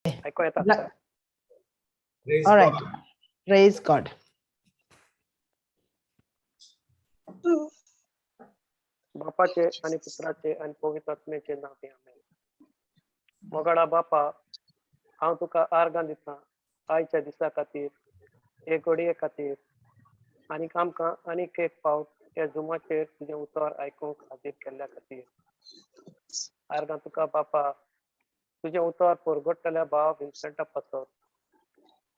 आयको येता. Praise All right. God. Praise God. बापाचे आणि पुत्राचे आणि पवित्र आत्म्याचे नावे, आमेन. मोगाळा बापा, हांव तुका आर्गां दिता आयच्या दिसा खातीर, हे घडये खातीर आनीक आमकां आनीक एक फावट ह्या जुमाचेर तुजें उतर आयकूंक हाजीर केल्ल्या खातीर. आर्गां तुका बापा, तुजें उतर परगटतल्या भाव विन्सेंटा पासत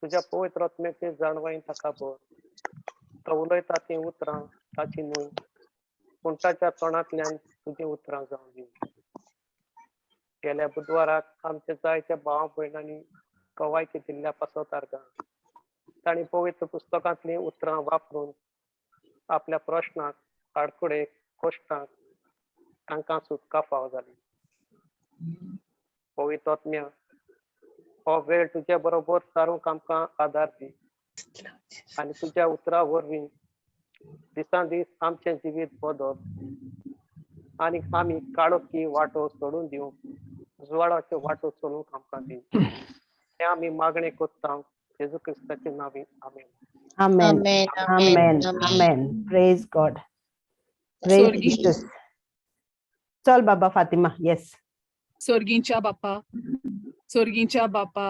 तुज्या पवित्र आत्म्याची जाणवाय ताका भर. तो उलयता तीं उतरां ताची न्हय, पूण ताच्या तोंडांतल्यान तुजीं उतरां जावं दी. गेल्या बुधवाराक आमच्या जायत्या भाव भयणांनी गवायकी दिल्ल्या पासत आर्गां. तांणी पवित्र पुस्तकांतलीं उतरां वापरून आपल्या प्रश्नाक, आडकुडेक, कश्टांक तांकां सुटका फावो जाली. पवित्र आत्म्या, हो वेळ तुज्या बरोबर सारूंक आमकां आदार दी आनी तुज्या उतरां वरवीं दिसान दीस आमचें जिवीत बदल आनी आमी काळोखी वाटो सोडून दिवंक उजवाडाच्यो वाटो चलूंक आमकां दी. हें आमी मागणें करता जेजू क्रिस्ताच्या नांवी, आमेन. Amen. Amen. Amen. Amen. Praise God. Praise Jesus. चल बाबा फातिमा, येस. सोर्गींच्या बापा, सोर्गींच्या बापा,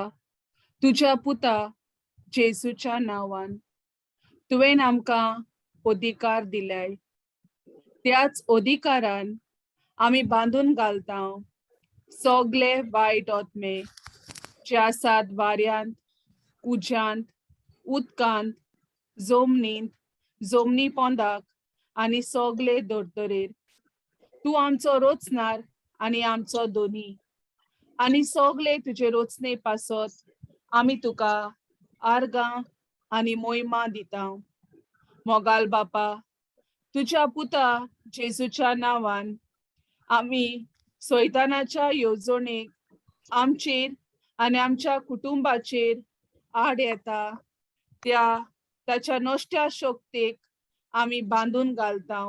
तुज्या पुता जेजूच्या नांवान तुवें आमकां अधिकार दिलाय. त्याच अधिकारान आमी बांदून घालता सगले वायट आत्मे जे आसात वाऱ्यांत, उज्यांत, उदकांत, जमनींत, जमनी पोंदाक आनी सगले धर्तरेर. तूं आमचो रोचणार आनी आमचो धनी आनी सगले तुजे रोचणे पासत आमी तुका आर्गां आनी मोहिमा दिता. मोगाल बापा, तुज्या पुता जेजूच्या नांवान आमी सैतानाच्या येवजणेक आमचेर आनी आमच्या कुटुंबाचेर आड येता त्या ताच्या नश्ट्या शक्तेक आमी बांदून घालता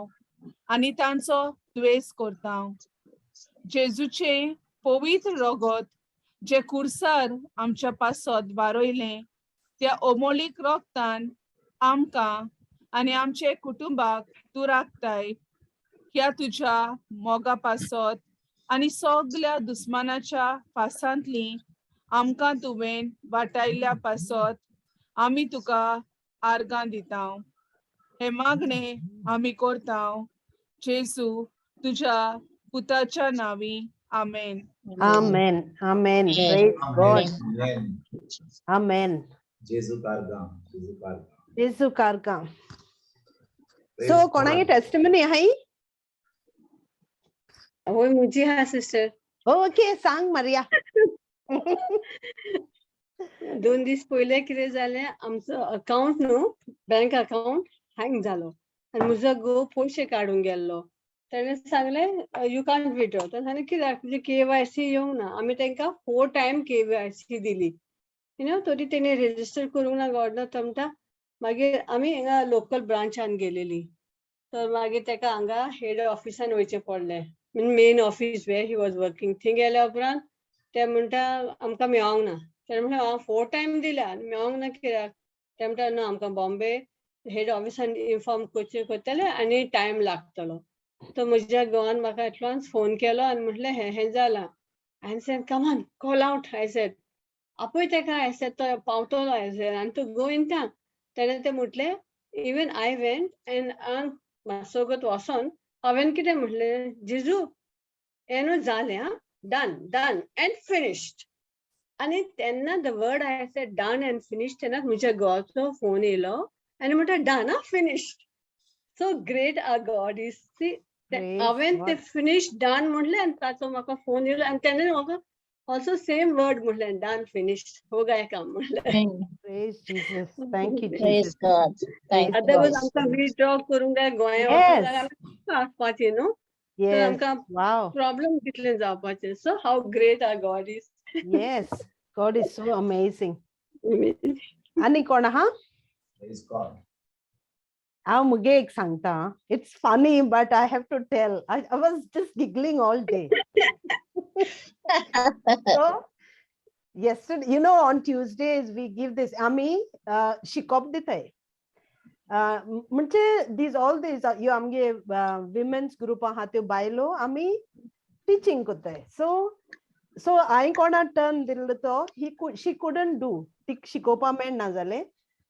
आनी तांचो द्वेस करता. जेजूचे पवित्र रगत जे कुर्सार आमच्या पासत वारयलें, त्या अमोलीक रगतान आमकां आनी आमचे कुटुंबाक तूं राखताय. ह्या तुज्या मोगा पासत आनी सगल्या दुस्मानाच्या फासांतली आमकां तुवें वाटायल्ल्या पासत आमी तुका आर्गां दिता. हे मागणे आमी करता जेजू तुज्या पुताच्या नांवी, आमेन. Amen. Amen. Praise God. Amen. Amen. जेजू कारगां, जेजू कारगां. जेजू कारगां. Praise So God. कोणाची टेस्टिमनी आहाय? होय, मुजी हा सिस्टर. ओके, सांग मारिया. 2 दीस पयले कितें जालें, आमचो अकाउंट न्हू, बँक अकाउंट हँग जालो आनी म्हजो घोव पयशे काडूंक गेल्लो. तेणें सांगलें, "You can't withdraw." ताणें सांगलें, "कित्याक? तुजी केवायसी येवंक ना." आमी तांकां फोर टायम केवायसी दिली you know तरी तेणी रेजिस्टर करूंक ना. गॉड ना, तो म्हणटा. मागीर आमी हिंगा लोकल ब्रांचान गेलेली, तर मागीर ताका हांगा हेड ऑफिसान वयचें पडलें, main office where he was working. थंय गेल्या उपरांत ते म्हणटा, "आमकां मेळोंक ना." तेणें म्हणलें, "हांव फोर टायम दिल्या आनी मेळोंक ना कित्याक?" ते म्हणटा, "ना, आमकां बॉम्बे हेड ऑफिसान इन्फॉर्म करचें करतले आनी टायम लागतलो." तर म्हज्या घोवान म्हाका एटवान्स फोन केलो आनी म्हटलें, "हें हें जालां." I said, "Come on, call out." I said, "आपय तेका." I said, "तो पावतलो." I said, "आनी तूं गो इन." तेणें तें म्हटलें, even I went and हांव मातसोगत वचोन हांवें कितें म्हटलें, "जेजू, हें न्हू जालें आं, डन, डन एंड फिनिश्ड." आनी तेन्ना the word I said, "Done and finished," तेन्ना म्हज्या घोवाचो फोन येयलो आनी म्हणटा, "डन आं, finished." So great our God is, see. Praise हांवें ते God. Finish, done म्हटलें आनी ताचो म्हाका फोन येयलो आनी तेणें म्हाका ऑल्सो सेम वर्ड म्हटलें, "डन, फिनिश्ड, हो गया काम" म्हटलें. Praise Jesus. Thank you, Praise Jesus. God. Thank otherwise God. आमकां विथड्रॉ करूंक जाय, गोंया वचूंक जाय, आमकां आसपाचें न्हू, तर आमकां प्रॉब्लम कितले जावपाचे. So how great our God is. Yes. God is so amazing. आनी कोण आहा? Praise God. हांव मुगे एक सांगता. It's funny, but I have to tell. I was just giggling all day. So Yesterday, on Tuesdays we give this आमी शिकोप दिताय. म्हणजे these all these ह्यो आमगे विमेन्स ग्रुप आहा, त्यो बायलो आमी टिचींग करताय. सो हांवें कोणा टर्न दिल्लो तो ही शी कुडंट do, ती शिकोवपा मेळना जालें.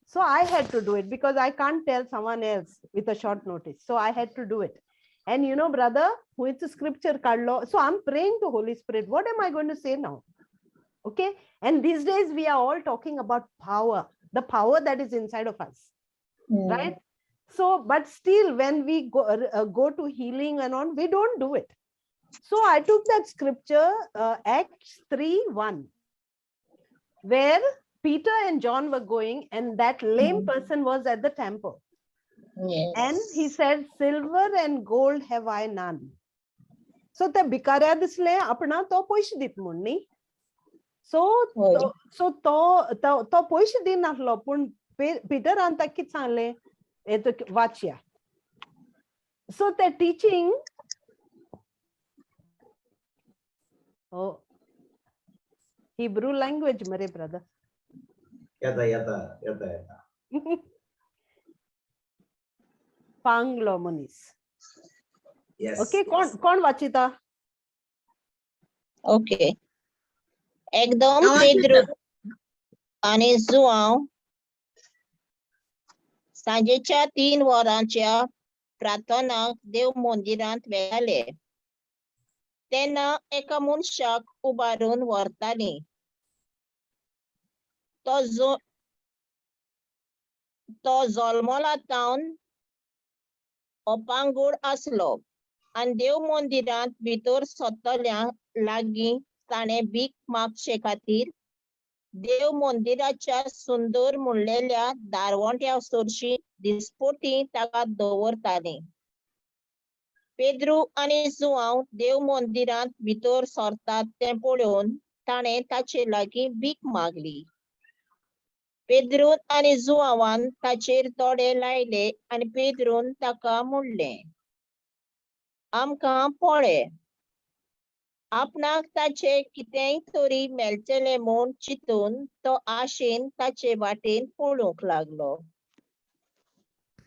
So I had to do it because I can't tell someone else with a short notice. So I had to do it. And you know, brother, which scripture काडलो. So I'm praying to Holy Spirit. What am I going to say now? Okay. And these days we are all talking about power, the power that is inside of us, right? So, but still when we go to healing and on, we don't do it. So I took that scripture, Acts 3:1, where Peter and John were going and that lame person was at the temple. And he said, "Silver and gold have I none." So त्या भिकाऱ्या दिसले आपणा तो पयशे दित म्हूण न्ही. So so तो तो तो पयशे दिनासलो, पूण पिटरान ताका कितें सांगलें हें वाचया. सो ते टिचींग, ओ हिब्रू लँग्वेज मरे ब्रदर. येता येता येता येता. पांगलो मनीस. Yes. Okay, कोण कोण वाचिता? ओके, एकदम हांव पेद्रू आनी जुआंव सांजेच्या 3 वरांच्या प्रार्थनाक देव मंदिरांत वेताले तेन्ना एका मनशाक उबारून व्हरताली. तो जल्मला तावन अपांगूळ आसलो आनी देव मंदिरांत भितर सरतल्या लागीं ताणें भीक मागचे खातीर देव मंदिराच्या सुंदर म्हणलेल्या दारवंट्या सरशी दिसपटी ताका दवरताली. पेद्रू आनी जुआंव देव मंदिरांत भितर सरतात तें पळोवन ताणें ताचे लागीं भीक मागली. पेद्रून आनी जुआंवान ताचेर दोळे लायले आनी पेद्रून ताका म्हणलें, आमकां पळय. आपणाक ताचे कितेंय तरी मेळटलें म्हूण चिंतून तो आशेन ताचे वाटेन पळोवंक लागलो.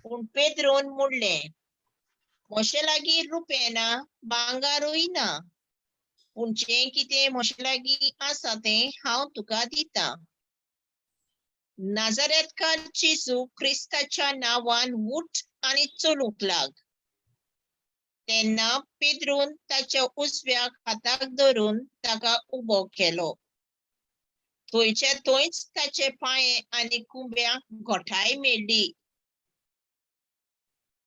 पूण पेद्रून म्हणलें, म्हजे लागीं रुपें ना, भांगारूय ना, पूण जें कितें म्हजे लागीं आसा तें हांव तुका दितां. नाजारेतकार जेजू क्रिस्ताच्या नांवान उठ आनी चलूंक लाग. तेन्ना पेद्रून ताच्या उजव्या हाताक धरून ताका उबो केलो. थंयचे थंयच ताचे पांये आनी कुंब्याक घटाय मेळ्ळी.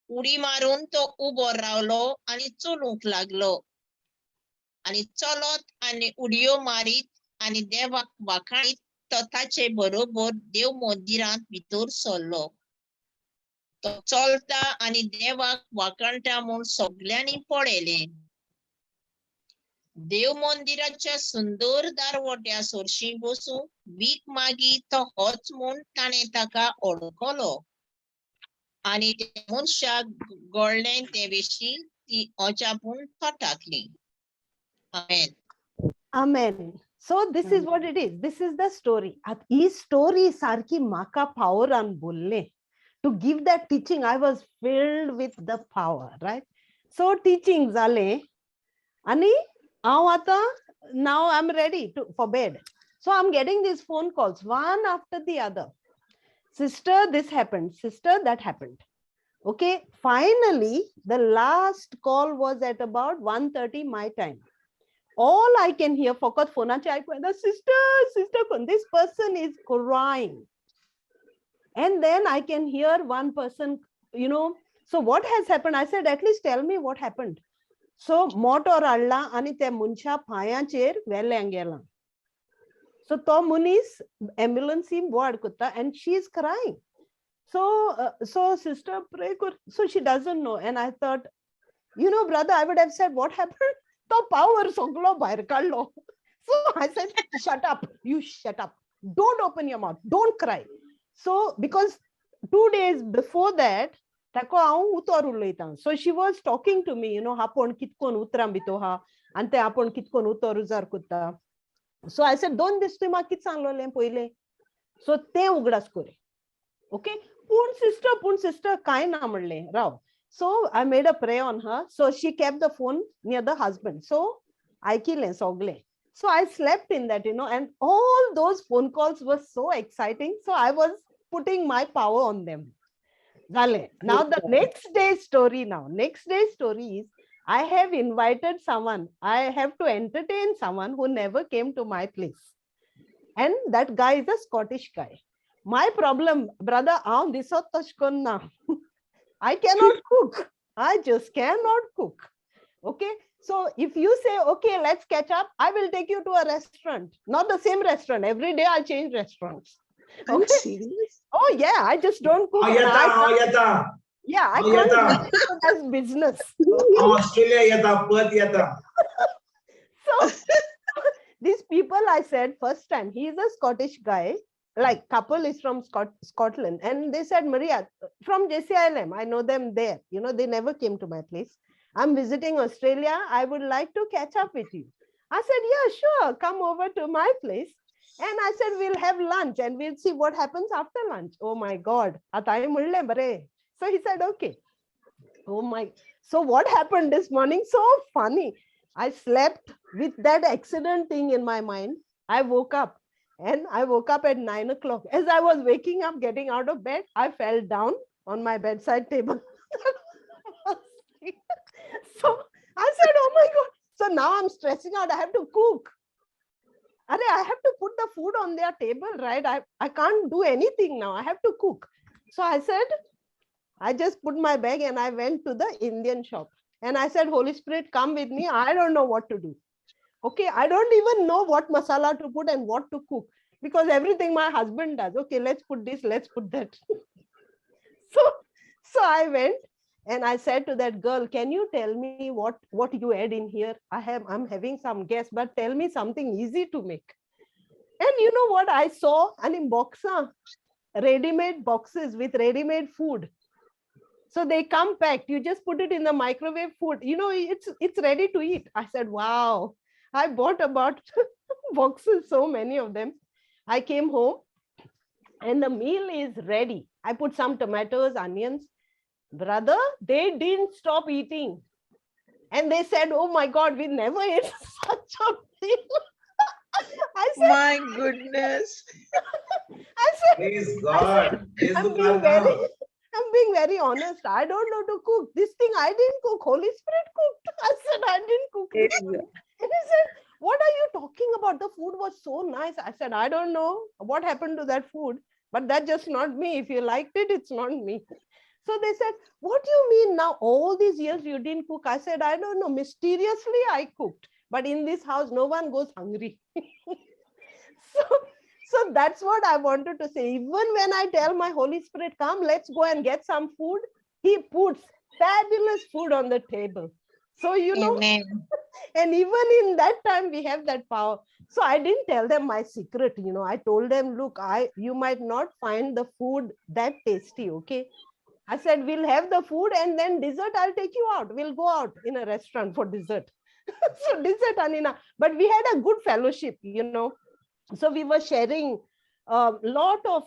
उडी मारून तो उबो रावलो आनी चलूंक लागलो आनी चलत आनी उडयो मारीत आनी देवाक वाखाणीत तो ताचे बरोबर देव मंदिरांत भितर सरलो. तो चलता आनी देवाक वाखाणटा म्हूण सगल्यांनी पळयलें. देव मंदिराच्या सुंदर दारवट्या सरशी बसून भीक मागी तो होच म्हूण ताणें ताका ओळखलो आनी त्या मनशाक गळ्ळें ते विशीं ती अजापून थटाकली. आमेन. Amen. So this is what it is. This is the story. आत ही स्टोरी सारकी म्हाका पावरान बोल्लें. To give that teaching, I was filled with the power, right? So teaching जालें आनी हांव आतां now I'm ready to for bed. So I'm getting these phone calls one after the other. Sister, this happened. Sister, that happened. Okay, finally, the last call was at about 1:30 my time. All I can hear, फकत फोनाचे आयकूं येता, sister, sister, this person is crying. And then I can hear one person, so what has happened? I said, at least tell me what happened. So motor हाडला आनी त्या मनशा पांयाचेर वेल्यां गेला. So तो मनीस एम्बुलन्सीन बोवाळ करता and she is crying. So sister pray कर. So she doesn't know. And I thought, brother, I would have said, what happened? तो power सगलो भायर काडलो. So I said, shut up, you shut up. Don't open your mouth, don't cry. So because 2 days before that, ताका हांव उतर उलयतां. So she was talking to me, आपूण कितकोन उतरां भितर आहा आनी ते आपूण कितकोन उतर उजार करता. So I said, 2 दीस तुवें म्हाका कितें सांगलोलें पयलें? सो तें उगडास कोरे. ओके, पूण सिस्टर कांय ना म्हणलें, राव. So I made a prayer on her. So she kept the phone near the husband. So आयकिलें सगळें. So I slept in that, you know, and all those phone calls were so exciting. So I was putting my power on them. Zale. Now the next day story now. Next day story is I have invited someone. I have to entertain someone who never came to my place. And that guy is a Scottish guy. My problem, brother, I cannot cook. I just cannot cook. Okay. So if you say, okay, let's catch up, I will take you to a restaurant. Not the same restaurant. Every day I change restaurants. Are you Okay. serious? Oh yeah, I just don't cook. Yeah, I can't do it as business. Australia yeta, Perth yeta. So these people, I said first time, he is a Scottish guy, like couple is from Scotland. And they said, Maria, from JCILM, I know them there. You know, they never came to my place. I'm visiting Australia. I would like to catch up with you. I said, yeah, sure. Come over to my place. And I said, we'll have lunch and we'll see what happens after lunch. Oh my God. So he said, okay. Oh my. So what happened this morning? So funny. I slept with that accident thing in my mind. I woke up and I woke up at 9 o'clock. As I was waking up, getting out of bed, I fell down on my bedside table. So I said, oh my God. So now I'm stressing out. I have to cook. I have to put the food on their table, right? I can't do anything now. I have to cook. So I said, I just put my bag and I went to the Indian shop. And I said, Holy Spirit, come with me. I don't know what to do. Okay, I don't even know what masala to put and what to cook because everything my husband does. Okay, let's put this, let's put that. So I went and I said to that girl, can you tell me what you add in here? I'm having some guests, but tell me something easy to make. And you know what I saw? An box, ready-made boxes with ready-made food. So they come packed. You just put it in the microwave food. You know, it's ready to eat. I said, wow. I bought about boxes, so many of them. I came home and the meal is ready. I put some tomatoes, onions. Brother, they didn't stop eating. And they said, oh my God, we never ate such a meal. I said, my goodness. I said, praise God. I'm being very honest. I don't know to cook. This thing I didn't cook. Holy Spirit cooked. I said, I didn't cook. And he said, what are you talking about? The food was so nice. I said, I don't know what happened to that food, but that's just not me. If you liked it, it's not me. So they said, what do you mean now? All these years you didn't cook? I said, I don't know. Mysteriously, I cooked. But in this house, no one goes hungry. So that's what I wanted to say. Even when I tell my Holy Spirit, come, let's go and get some food, he puts fabulous food on the table. So, you know, Amen. And even in that time, we have that power. So I didn't tell them my secret. You know, I told them, look, you might not find the food that tasty. Okay. I said, we'll have the food and then dessert, I'll take you out. We'll go out in a restaurant for dessert. So dessert, Anina. But we had a good fellowship, you know. So we were sharing a lot of,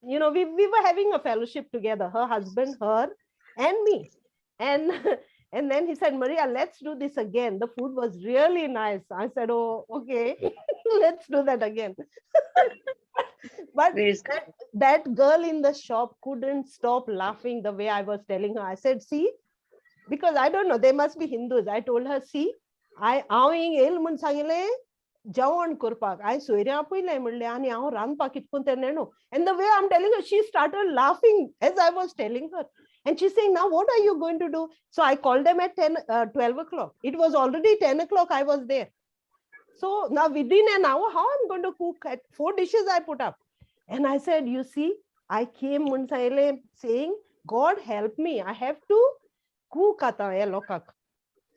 you know, we were having a fellowship together, her husband, her, and me. And then he said, Maria, let's do this again. The food was really nice. I said, oh, okay, let's do that again. But that girl in the shop couldn't stop laughing the way I was telling her. I said, see, because I don't know, they must be Hindus. I told her, see, हांव हिंग येयल म्हूण सांगलें जेवण करपाक हांवें सोयऱ्यां आपयलें म्हणलें आनी हांव रांदपाक कितकोन तें नेणो. And the way I am telling her, she started laughing as I was telling her. And she's saying, now what are you going to do? So I called them at 12 o'clock. It was already 10 o'clock I was there. So now within an hour, how I'm going to cook? At 4 dishes I put up. And I said, you see, I came saying, God help me. I have to cook ata eh lokak.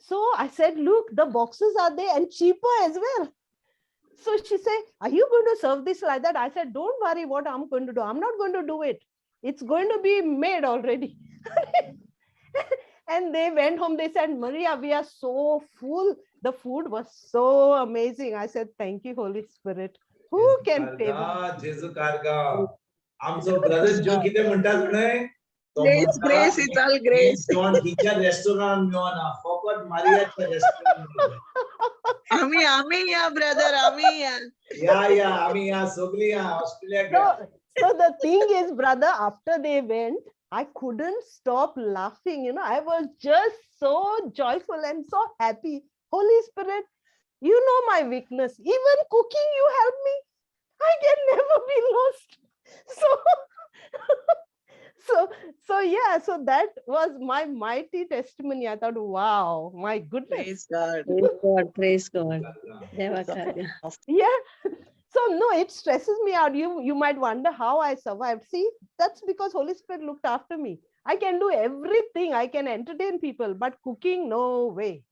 So I said, look, the boxes are there and cheaper as well. So she said, are you going to serve this like that? I said, don't worry what I'm going to do. I'm not going to do it. It's going to be made already. And they went home. They said, Maria, we are so full. The food was so amazing. I said, thank you, Holy Spirit. Who can pay back? जेजू कारगा. आमचो brother जो कितें म्हणटा जाणा, तो Grace, grace, it's all grace. जेवण खंयच्या restaurant मेळना, फकत मारियाच्या रेस्टॉरंट. आम्ही आम्ही या ब्रदर, आम्ही या. या या, आम्ही या, सगळी या ऑस्ट्रेलियाक या. So the thing is, brother, after they went, I couldn't stop laughing. I was just so joyful and so happy. Holy Spirit, you know my weakness. Even cooking, you help me. I can never be lost. So that was my mighty testimony. I thought, wow, my goodness. Praise God. Praise God, praise God. देवा कार्य. Yeah. So no, it stresses me out. You might wonder how I survived. See, that's because Holy Spirit looked after me. I can do everything. I can entertain people, but cooking, no way.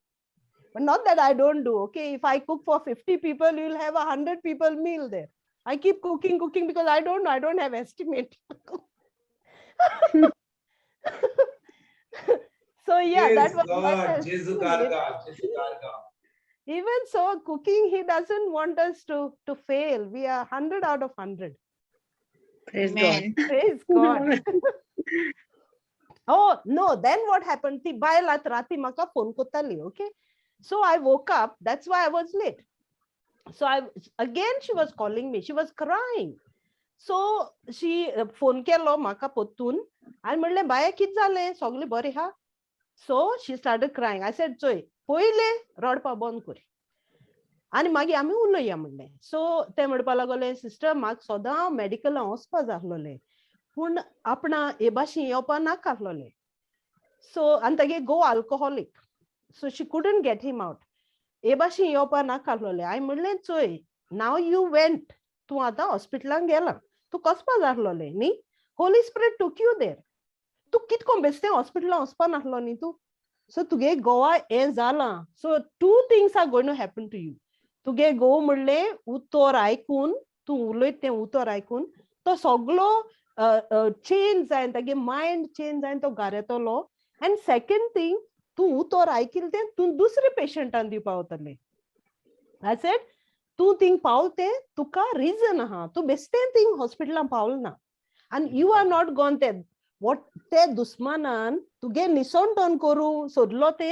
But not that I don't do. Okay, if I cook for 50 people, you'll have 100 people meal there. I keep cooking, cooking because I don't know. I don't have estimate. So yeah, that Praise was my God, जेजू testimony. कारगा, जेजू कारगा. Even so, cooking, he doesn't want us to fail. We are 100 out of 100. Praise God. Amen. Praise God. Oh, no. Then what happened? ती बायल आत राती म्हाका phone कोत्ताली, okay? So I woke up. That's why I was late. So I again, she was calling me. She was crying. So she phone केलो म्हाका पोत्तून आनी म्हणलें, बाये कितें जालें, सगळें बरें आहा? So she started crying. I said, चोय, पयले रडपा बंद कर आनी मागीर आमी उलोवया म्हणलें. सो ते म्हणपा लागले, सिस्टर म्हाका सदां मेडिकलां वचपा जाय आसलोलें, पूण आपणा हे भाशेन येवपा नाका आसलोलें. सो आनी तागे घोव alcoholic, so she couldn't get him out. हे भाशेन येवपा नाका आसलोलें. हांवें म्हणलें, चोय, नाव you went, तूं आतां हॉस्पिटलान गेला, तूं कसपा जाय आसलोलें न्ही, Holy Spirit took you there. तूं कितको बेश्टें हॉस्पिटलान वचपा नासलो न्ही तूं. सो तुगे घोवा हें जालां. So two things are going to happen to you. तुगे घोव म्हणलें उतर आयकून, तूं उलयत तें उतर आयकून तो सगलो चेंज जायन, तागे मायंड चेंज जायन, तो घरा येतलो. आनी सेकंड थींग, तूं उतर आयकिलें तें तूं दुसरे पेशंटान दिवपा वतलें. I said, तूं थिंग पावल तें तुका रिजन आहा, तूं बेश्टें थिंग हॉस्पिटलान पावल ना आनी you are not gone. ते what ते दुस्मानान तुगे निसणटण करूं सोदलो ते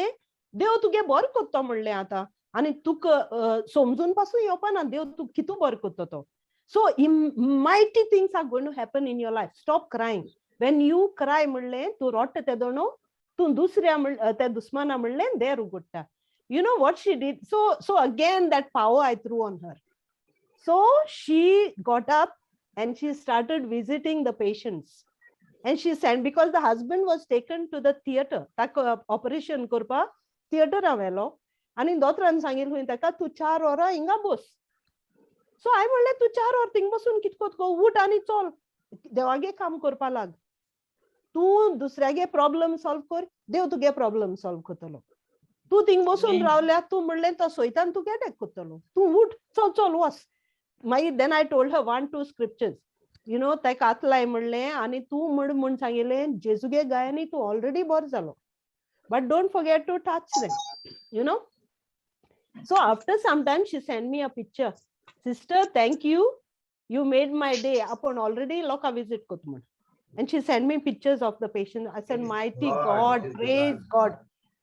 देव तुगे बरें कोत्तो म्हणलें आतां, आनी तुका समजून पासून येवपा ना देव तूं कितू बरें कोत्तो तो. So mighty things are going to happen in your life. Stop crying. When you cry म्हणलें तूं रोडटा तेदोणो तूं दुसऱ्या त्या दुस्माना म्हणलें देर उगडटा. You know what she did? So again that power I threw on her. So she got up and she started visiting the patients. And she sent, because the husband was taken to the theater, ताका operation करपा थिएटरा व्हेलो आनी दोतोरान सांगिल्लें खंय ताका, तूं 4 वरां हिंगा बस. सो हांवें म्हणलें, तूं 4 वर थिंग बसून कितें कोत्तो, उठ आनी चल देवागे काम करपा लाग. तूं दुसऱ्यागे प्रॉब्लम सॉल्व कर, देव तुगे प्रॉब्लम सॉल्व करतलो. तूं थिंग बसून रावल्या, तूं म्हणलें तो सोयतान तुगे अटॅक करतलो. तूं उठ, चल चल वच. मागीर then I told her 1-2 scriptures, you know, ताका हात लाय म्हणलें आनी तूं म्हण म्हूण सांगिल्लें, जेजुगे गायांनी तूं ऑलरेडी बरो जालो, but don't forget to touch them, you know. So after some time she send me a picture. Sister, thank you, you made my day. आपूण ऑलरेडी लोकां विजीट करता म्हण. And she send me pictures of the patient. I said, mighty God, praise God,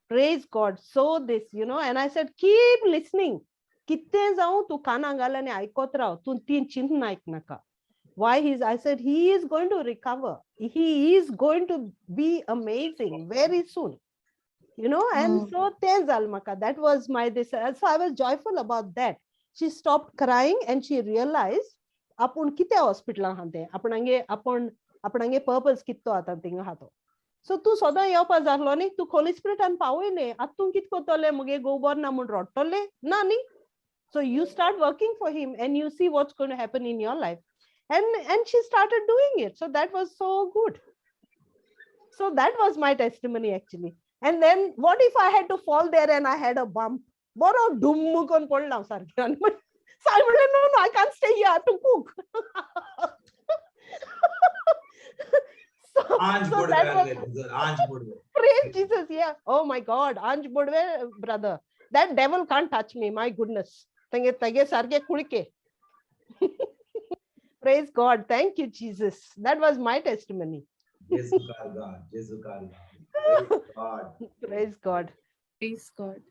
praise God. So this, you know, and I said, keep listening. कितें जावं तूं कानां घाल आनी आयकत राव, तूं ती चिंतना आयकनाका. Why he's, I said, he is going to recover. He is going to be amazing very soon. You know, and so तें जालें म्हाका. That was my this. So I was joyful about that. She stopped crying and she realized आपूण कितें हॉस्पिटलान आहा तें, आपणागे आपूण आपणागे पर्पज कितें तो आतां थिंगा आहा तो. सो तूं सदां येवपा जाल्लो न्ही, तूं होली स्पिरिटान पावयलें, आतां तूं कितें करतलें, मुगे घोव बरो ना म्हूण रडटलें ना न्ही. So you start working for him and you see what's going to happen in your life. And she started doing it. So that was so good. So that was my testimony actually. And then what if I had to fall there and I had a bump? बरो डुम्म करून पडला हांव सारकें. So I म्हणलें, no, no, I can't stay here, I have to cook. So, आंज so that was Bodwe, आंज Bodwe. Praise Jesus, yeah. Oh my God, Anj Bodwe, brother. That devil can't touch me, my goodness. तेंगे तेगे सारके कुळके. Praise God. Thank you, Jesus. That was my testimony. जेजू कारगार, जेजू कारगार. Praise God. Praise God. Praise God.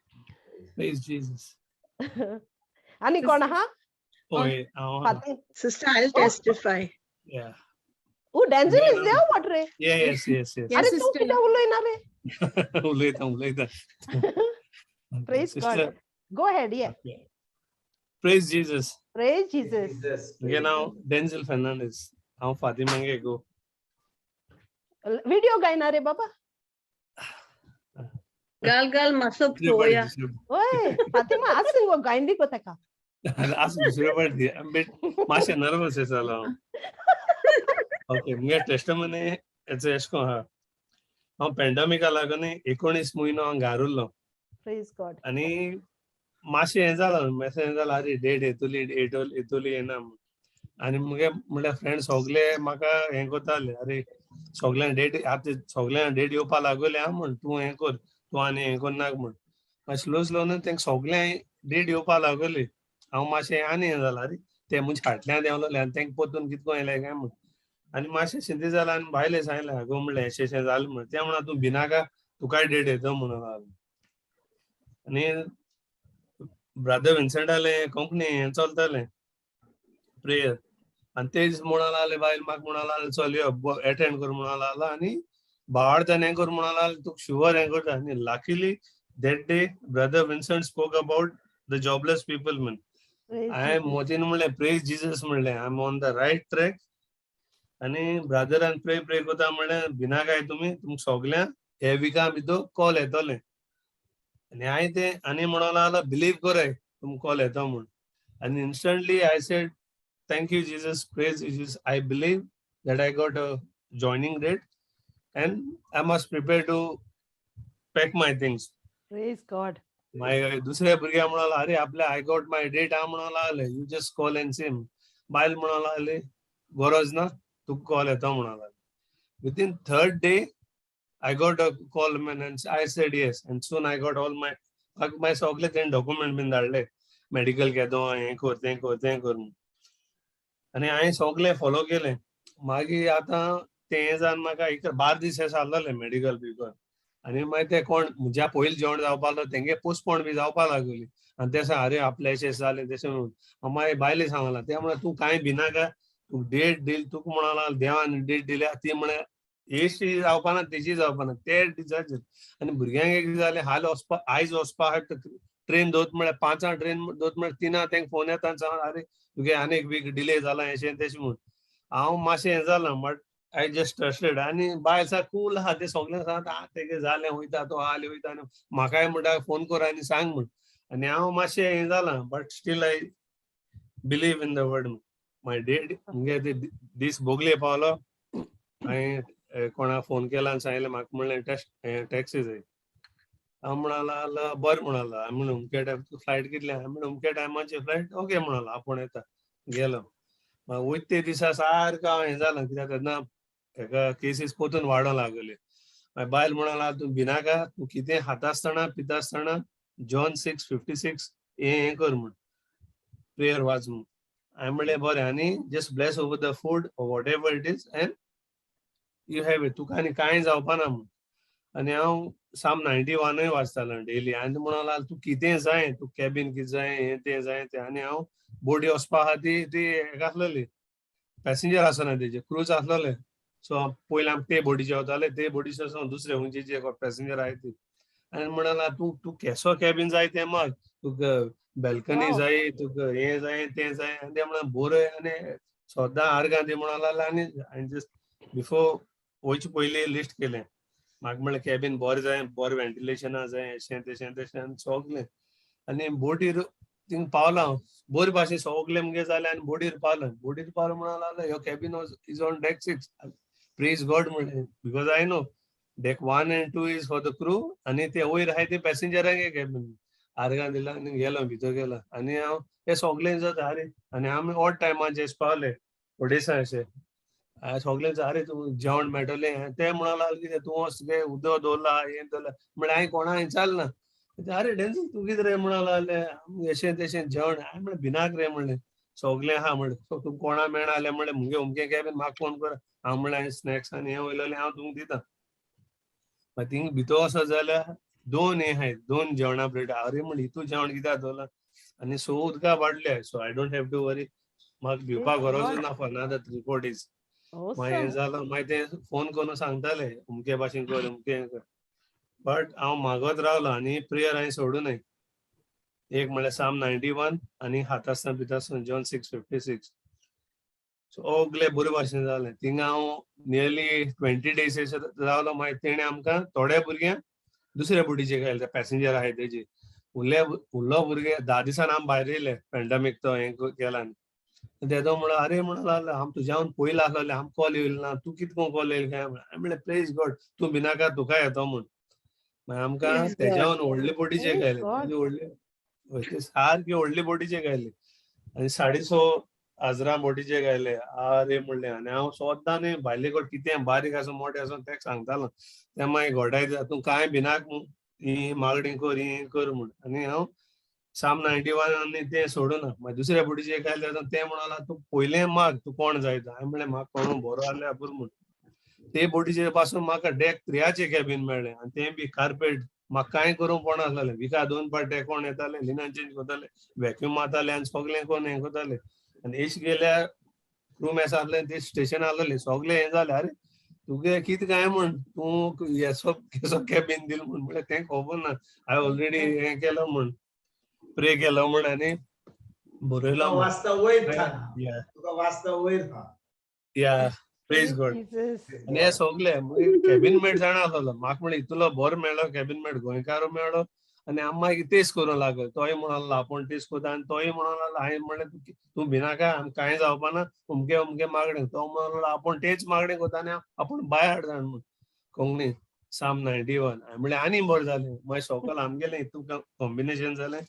Praise Jesus. आणि कोण आहा? होय, हांव. फाती. Sister, I'll testify. Yeah. Oh, Denzel is Yeah. there, what रे? Yeah, yes. Yes, अरे, तू sister. कित्याक उलयना रे? उलयता उलयता. Praise Sister, God. Go ahead, yeah. Okay. Praise Jesus. Praise Jesus. Jesus. Okay, now Denzel Fernandez. हांव फातिमागे गो. व्हिडिओ गायना रे बाबा. घाल घाल मातसो पळोवया. ओय फातिमा, आस गो, गायन दी गो तेका. आज दुसरे पार्टी मातशें नर्वस जालो हांव. ओके, मुगे टेस्टमनी हेचो एशें कोन्न आहा, हांव पॅन्डमिका लागून 19 म्हयनो हांव घार उरलो. Praise God. आनी मातशें हें जालां, मातशें हें जालां, अरे डेट येतली, येतली येना म्हूण. आनी मुगे म्हणल्यार फ्रेंड सगले म्हाका हें करताले, अरे सगल्यांक डेट, आतां सगल्यांक डेट येवपा लागले आहा म्हूण, तूं हें कर, तूं आनी हें करनाका म्हूण. मागीर स्लो स्लो न्हू तेंका सगल्यांक डेट येवपा लागली. हांव मातशें आनी हें जालां, अरे ते मुजे फाटल्यान देंवलोले आनी तेंका परतून कितको येयलें काय म्हूण. आनी मातशें शिंते जालें आनी बायले सांगलें, आगो म्हणलें अशें अशें जालें म्हूण. तें म्हणा, तूं भिनाका, तुकाय डेट येता म्हणून लागलें. आनी ब्रदर विन्संटालें कोंकणी हें चलतालें प्रेयर, आनी तेच म्हणून लागले, बायल म्हाका म्हणून लागले, चल यो एटेंड कर म्हणून लागलो. आनी भावार्थान हें कर म्हणून लागले, तुका शुवर हें करता. आनी luckily that day Brother Vincent spoke about the jobless people म्हण. Praise हांवें Jesus. मोतीन म्हणलें, प्रेज जिजस म्हणलें, I am on the right track. आनी ब्रदरान प्रे प्रे करता म्हणलें, भिनाकाय तुमी, तुमकां सगल्यांक हे विका भितर कॉल येतलें. आनी हांवें तें आनी म्हणून लागलो, बिलीव कराय, तुमकां कॉल येता म्हूण. आनी instantly I said, "Thank you, Jesus, praise Jesus. I believe that I got a joining date and I must prepare to pack my things." Praise God. मागीर दुसऱ्या भुरग्या म्हणून, अरे आपल्या I got my date हा म्हणून लागले, you just call and same. बायल म्हणून लागले, गरज ना, तुका कॉल येता म्हणून लागले. Within third day I got a call man and I said yes, and soon I got all my मागीर सगळे तेणे डॉक्युमेंट बीन धाडले, मेडिकल घेतो, हें कर, तें कर, तें कर म्हूण. आनी हांवें सगळें फॉलो केलें. मागीर आतां तें जावन म्हाका एक 12 दीस हे जाल्ले मेडिकल बिकल. आनी मागीर ते कोण म्हज्या पयलीं जेवण जावपालो, तेंगे पोस्टपोन बी जावपा लागली. आनी ते सांग, अरे आपले अशें जालें तशें म्हणून. हांव मागीर बायले सांगला, ते म्हणा, तूं कांय भिनाका, तूं डेट दिल तुका म्हणा, देवान डेट दिल्या ती म्हळ्यार हेशी जावपाना, तेजी जावपाना, ते दिसाचेर. आनी भुरग्यांक एक जालें, हाल वचपा, आयज वचपा आहा ट्रेन दोत म्हळ्यार 5 ट्रेन दोत म्हळ्यार 3 तेंका फोन येता आनी सांग, अरे तुगे आनी एक वीक डिले जाला, अशें तशें म्हूण. हांव मातशें हें जालां, बट I just trusted. आनी बायल सा कूल आहा, ते सगळें सांगता, आं तेगे जालें, वयता तो, हाल वयता, आनी म्हाकाय म्हणटा, फोन कर आनी सांग म्हूण. आनी हांव मातशें हें जालां, but still I believe in the word. My date मुगे ते दीस बोगले पावलो. हांवें कोणाक फोन केला आनी सांगलें, म्हाका म्हणलें टेस्ट टॅक्सी जाय. हांव म्हणाला, बरें म्हणालो. हांवें म्हणलें, अमक्या टायम फ्लायट कितले? हांवें म्हणलें, अमक्या टायमाची फ्लायट. ओके म्हणालो, आपूण येता. गेलो. मागीर वयता ते दिसा सारको हांव हें जालें, कित्याक तेन्ना हेका केसीस परतून वाडोंक लागले. मागीर बायल म्हणाला, तूं भिनाका, तूं कितें खाता आसतना पिता आसतना जॉन 6:56 हें हें कर म्हूण, प्रेयर वाच म्हूण. हांवें म्हणलें बरें. आनी just bless over the food, whatever it is, and you have it, तुका आनी कांय जावपा ना म्हूण. आनी हांव साम 91ूय वाचतालो डेली. आनी म्हणून लागलो, तूं कितें जाय, तूं कॅबीन कितें जाय, हें तें जाय तें. आनी हांव बोटी वचपा आहा ती ती हेका आसलेली, पॅसेंजर आसना तेजे, क्रूज आसलेले. सो पयलीं आमी ते बोटीचे वताले, ते बोटीचे वचोन दुसरे खंयचे जे पॅसेंजर आहाय ती. आनी म्हणाला, तूं तूं केसो कॅबीन जाय तें माग, तुका बॅल्कनी जाय, तुका हें जाय, तें जाय. आनी ते म्हणा बरें. आनी सद्दां आर्गां दी म्हणून लागले. आनी जस्ट बिफोर वयचे पयलीं लिस्ट केलें. म्हाका म्हणलें, कॅबीन बरें जाय, बरें व्हेंटिलेशना जाय, अशें तशें तशें आनी सगलें. आनी बोटीर थिंग पावलो हांव बरे भाशेन, सगलें मुगे जालें आनी बोटीर पावलो. बोटीर पावलो म्हणून लागलो, your cabin is on deck 6. Praise God म्हणलें, because I know deck 1 and 2 is for the crew आनी ते वयर आहाय ते पॅसेंजरांक कॅबीन. आर्गां दिला आनी गेलो, भितर गेलो. आनी हांव हे सगलें जाता, अरे आनी आमी ऑड टायमाचेर पावले ओडेसा अशें सगलें. अरे तूं जेवण मेळटलें तें म्हणून लागलें, कितें तूं वच गे, उदक दवरला, हें दवरलां. म्हणल्यार हांवें कोणा विचारलें ना. अरे डेन्झल, तूं कितें रे म्हणून लागले, अशें तशें जेवण. हांवें म्हणलें, भिनाक रे म्हणलें, सगलें आहा म्हणलें. सो तुमकां कोणा मेळना जाल्यार म्हणलें, मुगे अमकें कॅबीन, म्हाका फोन कर. हांव म्हणलें, हांवें स्नॅक्स आनी हें वयलें, हांव तुमकां दिता. मागीर थिंग भितर वचत जाल्यार दोन हें आहाय, दोन जेवणा प्लेट. अरे म्हणलें, हितू जेवण कित्याक दवरलां? आनी स उदकां बाटल्यो, so I don't have to worry, म्हाका भिवपाक गरजूच ना फॉर अनादर 3-4 days. मागीर Awesome. जालो, मागीर ते फोन करून सांगताले, अमके भाशेन कर, अमके कर. बट हांव मागत रावलो आनी प्रेयर हांवें सोडूं न्हय. एक म्हणल्यार साम 91 आनी हातासना पितासना जॉन 6:56. सगळे बरे भाशेन जालें. थिंगा हांव नियरली 20 डेज रावलो. मागीर तेणें आमकां थोड्या भुरग्यांक दुसऱ्या बोटीचे घायले, पॅसेंजर आहाय तेजे. उरले उरलो भुरगे 10 दिसान आमी भायर येयले. पॅन्डमीक तो हें केला तेदो म्हणलो, अरे म्हणून लागलो, आम तुज्याहून पयलीं आसलेले, आम कॉल येयलो ना, तूं कित करून कॉल येयलो काय? हांवें म्हणलें, प्रेज गॉड, तूं भिनाका, तुका येतो म्हूण. मागीर आमकां Praise God. तेज्याहून व्हडले बोटीचे Praise घायले. God. तेजे व्हडले, हय, ते सारके व्हडले बोटीचे घायले आनी 6,500 बोटीचे घायले. आरे म्हणलें, आनी हांव सद्दां न्ही भायले कडेन कितें बारीक आसूं मोठें आसूं तेका सांगतालो. तें मागीर घोटाय, तूं कांय भिनाक, ही मागणी कर, ही कर म्हूण. आनी हांव साम 91 आनी तें सोडूना. मागीर दुसऱ्या बोटीचे घायले, तें म्हणला, तूं पयलें माग, तूं कोण जाय तो. हांवें म्हणलें, म्हाका कोण बरो आहल्यार पुरो म्हूण. ते बोटीचे पासून म्हाका डेक त्रियाचे कॅबीन मेळ्ळें आनी तें बी कार्पेट. म्हाका कांय करूंक पडना आसलें. विका दोन पाट ते कोण येताले, लिनन चेंज करताले, वॅक्यूम मारताले आनी सगळें कोण हें करताले. आनी एश गेल्या क्रू मेस आहले, ते स्टेशन आहलेले, सगळें हें जालें. अरे, तुगे कितें काय म्हूण तूं येसो केसो कॅबीन दिल म्हूण. म्हणल्यार तें खबर ना, हांवें ऑलरेडी हें केलो म्हूण, प्रे केलो म्हूण आनी बरयलो म्हूण. वाचता वयर था. या. तुका वाचता वयर था. या, प्रेज गॉड. Jesus. आनी हे सगळे मागीर कॅबिन मेट जाणा आसलो. म्हाका म्हणलें, इतलो बरो मेळ्ळो कॅबिन मेट, गोंयकारू मेळ्ळो आनी आमी मागीर टेस्ट करूंक लागलो. तोय म्हणून लागलो, आपूण टेस्ट करता आनी तोय म्हणून लागलो. हांवें म्हणलें, तूं भिनाका, आमकां कांय जावपा ना, अमके अमके मागणें. तो म्हणून लागलो, आपूण तेच मागणें करता आनी आपूण बाय हाड जाण म्हूण कोंकणी साम 91. हांवें म्हणलें, आनी बरें जालें. मागीर सोकल आमगेलें हितून कॉम्बिनेशन जालें.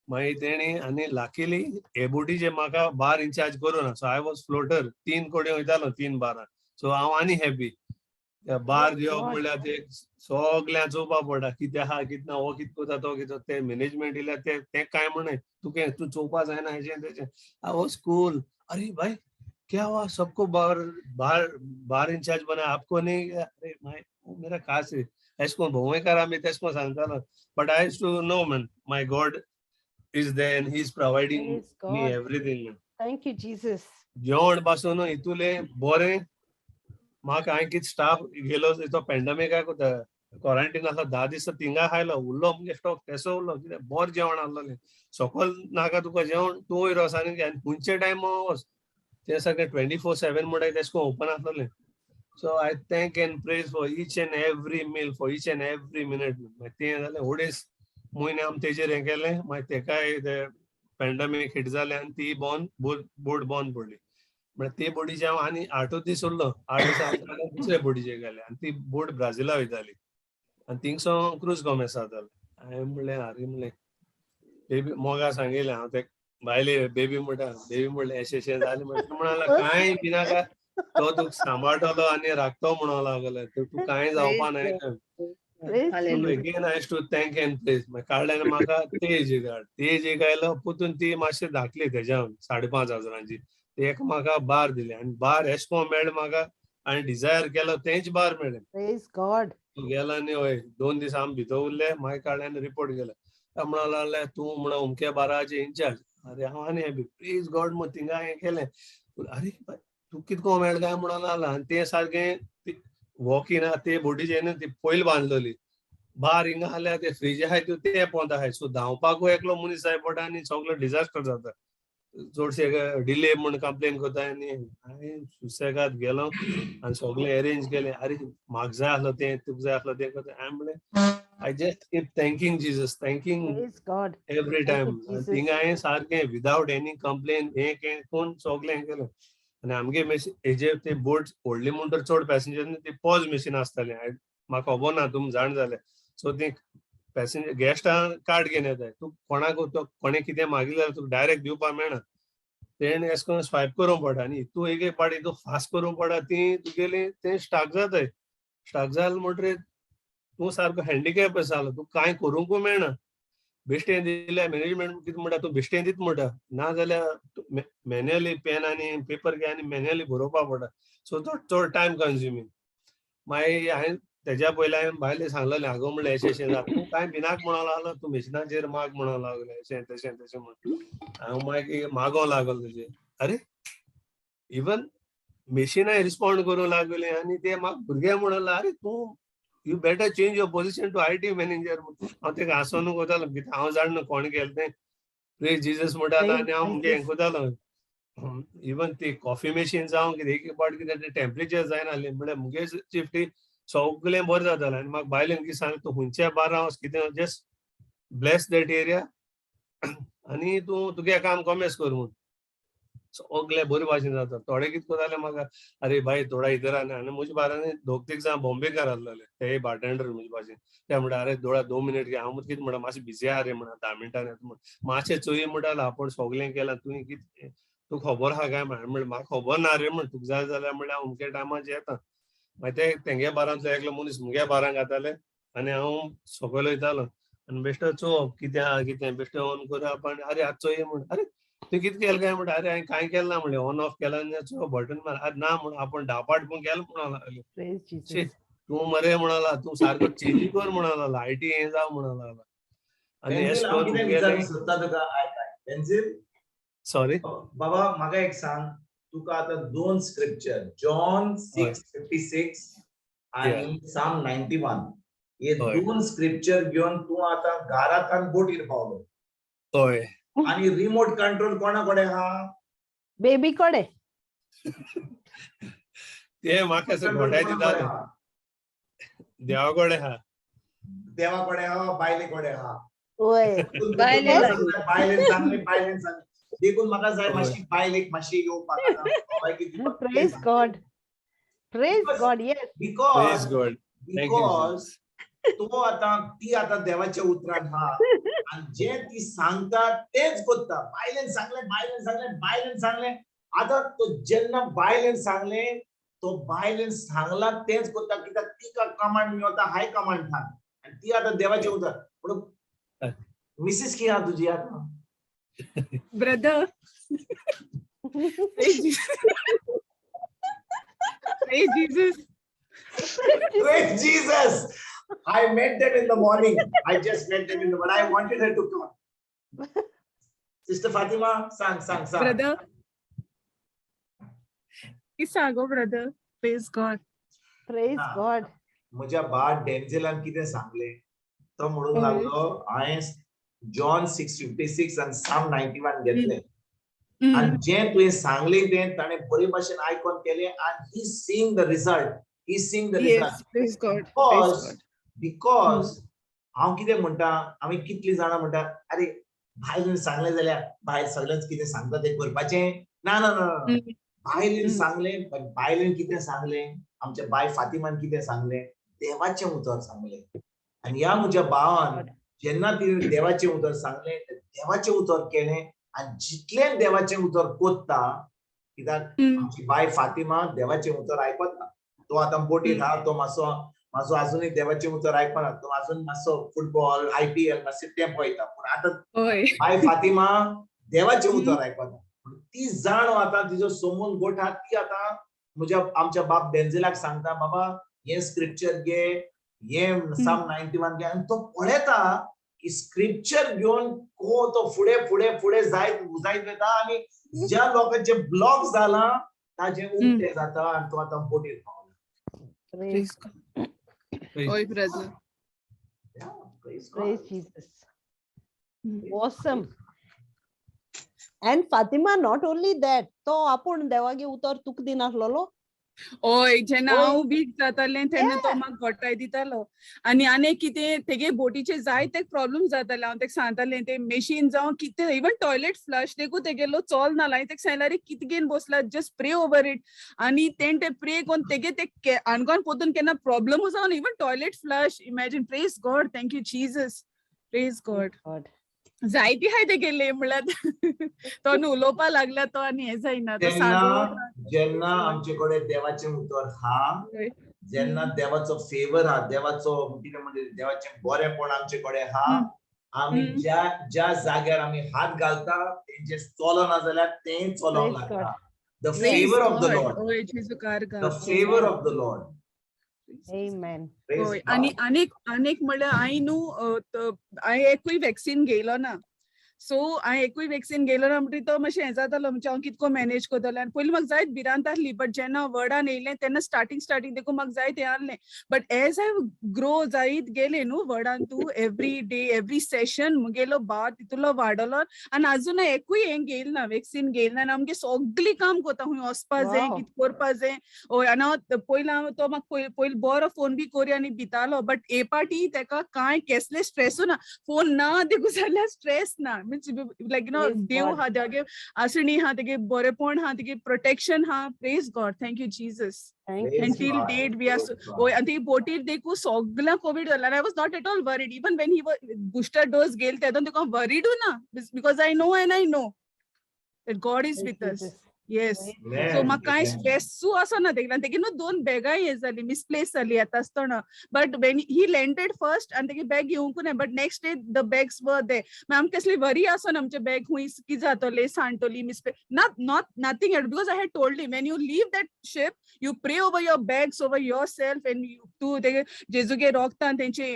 मागीर तेणी आनी लाकीली हे बोटीचे म्हाका बार इन्चार्ज करूं ना, सो I was floater. तीन कडेन वयतालो, तीन बारां. सो हांव आनी हॅपी. बार दिवप म्हणल्यार ते सगळ्यां चोवपा पडटा, कितें आहा कितें ना, हो कितें करता, तो कितें. ते मॅनेजमेंट इल्यार ते ते कांय म्हणय, तुका तूं चोवपा जायना, हेजें तेजें. I was cool. अरे भाई, क्या हुआ? सबको बार बार बार इंचार्ज बना, आपको नहीं? अरे भाई, वो मेरा खास है. एश कोन भोंवयकार आमी तेश कोन सांगतालो, but I to know man, my God is there and he is providing Praise me God. Everything. Thank you, Jesus. जेवण पासून हितूले बरें म्हाका. हांवें कितें स्टाफ गेलो तो पेंडमिकाक, क्वॉरंटीन आसलो 10 दीस, थिंगा खायलो, उरलो मुगे स्टॉक तेसो उरलो. कितें बरें जेवण आहलोलें. सकल नाका तुका जेवण, तूं वयर वच आनी खंयचे टायम वच, तें सगळें 24/7 म्हणटा तेश कोन open आसलोलें. So I thank and praise for each and every meal, for each and every minute. मागीर तें जालें, अडेच म्हयने आमी तेजेर हें केलें. मागीर तेकाय ते पेंडमीक हिट जालें आनी ती बंद बोट, बोट बंद पडली. म्हळ्यार ते बोटीचे हांव आनी आठूच दीस उरलो. 8 दीस आमकां दुसऱ्या बोटीचेर गेले आनी ती बोट ब्राझिला वयताली आनी थिंगसोन क्रूज कॉमेस जातालें. हांवें म्हणलें, अरे म्हणलें, बेबी मोगा सांगिल्लें हांव ते बायले, बेबी म्हणटा, बेबी म्हणलें, अशें अशें जालें म्हणलें. म्हणला, कांय भिनाका, तो तुका सांबाळटलो आनी राखतो म्हणून लागले, तूं कांय जावपा नाय. Praise Hallelujah. Again I to thank and praise. मागीर काडल्यान म्हाका तेज एक हाड, तेज एक आयलो पोतून. ती मातशी धाकली तेज्यान, 5,500ची. एक म्हाका बार दिले आनी बार एश कोन मेळ्ळें म्हाका आनी डिजायर केलो तेंच बार मेळ्ळें. Praise God. तूं गेला न्ही, हय, 2 दीस आमी भितर उरले. मागीर काडले आनी रिपोर्ट केले. म्हणून लागले, तूं म्हणून अमक्या बाराचे इन्चार्ज. अरे, हांव आनी हॅपी, प्रेज गॉड. मग थिंगा हें केलें. अरे, तूं कितको मेळ्ळें काय म्हणून लागला. आनी तें सारकें वॉक इन आहा ते बोटीचे न्हू, ती पयलीं बांदलोली. बार हिंगा आसल्यार ते फ्रीज आहाय त्यो ते पोंत आहाय, सो धांवपाकूय एकलो मनीस जाय पडटा आनी सगलो डिजास्टर जाता. चडशे डिले म्हूण कंप्लेन करता. आनी हांवें सुसेगाद गेलो आनी सगळें अरेंज केलें. अरे, म्हाका जाय आसलो तें, तुका जाय आसलो तें करता. हांवें म्हणलें, I just keep thanking Jesus, thanking Praise God. Every Thank you, time. Jesus. थिंगा हांवें सारकें विदावट एनी कंप्लेन हें कोण सगळें हें केलें. आनी आमगे मशीन हेजे ते बोट व्हडली म्हणटर चड पॅसेंजर ती पॉज मशीन आसतालें. म्हाका खबर ना, तुमी जाण जालें. सो ती पॅसेंजर गेस्टां कार्ड घेवन येताय, तूं कोणाक तो कोणें कितें मागिल्लें जाल्यार तुका डायरेक्ट दिवपाक मेळना. तेणें अशें करून स्वायप करूंक पडटा आनी तूं एक एक पाटी तूं फास्ट करूंक पडटा. ती तुगेली तें स्टाक जाताय. स्टाक जालें म्हणटरीर तूं सारको हँडिकॅप जालो, तूं कांय करूंकू मेळना. बेश्टें दिल्यार मॅनेजमेंट कितें म्हणटा, तूं बेश्टें दीत म्हणटा, ना जाल्यार मॅन्युअली पेन आनी पेपर घे आनी मॅन्युअली बरोवपा पडटा. सो तो चड टायम कन्ज्युमींग. मागीर हांवें तेज्या पयलीं हांवें बायले सांगलेलें, आगो म्हणलें अशें अशें जाता, तूं कांय भिनाक म्हणूंक लागलो, तूं मिशनाचेर माग म्हणूंक लागलें, अशें तशें तशें म्हण. हांव मागीर मागोंक लागलो तुजेर. अरे, इवन मिशिनाय रिस्पॉन्ड करूंक लागली आनी ते म्हाका भुरगे म्हणूंक लागले, अरे तूं you better change your position to IT manager. हांव तेका हांसोनू वतालो, कित्याक हांव जाणा कोण केलें तें. प्रेज जिजस म्हणटालो आनी हांव मुगे हें करतालो. इवन ती कॉफी मशीन जावं कितें, एक पावट कितें तें टेम्परेचर जायना आसलें म्हणल्यार मुगे शिफ्टी सगळें बरें जातालें. आनी म्हाका बायलेन कितें सांगलें, तूं खंयच्या बारां वच कितें जस्ट ब्लेस that area आनी तूं तुगे काम कॉमेस कर म्हूण. सगळें बरे भाशेन जाता. थोडे कितें करताले म्हाका, अरे भाई थोडा इधर आना. आनी म्हज्या बारांनी दोग तीग जाण बॉम्बेकार आसलेले, तेय बार्टेंडर म्हजे भाशेन. ते म्हणटा, अरे दोळा 2 मिनट घे. हांव कितें म्हणटा, मातशें बिजी आहा रे म्हणा, 10 मिनटां येता म्हण. मातशें चोय म्हणटालो, आपूण सगळें केलां, तुवें कितें तुका खबर आहा काय म्हणलें. म्हाका खबर ना रे म्हण, तुका जाय जाल्यार म्हणल्यार हांव अमक्या टायमार येता. मागीर ते तेंगे बारांतलो एकलो मनीस मुगे बारांक घाताले आनी हांव सकयल वयतालो आनी बेश्टो चोवप कितें आहा कितें, बेश्टें ऑन करप आनी अरे आतां चोय म्हण. अरे तुवें कितें केलें काय म्हणटा. अरे हांवें कांय केलें ना म्हणलें, ऑन ऑफ केलां आनी चो बटन मार. अरे ना म्हण, आपूण 10 पाट पूण केलें म्हणून लागले. Praise शी, Jesus. तूं मरे म्हणला, तूं सारको चेंज कर म्हणून लागला, IT हें जावं म्हणून लागला. आनी हें डेन्झिल, हांव करून कितें गेलें. विचारूंक सोदता तुका, आयक आयक डेन्झिल. सॉरी. बाबा, म्हाका एक सांग, तुका आतां दोन स्क्रिप्चर, जॉन 6:56 आणि साम 91, हे दोन स्क्रिप्चर घेवन तूं आतां घरांत बोटीर पावलो. हय. आणि रिमोट कंट्रोल कोणा कडेन आहा? बेबी कडे. ते म्हाका असं कंट्रोल घोटाय कोणा दिता. कडेन आहा? देवा कडेन आहा. देवा कडेन आहा, बायले कडेन आहा? वय. बायले लागीं. बायलेन सांगले, बायलेन सांगले, देखून म्हाका जाय मातशी बायलेक मातशी येवपाक आतां बायलेक दिवपाक. Praise God. Praise God. Yes. Because Praise God. Thank you. Because तो आतां ती आतां देवाच्या उतरान हा आणि जे ती सांगता तेच करता. बायलेन सांगले, बायलेन सांगले, बायलेन सांगले. आतां तो जेन्ना बायलेन सांगले, तो बायलेन सांगला तेच करता, कित्याक तिका कमांड मेवता, हाय कमांड था आणि ती आतां देवाचे उतर. पूण मिसेस की आहा तुजी आतां? Brother. Praise Jesus. Praise Jesus. Praise Jesus. I met them in the morning. I just met them in the, but I wanted her to come. Sister Fatima, सांग सांग सांग. Brother. Isago, brother. Praise God. Praise हा. God. म्हज्या बा डेन्झेलान कितें सांगलें, तो म्हणूंक लागलो, हांवें जॉन 6:56 आनी साम 91 घेतले आनी जें तुवें सांगलें तें ताणें बरे भाशेन आयकोन केलें आनी he seeing the result, he seeing the result. Yes, praise God. Praise because God. Because हांव कितें म्हणटा, आमी कितलीं जाणां म्हणटा, अरे बायलेन सांगलें जाल्यार बायल सगळ्यांच कितें सांगता तें करपाचें ना. ना ना ना. बायलेन सांगलें, पण बायलेन कितें सांगलें, आमच्या बाय फातिमान कितें सांगलें? देवाचें उतर सांगलें. आनी ह्या म्हज्या भावान जेन्ना तिणें देवाचें उतर सांगलें, तें देवाचें उतर केलें आनी जितलें देवाचें उतर कोत्ता, कित्याक आमची बाय फातिमा देवाचें उतर आयकता. तो आतां बोटीर आहा, तो मातसो मातसो अजुनूय देवाचें उतर आयकना. तो अजून मातसो फुटबॉल, आयपीएल मातशें तें पळयता. पूण आतां बाय फातिमा देवाचें उतर आयकता. पूण ती जाण आतां तिजो सोमून गोठा, ती आतां म्हज्या आमच्या बाप डेन्झिलाक सांगता, बाबा हें स्क्रिप्चर घे, हें साम 91 घे. आनी तो पळयता की स्क्रिप्चर घेवन को तो फुडें फुडें फुडें जायत जायत वता आनी ज्या लोकांचे ब्लॉक जाला ताजे उक्ते जाता आनी तो आतां बोटीर पावला. Praise, Praise God. Oy, brother. Yeah, praise God. Praise Jesus. Awesome. And Fatima, not only that, तो आपूण देवागे उतर तुका दिनासलेलो. ओय, जेन्ना ओय. हांव वीक जातालें तेन्ना तो म्हाका घोटाय दितालो. आनी आनी कितें तेगे बोटीचे जायते प्रॉब्लम जाताले, हांव तेका सांगतालें, ते मेशीन जावं कितें, इवन टॉयलेट फ्लश देखून तेगेलो चोल ना. हांवें तेका सांगलें, अरे कितें घेवन बसला, जस्ट प्रे ओवर it. आनी तेणें ते प्रे करून तेगे ते आनगोन पोतून केन्ना प्रॉब्लमूच जावन, even toilet flush, imagine. Praise God, thank you Jesus, praise God. God. जायती हाय तेगेले, म्हणल्यार तो न्हू उलोवपा लागला तो आनी हें जायना तो जेन्ना सांगो. जेन्ना आमचे कडेन देवाचें उतर हा. जेन्ना देवाचो फेवर हा, देवाचो कितें म्हणटा, देवाचें बरेंपण आमचे कडेन हा, आमी ज्या ज्या जाग्यार आमी हात घालता तेंचे चलना जाल्यार तें चलोंक Praise लागता. The favour of the Lord, होय, जेजू कारगा. The favour of the Lord. Amen. होय, आनी आनीक आनीक म्हणल्यार हांवें न्हू हांवें एकूय वॅक्सीन घेयलो ना. सो हांवें एकूय वॅक्सीन घेयलो ना म्हणटकीर तो मातशें हें जातालो, म्हणजे हांव कितको मॅनेज करतलें. आनी पयलीं म्हाका जायत भिरांत आसली, बट जेन्ना वर्डान येयलें तेन्ना स्टार्टींग स्टार्टींग देखून म्हाका जायत हें आहलें, बट एज I grow जायत गेलें न्हू वर्डान, तूं एवरी डे एवरी सेशन मुगेलो भाव तितूलो वाडलो आनी आजून एकूय हें घेयल ना, वॅक्सीन घेयल ना. आनी आमगे सगळीं काम करता, खूंय वचपा जाय, कितें करपा जाय. हय, आनी हांव पयलीं हांव तो म्हाका पयलीं बरो फोन बी करी आनी भितालो, बट ए पाटी तेका कांय केसलें स्ट्रेसूय ना, फोन ना देखून जाल्यार स्ट्रेस ना. Means like you know Praise देव God. हा, तेगे आसणी हा, तेगे बरेपण हा, तेगे प्रोटेक्शन हा. Praise God, thank you Jesus. Thank you. And till date we are हय, आनी ती बोटीर देखून सगळ्यांक कोवीड जालो आनी I was not at all worried, even when he booster dose घेयल तेदोन तेका वरीडूय ना, because I know and I know that God is Praise with us. Jesus. Yes. Praise so म्हाका कांय स्ट्रेसूय आसना तेगे. आनी तेगे न्हू दोन बॅगांय हें जाली, मिसप्लेस जाली येता आसतना, but when he landed first आनी तेगे बॅग येवंकू ना, but next day the bags were there. मागीर आमकां कसली वरी आसना, आमचे बॅग खूंय कितें जातलें, सांडटली, misplace, not nothing at, because I had told him, when you leave that ship, you pray over your bags, over yourself, and you तूं तेगे जेजूगे रोगतान तेंचे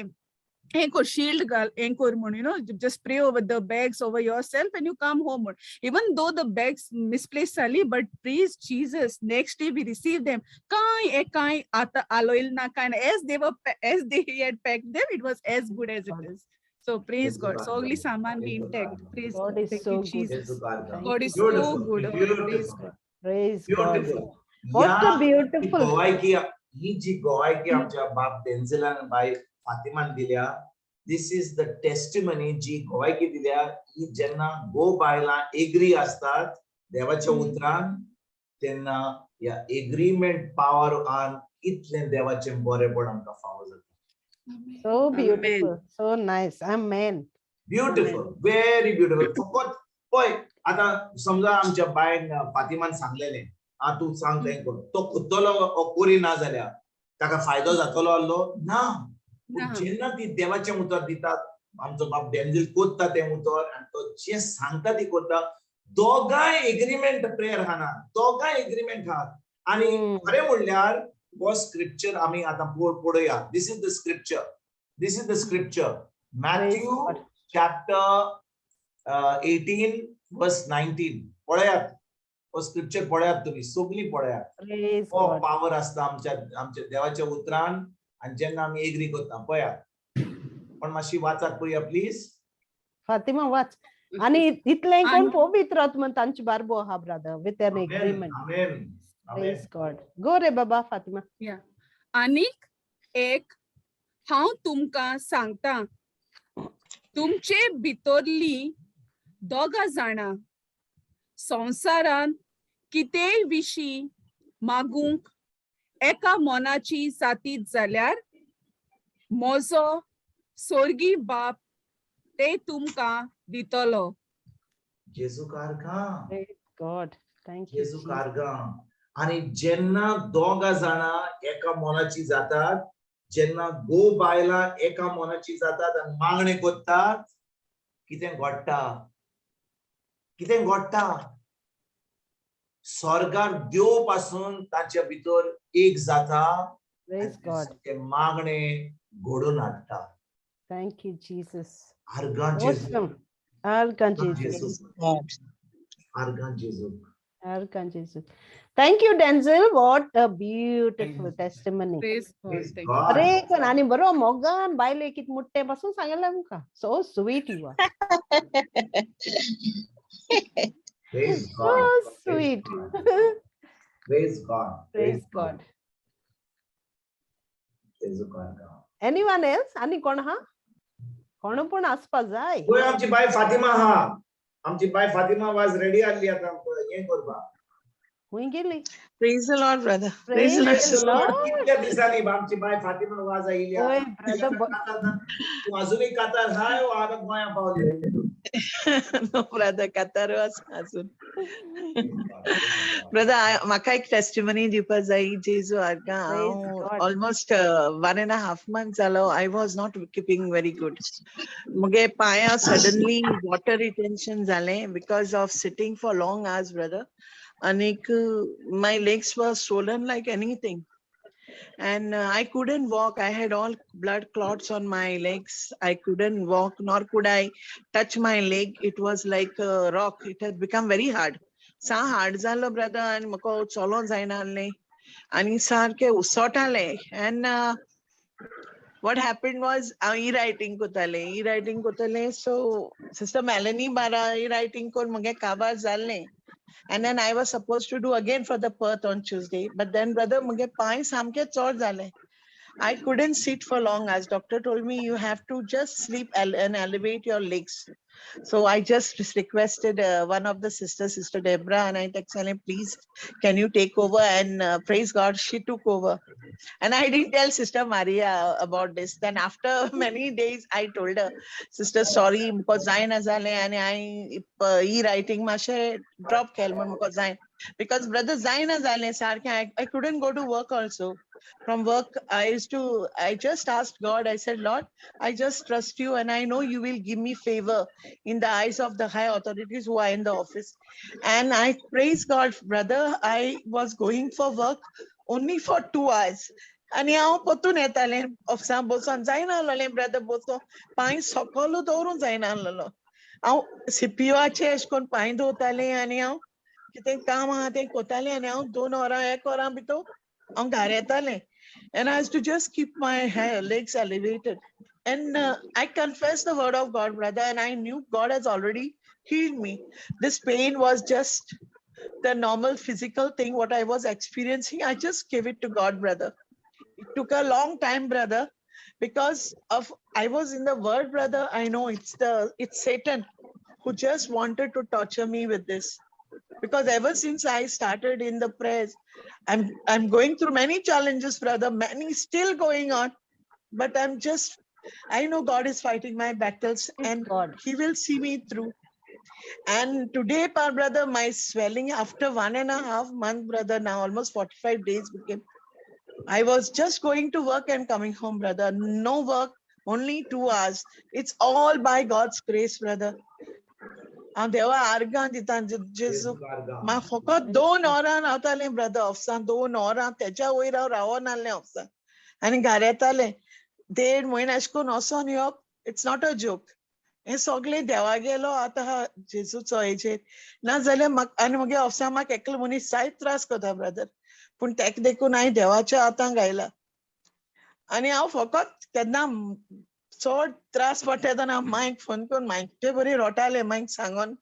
हें कर, शिल्ड घाल, हें कर म्हूण, just pray over the bags, over yourself, and you come home म्हूण. Even though the bags misplace जाली, but praise Jesus, next day we receive them. कांय एक कांय आतां आलोयल ना, कांय ना. As they had pack them, it was as good as it is. So praise God, सगळी सामान बी intact. Praise God God, is thank so you good. Jesus. Thank God you. Is so Beautiful, good. Praise beautiful. God. Praise God. Beautiful. What a ह्या beautiful. गोवायकी, ही जी गोवायकी आमच्या बाप डेन्झेलान, बाय फातिमान दिल्या, this is the testimony. जी गोवायकी दिल्या ही, जेन्ना गो बायलां एग्री असतात देवाच्या उतरान, तेन्ना ह्या एग्रीमेंट पावर आन इतलें देवाचें बरेपण आमकां फावो जाता. So Amen. Beautiful. So nice. Amen. Beautiful, very beautiful. फकत पळय, आतां समजा आमच्या बायन फातिमान सांगलेलें, आ तूं सांग तें कर, तो कुत्तलो करी ना जाल्यार ताका फायदो जातलो आहलो ना. पूण ना. जेन्ना ती देवाचें उतर दितात, आमचो बाप डेन्झील कोत्ता तें उतर आनी तो जें सांगता ती करता. दोगांय एग्रीमेंट प्रेयर आहा, दोगांय एग्रीमेंट आहात आनी खरें म्हणल्यार हो स्क्रिप्चर आमी आतां पळोवया. This is the scripture, this is the scripture, Praise Matthew God. Chapter 18 verse 19. पळयात, हो स्क्रिप्चर पळयात, तुमी सगळीं पळयात. Praise हो God. Power आसता आमच्या आमच्या देवाच्या उतरान आनी जेन्ना आमी एग्री करता. पळयात, पण मातशी वाचात पळया प्लीज. फातिमा, वाच. आणि इतलें कोण पवित्र आत्मा तांचे बारबो आहा brother, with an agreement. Amen, amen. Praise God. Go रे बाबा फातिमा. आनीक एक हांव तुमकां सांगता, तुमचे भितरली दोगां जाणां संवसारांत कितेंय विशीं मागूंक एका मनाची जातीत जाल्यार म्हजो सोर्गी बाप ते तुमकां दितलो. जेजू कारगां. Praise God. Thank you. जेजू Jesus. कारगां. आणि जेन्ना दोगां जाणां एका मनाची जातात, जेन्ना गो बायलां एका मनाची जातात आनी मागणें करतात, कितें घडटा? कितें घडटा? स्वर्गार देव पासून ताच्या भितर एक जाता Praise आनी God. ते मागणें घडोवन हाडटा. Thank you, Jesus. आर्गां जेजू. Awesome. आर्गां जेजू. जेजू, आर्गां जेजू. आर्गां जेजू. Thank you, Denzel. What a beautiful testimony. Praise God. Praise Thank you. God. अरे कोण आणि बरो मोगान बायले कित मुट्टे पासून सांगलें आमकां. So sweet you are. Praise So God. Sweet. Praise God. Praise God. जेजू कारगां. Anyone else? आणि कोण हा? कोण पण आसपा जाय. पळय, आमची बाय फातिमा हा, आमची बाय फातिमा वाज रेडी आहली आतां हें करपाक. खंय गेली? Praise the Lord, brother. Praise the Lord, Praise the sister. Lord. कितल्या दिसांनी आमची बाय फातिमा वाज आयिल्ली. होय brother. तूं अजुनूय कातार हाय, आतां गोंया पावली? No brother, कातारो आसा अजून. ब्रदर, म्हाका एक टेस्टिमनी दिवपा जाय. जेजू आर्गां. Praise हांव God. Almost 1.5 month जालो, I was not keeping very good. मुगे पांया सडनली वॉटर रिटेन्शन जालें because of sitting for long hours, brother. आनीक my legs were swollen like anything and I couldn't walk. I had all blood clots on my legs. I couldn't walk, nor could I touch my leg. It was like a rock. It had become very hard. सा hard जालो brother, आनी म्हाका चलोंक जायना आहलें आनी सारकें उसोटालें. एंड what happened was, हांव ई रायटींग कोतालें, ई रायटींग कोतालें. सो सिस्टर मेलनी बारा ई रायटींग कोन्न मुगे काबार जाल्लें. And then I was supposed to do again for the Perth on Tuesday. But then, brother, मुगे पांय सामके चड जाले. I couldn't sit for long, as doctor told me, you have to just sleep and elevate your legs. So I just requested one of the sisters, Sister Deborah, and I texted her, "Please, can you take over?" And praise God, she took over. And I didn't tell Sister Maria about this. Then after many days, I told her, "Sister, sorry, because जायना जालें आनी हांवें E writing मातशें drop केलें म्हूण म्हाका जाय." Because brother, जायना जालें सारकें. I couldn't go to work also. From work, I used to, I just asked God, I said, "Lord, I just trust you and I know you will give me favor in the eyes of the high authorities who are in the office." And I praise God, brother, I was going for work only for 2 hours. आनी हांव परतून येतालें. ऑफिसान बसोन जायना आसलें brother, बसोन पांय सकयल दवरूंक जायना आसलेलो. हांव सीपीयूआचे अशें करून पांय दवरतालें आनी हांव कितें काम आहा तें कोतालें आनी हांव 2 वरां 1 वरां भितर हांव घरा येतालें. And I used to just keep my legs elevated. And I confessed the word of God, brother, and I knew God has already healed me. This pain was just the normal physical thing, what I was experiencing. I just gave it to God, brother. It took a long time, brother, because of I was in the word, brother. I know it's Satan who just wanted to torture me with this. Because ever since I started in the prayers, I'm going through many challenges, brother, many still going on. But I know God is fighting my battles Praise and God. He will see me through. And today, brother, my swelling after 1.5 month, brother, now almost 45 days became. I was just going to work and coming home, brother. No work, only 2 hours. It's all by God's grace, brother. हांव देवा आर्गां दिता जेजू. म्हाका फकत 2 वरां रावतालें brother ऑफिसान, 2 वरां. तेच्या वयर हांव रावनासलें ऑफिसान आनी घरा येतालें. देड म्हयने अशें करून वचोन येवप, it's not a joke. हें सगळें देवा गेलो आतां जेजूचो हेजेर. ना जाल्यार म्हाका आनी मुगे ऑफिसान म्हाका एकलो मनीस जायत त्रास करता ब्रदर, पूण तेका देखून हांवें देवाच्या हातांक घायला. आनी हांव फकत केन्ना चड त्रास पडटा तेन्ना हांव मांयक फोन करून मांयचे बरी रोटालें, मांयक सांगोन.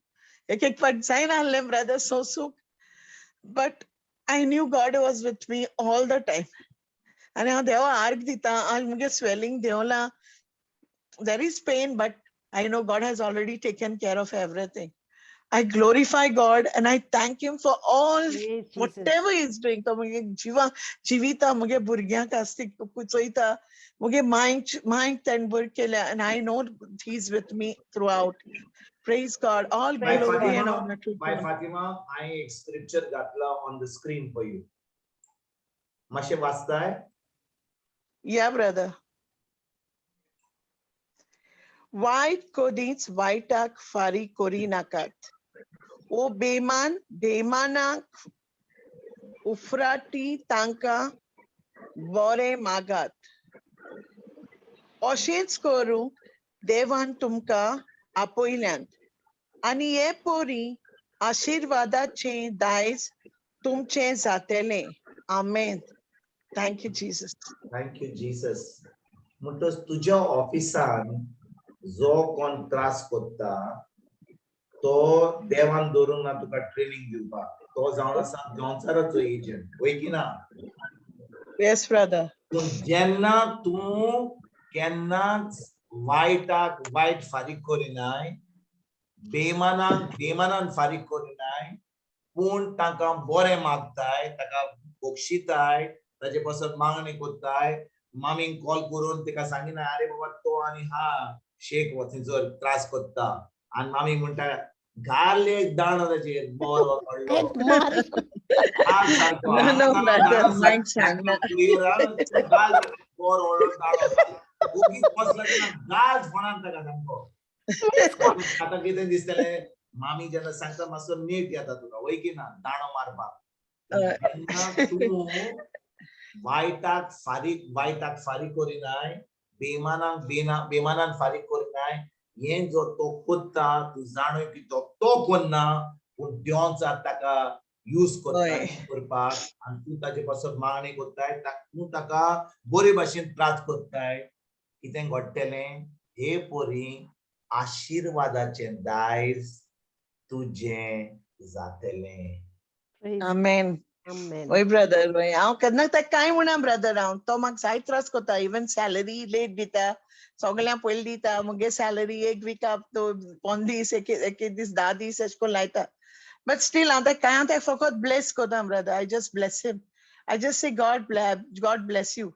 एक एक फावट जायना आहलें brother सोसूंक, but I knew God was with me all the time. आनी हांव देवा आर्ग दिता. आज मुगे swelling देंवलां. There is pain, but I know God has already taken care of everything. I glorify God and I thank Him for all Praise Jesus. Whatever he is doing. तो मुगे जिवा जिविता, मुगे भुरग्यांक आसती चोयता, मुगे मांयक मांयक तेणें बरें केल्या and I know he is with me throughout. Praise God. All By glory and Fatima, honor to by God. Fatima, हांवें एक स्क्रिप्चर घातला on the screen for you. मातशें वाचताय? Yeah, brother. वायट कदीच वायटाक फारीक करी नाकात, ओ बेमान बेमानाक उफराटी तांकां बरें मागात. अशेंच करूं देवान तुमकां आपयल्यात आनी हे परी आशिर्वादाचें दायज तुमचें जातेलें. आमेन. Thank you Jesus. Thank you Jesus. म्हणटच तुज्या ऑफिसान जो कोण त्रास कोत्ता तो देवान दवरूंक ना तुका ट्रेनिंग दिवपाक. तो जावन आसा जॉन्सराचो एजंट, वय की ना? Yes brother. पूण जेन्ना तूं केन्नाच वायटाक वायट फारीक करिनाय, बेमानाक बेमानान फारीक करिनाय, पूण तांकां बरें मागताय, ताका बक्षिताय, ताजे पासत मागणी करताय, मामीक कॉल करून तिका सांगिना, "अरे बाबा, तो आनी हा शेख थंयसर त्रास करता, आनी मामी म्हणटा घाल एक दांडो ताचेर बरो व्हडलो. एक मार. घाल सारको. No, no, हातान brother, दांडो मायक सांगना. क्लियर आ. घाल ताका बरो व्हडलो दांडो घाल. ओगीच बसला तेन्ना घाल फोणान ताका सामको. आतां कितें दिसतलें, मामी जेन्ना सांगता मातसो नेट येता तुका, वय की ना, दांडो मारपाक. हय. जेन्ना तूं वायटाक फारीक, वायटाक फारीक करिनाय, बेमानाक बेना बेमानान फारीक करिनाय, हें जो तो कोत्ता तूं जाणूय की तो तो कोन्ना, पूण देवांचा ताका यूज करता हय. करपाक, आनी तूं ताजे पासत मागणी कोत्ताय, तूं ताका बरे भाशेन त्रास कोत्ताय, कितें घडटलें हे परी आशिर्वादाचें दायज तुजें जातलें. Praise Amen. Amen. वय ब्रदर, वय. हांव केन्ना ताका कांय म्हणा ब्रदर, हांव तो म्हाका जायत त्रास कोता. इवन सॅलरी लेट दिता, सगळ्यां पयलीं दिता. मुगे सॅलरी एक विका तो 15 दीस, एक एक दीस 10 दीस अशें करून लायता. बट स्टील हांव ताका कांय, हांव ताका फकत ब्लेस कोता brother. I just bless him. I just say God bless you.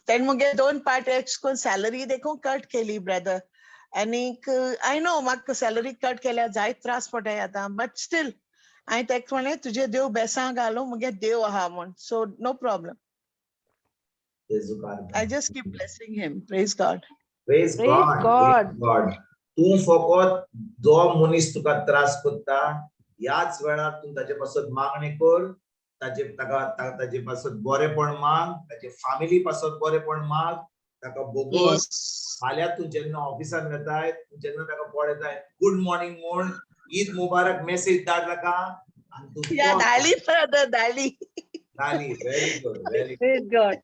तेणें मुगे दोन पार्ट एश करून सॅलरी देखून कट केली ब्रदर. आनीक I know म्हाका सॅलरी कट केल्यार जायत त्रास पडटाय आतां, बट स्टील हांवें ताका म्हणलें तुजें देव बेसां घालूं, मुगे देव आहा म्हूण, सो नो प्रॉब्लम. जेजू. I just keep blessing him. Praise God. Praise Praise God. God. God. तूं फकत जो मनीस तुका त्रास करता ह्याच वेळार तूं ताजे पासत मागणी कर, ताजे ताका ताजे पासत बरेपण माग, ताजे फामिली पासत बरेपण माग, ताका बोगस. फाल्यां तूं जेन्ना ऑफिसान वेताय, तूं जेन्ना ताका पळयताय, गुड मॉर्निंग म्हूण, ईद मुबारक मेसेज धाड ताका आनी तूं Yeah, धाडली brother, धाडली. धाडली. Very good, very Praise God.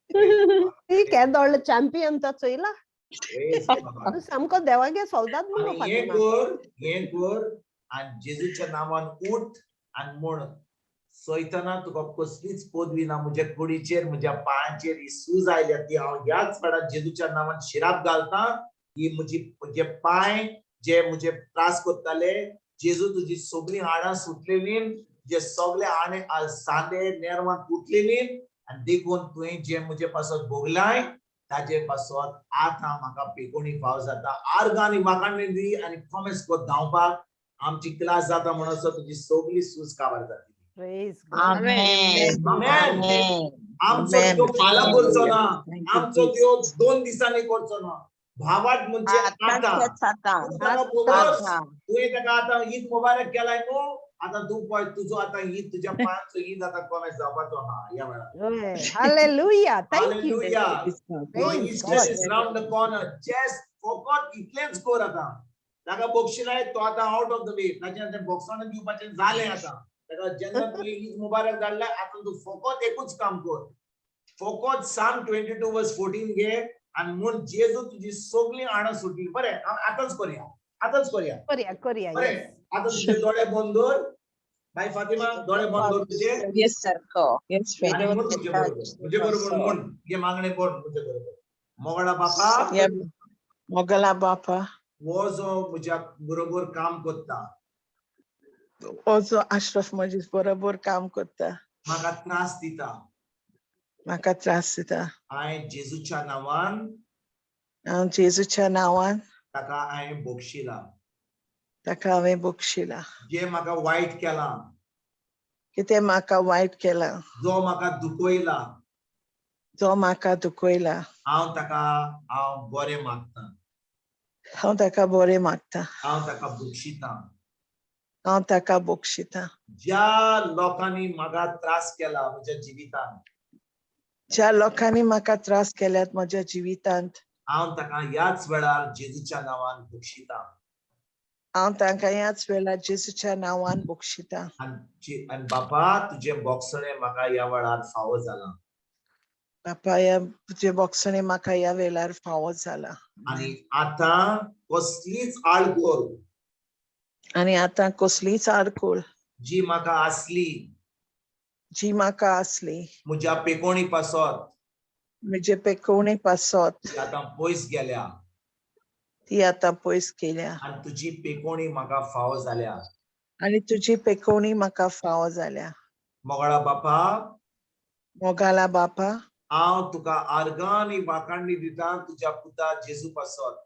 ती केदो व्हडलो चॅम्पियन तो चोयला. गुड. तूं सामको देवागे सोल्दाद मुगो. आनी हें फातिमा. कर, हें कर आनी जेजूच्या नांवान उठ आनी म्हण, सैताना तुका कसलीच पदवी ना म्हज्या कुडीचेर, म्हज्या पांयांचेर. ही सूज आयल्या ती हांव ह्याच वेळार जेजूच्या नांवान शिराप घालता. ही म्हजी म्हजे पांय जे म्हजे त्रास करताले, जेजू तुजी सगळीं हाडां सुटलेली, जे सगळे हाणे सांदे नेरवां तुटलेली, आनी देखून तुवें जे म्हजे पासत भोगलाय ताजे पासत आतां म्हाका पेकोणी फाव जाता. आर्गां आनी वाखाणणी दी आनी कॉमेस कर धांवपाक. आमची क्लास जाता म्हणसर तुजी सगळी सूज काबार जातली. Praise God. Amen. Amen. Amen. आमचो Amen. देव फाल्यां करचो ना, Thank you, आमचो Jesus. देव 2 दिसांनी करचो ना. भावात म्हणजे आतां. आतांच आतां. तूं ताका बोगस. आतां. तुवें ताका आतां ईद मुबारक केलाय न्हू, आतां तूं पळय तुजो आतां ईद, तुज्या पांयांचो ईद आतां कॉमेस जावपाचो आहा ह्या वेळार. हय. Hallelujah. Thank you. Hallelujah. Praise God. Your Praise Easter God. is round the corner. Just फकत इतलेंच कर आतां. ताका बक्षिलाय, तो आतां आउट ऑफ the वे. ताचें आतां बॉक्सांत दिवपाचें जालें आतां ताका. जेन्ना तुवें ईद मुबारक धाडलाय, आतां तूं फकत एकूच काम कर. फकत Psalm 22 verse 14 घे आनी म्हूण, जेजू तुजी सगळीं हाडां सुटली. बरें, हांव आतांच करया, आतांच करया. करया, करया. बरें. Yes. आतां तुजे दोळे बंद दवर. बाय फातिमा, दोळे बंद दवर तुजे. Yes, sir. Yes, आनी Father. म्हण तुजे बरोबर, म्हजे बरोबर म्हण, हे मागणें कर म्हजे बरोबर. मोगळा बापा, Yeah. मोगला बापा, हो जो म्हज्या बरोबर काम करता, हो जो अशरफ म्हजे बरोबर काम करता, म्हाका त्रास दिता, म्हाका त्रास दिता, हांवें जेजूच्या नांवान हांव जेजूच्या नांवान ताका हांवें बक्षिला. ताका हांवें बक्षिला. जे म्हाका वायट केलां, कितें म्हाका वायट केलां, जो म्हाका दुखयला, जो म्हाका दुखयला, हांव ताका हांव बरें मागता. हांव ताका बरें मागता. हांव ताका बक्षितां. हांव ताका बक्षितां. ज्या लोकांनी म्हाका त्रास केला म्हज्या जिवितांत, ज्या लोकांनी म्हाका त्रास केल्यात म्हज्या जिवितांत, हांव ताका ह्याच वेळार जेजूच्या नांवान बक्षितां. हांव तांकां ह्याच वेळार जेजूच्या नांवान बक्षितां. आनी बापा, तुजें बोगसणें म्हाका ह्या वेळार फावो जालां. बापा, ह्या तुजें बोगसणें म्हाका ह्या वेळार फावो जालां. आनी आतां कसलीच आडखळ आनी आतां कसलीच आडखळ जी म्हाका आसली, जी म्हाका आसली, म्हज्या पेकोणी पासत, म्हजे पेकोवणे पासत, ती आतां पयस गेल्या. ती आतां पयस गेल्या. आनी तुजी पेकोणी म्हाका फावो जाल्या. आनी तुजी पेकोवणी म्हाका फावो जाल्या. मोगळा बापा, मोगाला बापा, हांव तुका आर्गां आनी वाखाणणी दिता तुज्या पुता जेजू पासत.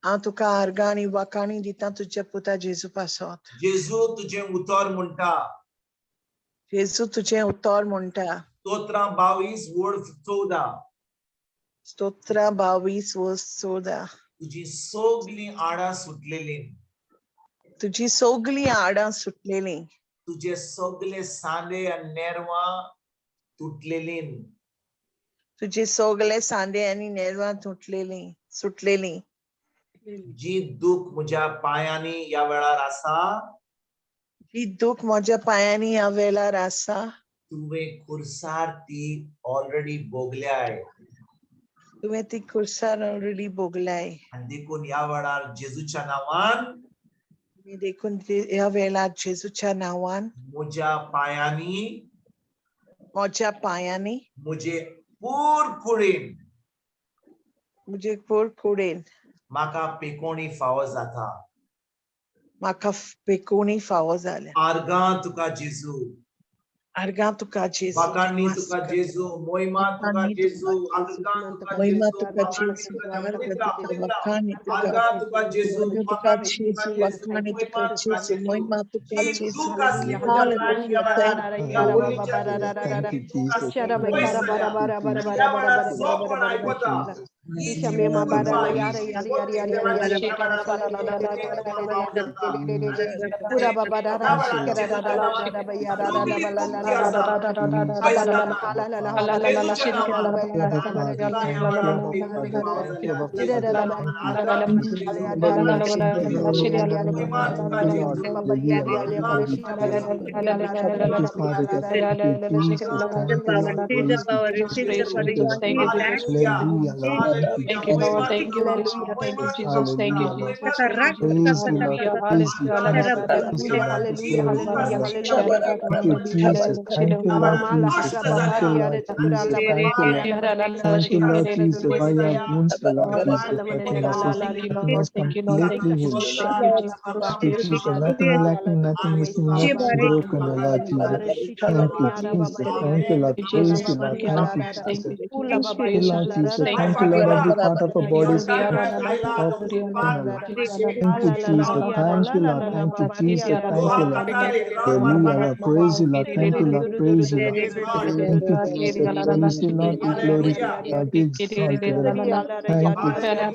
हांव तुका आर्गां आनी वाखाणी दिता तुज्या पुता जेजू पासत. जेजू तुजें उतर म्हणटा. जेजू तुजें उतर म्हणटा. स्तोत्रां 22 वड 14. स्तोत्रां 22 वर्स 14. तुजी सगलीं आडां सुटलेलीं. तुजी सगलीं आडां सुटलेलीं. तुजे सगले सांदे आनी नेरवां तुटलेलीं. तुजे सगले सांदे आनी नेरवां तुटलेलीं सुटलेलीं. जी दूख म्हज्या पांयांनी ह्या वेळार आसा, जी दूख म्हज्या पांयांनी ह्या वेळार आसा, तुवें खुर्सार ती ऑलरेडी भोगल्याय. तुवें ती खुर्सार ऑलरेडी भोगलाय. आनी देखून ह्या वेळार जेजूच्या नांवान, आनी देखून ह्या वेळार जेजूच्या नांवान, म्हज्या पांयांनी, म्हज्या पांयांनी, म्हजे पूर कुडीन, म्हजे पोर कुडीन, म्हाका पेकोणी फावो जाता. म्हाका पेकोणी फावो जाल्या. आर्गां तुका जेजू. आर्गां तुका जेजू. वाखाणी तुका जेजू, मोहिमा तुका वाखाणी जेजू, तुका आर्गां तुका महिमा जेजू, तुका वाखाणी जेजू, तुका आर्गां पवित्र, तुका पवित्र. वाखाणी तुका आर्गां तुका जेजू, आर्गां तुका वाखाणी तुका जेजू, जेजू, वाखाणी मोहिमा तुका तुका जेजू, जेजू. महिमा तुका जी जेजू. दूख आसली म्हज्या पांयांनी ह्या वेळार, ह्या ओलीच्या Thank you, Jesus. पयस जाल्या. ह्या वेळार जो कोण आयकता, ही जी कृपा, ही जी शक्ती देवाची ह्या वेळार फावो जाता. ह्या वेळार जेजूच्या नांवान सगळी दूख जी आसा पयस जाता. जेजूच्या नांवान तुका ह्या वेळार पेकोणी फावो जाल्या. जेजूच्या नांवान आर्गां तुका जेजू, मोहिमा तुका जेजू, आर्गां तुका जेजू. Thank you, Father God. Thank you, Jesus. Thank you, Lord. Receive the Praise you, power, receive the power. You Jesus. are healed back. Hallelujah. Hallelujah, Lord. Thank you, Thank you, Lord. Jesus. Thank you, Holy Spirit. Thank you, Jesus. Thank you, Hallelujah, Lord. Jesus. Thank you, Praise you, Lord. Hallelujah. Praise you, Hallelujah. Jesus. Praise you, Lord. Glory to you, Lord. Thank you, Jesus. Thank you, Lord Jesus. Thank you, Lord Jesus. Thank you, Lord. Thank you, Lord Jesus. By your wounds, the Lord Jesus, Fatima is Thank you, Lord. Thank completely you, healed, Jesus. Lord. Thank you, Jesus. Thank you, Jesus. Nothing lacking, nothing missing, nothing broken, O Lord Jesus. Thank you, Jesus. Thank you, Lord. Praise you, Lord. Thank you, Thank Jesus. you, Jesus. Thank you, Praise Lord you, Jesus. Thank Thank you, you, Lord. Every part of our body is open, Lord. Thank you, Jesus. Thank you, Lord. Thank you, Jesus. Thank you, Lord. Hallelujah, Lord. Praise you, Lord. Thank you, Lord. Praise you, Lord. Thank you, Jesus. Praise you, Lord. Be glorified, Lord. Be exalted, Lord. Thank you, Jesus.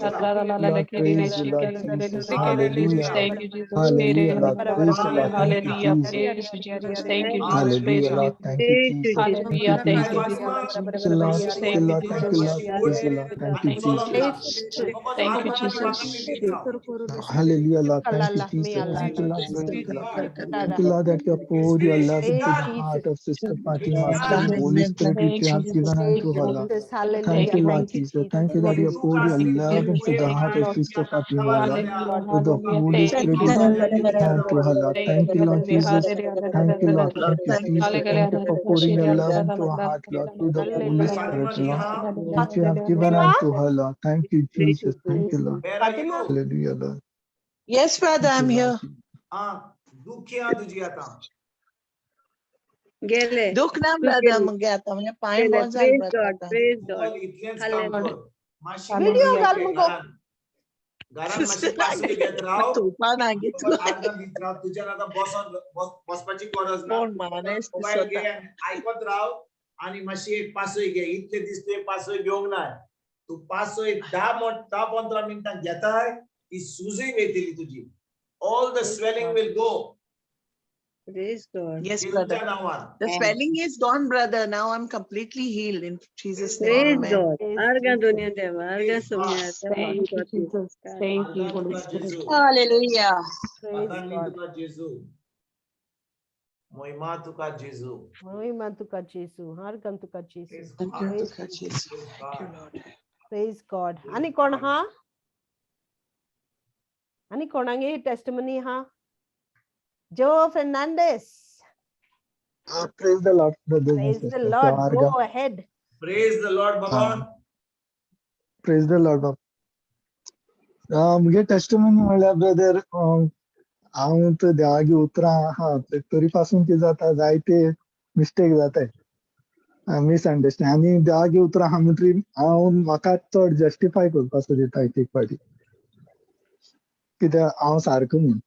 Lord, praise you, Lord Jesus. Hallelujah. Thank you, Jesus. Hallelujah, Lord. Praise you, Lord. Thank you, Hallelujah. Jesus. Praise you, Jesus. Thank you, Jesus. Praise Hallelujah, you, Lord. Thank you, Praise you, Jesus. Thank you, Hallelujah. Thank you, Jesus. Jesus. Thank you, Lord. Thank you, Thank you, Lord. Thank you, Jesus. Lord. Praise you, Lord. Thank you, Jesus. Thank you, Jesus. Hallelujah, Lord. Thank you, Jesus. Thank you, Lord. Praise you, Lord. Thank you, Lord, that you have poured your love into the heart of Sister Fatima through the Holy Spirit which you have given unto her, Lord. Thank you, Lord Jesus. Thank you that you have poured your love into the heart of Sister Fatima, Lord. Through the Holy Spirit which you have given unto her, Lord. Thank you, Lord Jesus. Thank you, Lord. Thank you, Jesus. Thank you for pouring your love into her heart, Lord, through the Holy Spirit, Lord, which you have given unto her, Lord. Thank you, Jesus. Thank you, Lord. Where are you? Hallelujah, Lord. Yes, brother, Thank I'm you, Lord. here. Ah, दुखी आहा तुजी आतां. गेले. दुख ना brother मुगे आतां म्हणजे पांय गेले. बरो जाले Praise brother God, आतां. praise God. चल इतलेंच काम कर. मातशी Video पासय घाल घे मुगो. घरान. घरान मातशी पासय घेत राव. तुफान आगे तुका आर्गां दीत राव. तुज्यान आतां बसोन बसपाची गरज ना. कोण मानेस मोबायल घे दिसता. आनी आयकत राव आनी मातशी एक पासय घे. इतले दीस तुवें पासय घेवंक ना. तूं पासय 10-15 मिनटां घेताय ती सुजय वयतली तुजी. All the swelling will go. Praise God. Yes, brother. जेजूच्या नांवान. The swelling is gone, brother. Now I'm completely healed in Jesus' name. Praise Amen. God. Praise आर्गां Jesus. दोनया देवा, आर्गां Praise Saumya God. Thank you, Jesus. Thank you, आर्गां Holy तुका Spirit. जेजू. Hallelujah. Praise वाखाणी God. तुका जेजू. मोहिमा तुका जेजू. महिमा तुका जेजू. आर्गां तुका जेजू. Praise Thank you, God. तुका जेजू. Praise Thank you, God. Lord. Praise God. Praise आनी कोण God. हा? आनी कोणागे टेस्टमनी हा? जो Fernandes. Praise the Lord, brothers and Praise the sisters. Lord. So, Go ahead. Praise the Lord, Baba. Praise the Lord, बाबा. मुगे टेस्टिमनी म्हणल्यार brother, हांव तर देवागी उतरां आहा तरी पासून कितें जाता, जायते मिस्टेक जाताय, मिसअंडरस्टँड. आनी देवागी उतरां आहा म्हणटरी हांव म्हाका चड जस्टिफाय करपाचो दिता एक एक फावटी. कित्याक हांव सारको म्हूण.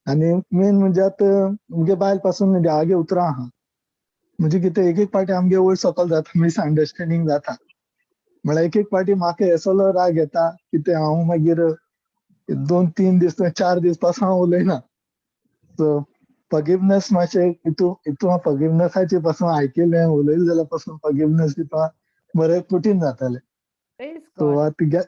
आनी मेन म्हणजे आतां मुगे बायल पासून देवागे उतरां आहा. म्हणजे कितें, एक एक पाटी आमगे वयर सकल जाता, मिसअंडरस्टँडींग जाता. म्हळ्यार एक एक पाटी म्हाका असलो राग येता कितें हांव मागीर 2-3 दीस 4 दीस पासून हांव उलयना. सो फॉरगिवनेस मातशें हितू हितू फॉरगिवनेसाचे पासून आयकिलें, उलयलें जाल्यार पासून फॉरगिवनेस दिवपा बरें कठीण जातालें. Praise so God. आतां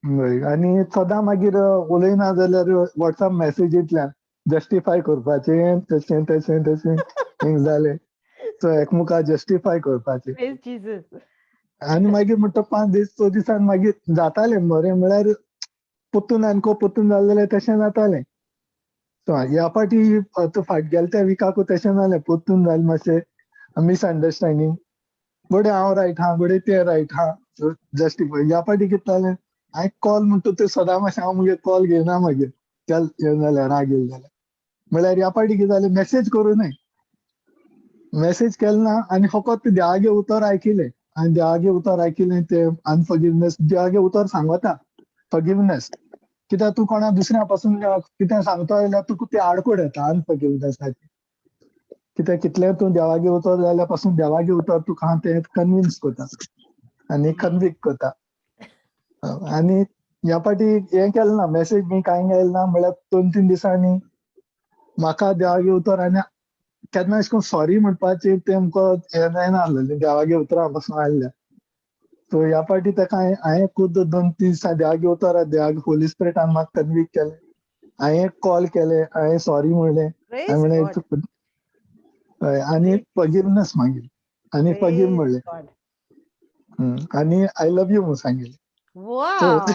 हय, आनी सदां मागीर उलयना जाल्यार वॉट्सएप मॅसेजींतल्यान जस्टिफाय करपाचें, तशें तशें तशें हें जालें. सो एकमुखार जस्टिफाय करपाचें. Praise Jesus. आनी मागीर म्हणटा 5 दीस 6 दिसान मागीर जातालें बरें. म्हळ्यार परतून आनको परतून जालें जाल्यार तशें जातालें. सो ह्या फाटी आतां फाट गेले त्या विकाकूय तशें जालें, परतून जालें मातशें मिसअंडरस्टँडींग. बडें हांव रायट हा, बडें तें रायट हा, जस्टिफाय. ह्या फाटी कितें जालें, हांवें कॉल म्हणटा ते सदां मातशें हांव मुगे कॉल घेयना मागीर चल हें जाल्यार राग येयलो जाल्यार. म्हळ्यार ह्या फाटी कितें जालें, मॅसेज करूं न्हय, मॅसेज केलें ना आनी फकत देवागे उतर आयकिलें. आनी देवागे उतर आयकिलें तें अनफॉरगिवनेस देवागे उतर सांगता फॉरगिवनेस. कित्याक तूं कोणा दुसऱ्या पासून कितें सांगता जाल्यार तुका ते आडकोड येता अनफॉरगिवनेसाची. कित्याक कितलें तूं देवागे उतर जाल्यार पासून देवागे उतर तुका तें कन्विन्स करता आनी कन्विक्ट करता. आनी ह्या फाटी हें केलें ना, मॅसेज बी कांय केलें ना. म्हळ्यार 2-3 दिसांनी म्हाका देवागे उतर आनी केन्ना अशें करून सॉरी म्हणपाचें तें आमकां हें जायना आसलें, देवागे उतरां पासून आयल्या. सो ह्या फाटी तेका हांवें खुद्द 2-3 दिसां देवागे उतर देवागे होली स्पिरिटान म्हाका कन्विक्ट केलें. हांवें कॉल केलें, हांवें सॉरी म्हणलें. Praise हांवें God. म्हणलें हय, आनी फॉरगिवनेस मागली आनी फॉरगीव Praise म्हणलें. God. आनी I love you म्हूण सांगिल्लें. Wow.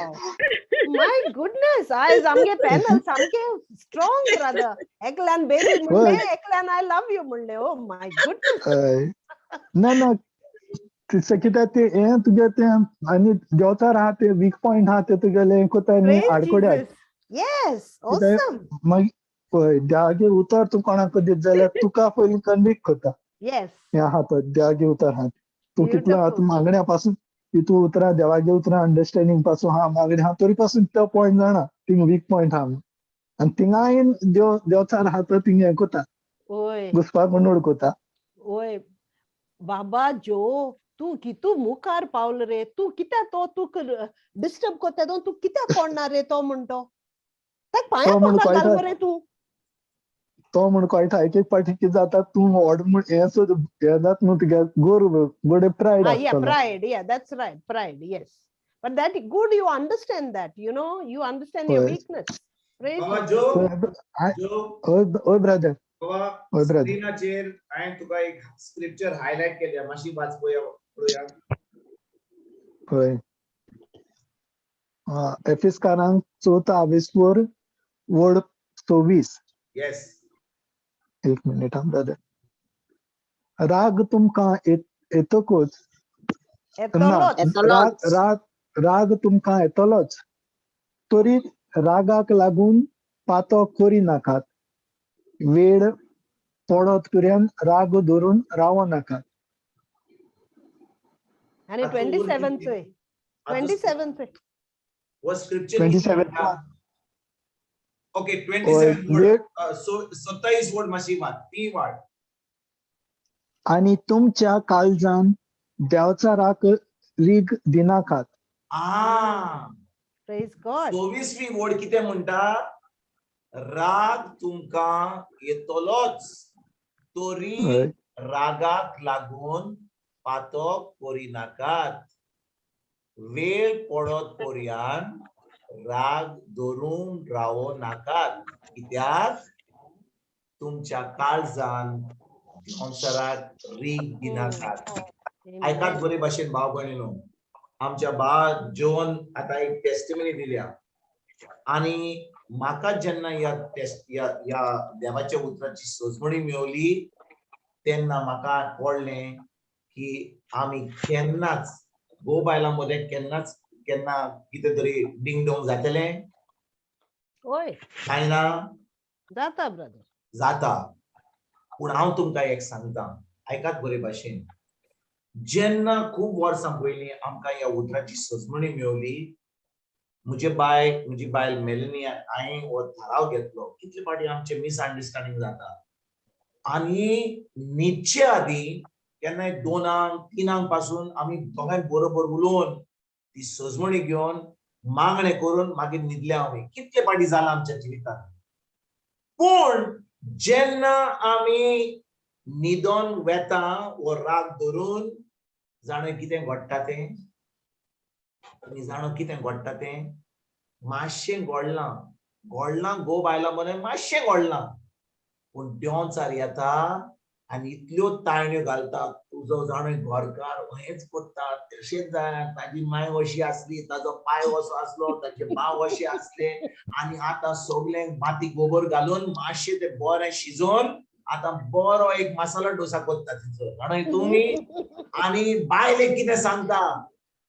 My goodness. आयज आमगे पॅनल सामके स्ट्रॉंग ब्रदर. एकल्यान बेबी म्हणलें, एकल्यान I love you म्हणलें. Oh my goodness. हय, ना ना, कित्याक ते हें तुगे तें आनी देंवचार आहा ते वीक पॉयंट आहा ते तुगेलें हें कोत्ता न्ही Praise आडकोड्याक. Jesus. Yes. कित्याक Awesome. मागीर पळय देवागे उतर तूं कोणाक दीत जाल्यार तुका पयलीं कन्विक्ट करता. Yes. हें आहा तो देवागे उतर आहा तूं कितलो आहा Beautiful. तूं मागण्या पासून तितू उतरां देवागे उतरां अंडरस्टँडींग पासून आहा मागणें आहा तरी पासून तो पॉयंट जाणा थिंग वीक पॉयंट आहा. आनी थिंगाय देव देवचार आहा तो थिंग हें कोता ओय घुसपाक म्हणून कोता. ओय बाबा जो, तूं कितू मुखार पावलो रे. तूं कित्याक तो तुका डिस्टर्ब कोत्ता तो, तूं कित्याक कोणना रे तो म्हणटो. ताका पांया तो म्हूण पोंदा घाल कळटा. मरे तूं. तो म्हूण कळटा एक एक पाटी कितें जाता तूं व्हड म्हूण हें सुद्दां हें जाता न्हू तुगे गोर गोडे प्रायड Ah, yeah, आसतलो. pride. Yeah, that's right. Pride. Yes. But that good you understand that, you know, you understand your हय. weakness. Praise बाबा Jesus. जो, हय जो, हय ब्रदर, बाबा हय ब्रदर. स्क्रीनाचेर हांवें तुका एक स्क्रिप्चर हायलायट केल्या, मातशी वाच पळोवया पळोवया. हय, एफिस्कारांक चवथो आवेस्पोर वड 26. येस. एक मिनिट हा ब्रदर. राग तुमकां येतकूच ना, येतलोच. राग राग राग तुमकां येतलोच, तरी रागाक लागून पातो करी नाकात. वेळ पडत पर्यंत राग धरून रावो नाकात. आणि आतां 27th way. 27th way. हो स्क्रिप्चर 27. ओके, हय, 27 वर्ड, वेळ 27 वर्ड मातशी वाच, ती वाट. आनी तुमच्या काळजान देवचाराक रीग दिनाकात. आ Praise God. 26वी वर्ड कितें म्हणटा, राग तुमकां येतलोच, तरी हय. रागाक लागून पातक करिनाकात. वेळ पडत पर्यंत राग धरून रावो नाकात, कित्याक तुमच्या काळजान संवसाराक रीग दिनाकात. आयकात Amen. बरे भाशेन भाव भयणीनो, आमच्या बा जोन आतां एक टेस्टिमनी दिल्या. आनी म्हाका जेन्ना ह्या टेस्ट ह्या ह्या देवाच्या उतराची सजमणी मेवली तेन्ना म्हाका कळ्ळें की आमी केन्नाच घोव बायलां मदें केन्नाच केन्ना कितें तरी डिंग डोंग जातलें. ओय जायना. जाता ब्रदर. जाता. पूण हांव तुमकां एक सांगता, आयकात बरे भाशेन. जेन्ना खूब वर्सां पयलीं आमकां ह्या उतराची सजमणी मेवली, म्हजे बाय म्हजी बायल मेलनी हांवें हो थाराव घेतलो. कितले फावटी आमचें मिसअंडरस्टँडींग जाता आनी न्हिदचे आदीं केन्नाय 2 3 पासून आमी दोगांय बरोबर उलोवन ती सजमणी घेवन मागणें करून मागीर न्हिदले आमी. कितले फावटी जालां आमच्या जिवितांत. पूण जेन्ना आमी न्हिदोन वेता हो राग धरून, जाणा कितें घडटा तें? तुमी जाणा कितें घडटा तें? मातशें घडलां घडलां गो बायलां मरे, मातशें घडलां, पूण देंवचार येता आनी इतल्यो ताळण्यो घालता. तुजो जाणा घरकार हेंच करता, तशेंच जाय, ताजी माय अशी आसली, ताजो पाय असो आसलो, ताजे भाव अशे आसले, आनी आतां सगळें माती गोबर घालून मातशें तें बरें शिजोवन आतां बरो एक मसाला डोसा करता तिचो, जाणा तुमी. आनी बायलेक कितें सांगता?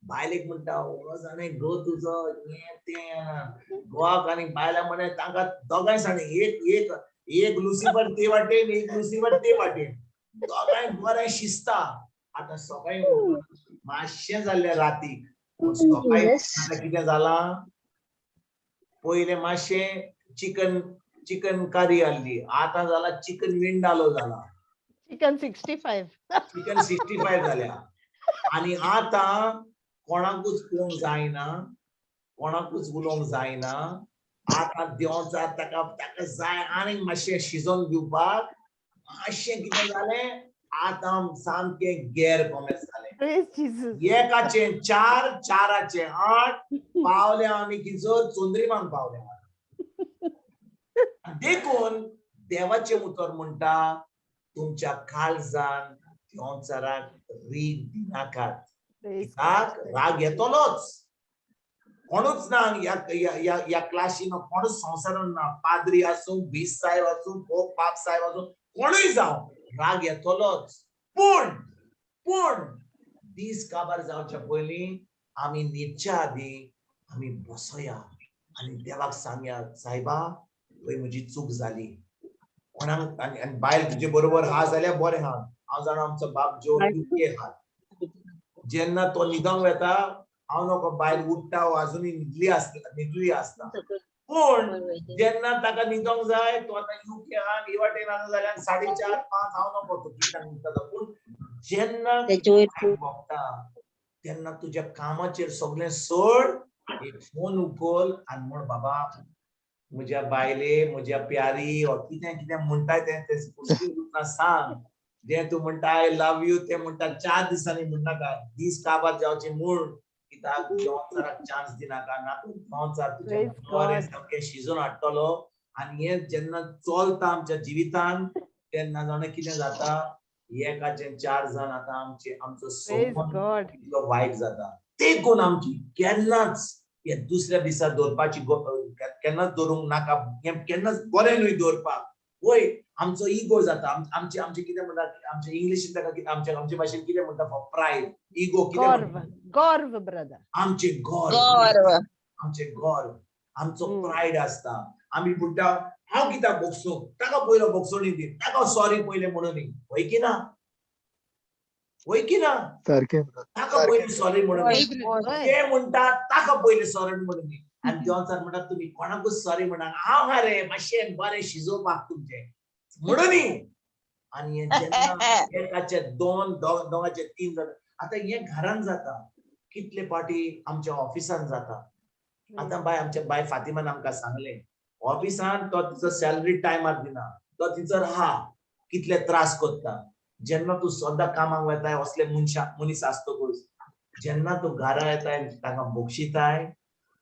बायलेक म्हणटा, हो जाणा घो तुजो हें तें. घोवाक आनी बायलां म्हणे तांकां दोगांय सांग, एक एक एक लुसिफर ते वाटेन, एक लुसिफर ते वाटेन, दोगांय बरें शिजता. आतां सकाळीं उठून मातशें जाल्लें रातीक, पूण सकाळीं आतां कितें जालां? पयलें मातशें चिकन चिकन कारी आहली, आतां जाला चिकन विंडालो जाला. Chicken 65. चिकन 65 जाल्या आनी आतां कोणाकूच पळोवंक जायना, कोणाकूच उलोवंक जायना. आतां देंवचार ताका ताका जाय आनीक मातशें शिजोवन दिवपाक. मातशें कितें जालें, आतां सामकें गैर कोमेस जालें. Praise Jesus. एकाचे चार, चाराचे आठ पावले आमी किजो चंद्रिमांक पावले. देखून देवाचें उतर म्हणटा, तुमच्या काळजान देंवचाराक रीग दिनाकात. Praise कित्याक God. राग येतलोच. कोणूच ना ह्या ह्या ह्या क्लासीन, कोणूच संवसारान ना, पाद्री आसूं, बीस साहेब आसूं, पोप पाप साहेब आसूं, कोणूय जावं, राग येतलोच. पूण पूण दीस काबार जावच्या पयलीं आमी न्हिदच्या आदीं आमी बसोया आनी देवाक सांगया, सायबा, पळय म्हजी चूक जाली कोणाक. आनी आनी बायल तुजे बरोबर आहा जाल्यार बरें आहा. हांव जाणा, आमचो बाप जो युके आहा, जेन्ना तो न्हिदोंक वेता, हांव नको बायल उठ्ठा वो अजुनूय न्हिदली आसता, न्हिदली आसता. पूण जेन्ना ताका न्हिदोंक जाय, तो आतां युके आहा, ही वाटेन आसा जाल्यार 4:30 5, हांव नको तो कित्याक न्हिदता तो. पूण जेन्ना भोगता तेन्ना तुज्या कामाचेर सगळें सोड, एक फोन उखल आनी म्हण, बाबा, म्हज्या बायले, म्हज्या प्यारी, or कितें कितें म्हणटाय तें तें उतरां सांग. जें तूं म्हणटा I love you, तें म्हणटा 4 दिसांनी म्हणनाका, दीस काबार जावचे म्हूण. कित्याक देंवचाराक चान्स दिनाका ना तूं. देंवचार तुजें Praise बरें God. सामकें शिजोवन हाडटलो. आनी हें जेन्ना चलता आमच्या जिवितान, तेन्ना जाणा कितें जाता? एकाचे चार जाण आतां आमचे आमचो Praise संबंद God. इतलो वायट जाता. देखून आमची केन्नाच हे दुसऱ्या दिसा दवरपाची केन्नाच दवरूंक नाका. हें केन्नाच बरें न्हय दवरपाक. वय, आमचो इगो जाता. आमचे आमचे कितें म्हणटा, आमचे इंग्लिशीन ताका आमचे आमचे भाशेन कितें म्हणटा? फॉर प्रायड, इगो, कितें गर्व, म्हणटा? गर्व, brother. आमचे गर्व. गर्व. आमचे गर्व, आमचो प्रायड आसता. आमी म्हणटा, हांव कित्याक भोगसूं? ताका पयलो भोगसणी दी, ताका सॉरी पयलें म्हणून. हय की ना? हय की ना? सारकें. ताका पयलीं सॉरी म्हणून. हय. ते म्हणटा, ताका पयलीं सॉरी म्हणून. आनी देंवचार म्हणटा, तुमी कोणाकूच सॉरी म्हणा, हांव हा रे मातशें बरें शिजोवपाक तुमचें म्हणून. आनी हें जेन्ना एकाचे दोन, दोगाचे तीन जाता. आतां हें घरान जाता, कितले फावटी आमच्या ऑफिसान जाता. आतां बाय, आमच्या बाय फातिमान आमकां सांगलें, ऑफिसान तो तिचो सॅलरी टायमार दिना, तो तिचो आहा कितले त्रास करता. जेन्ना तूं सदां कामाक वेताय, असले मनशां मनीस आसतकूच जेन्ना तूं घरा येताय, ताका बक्षिताय,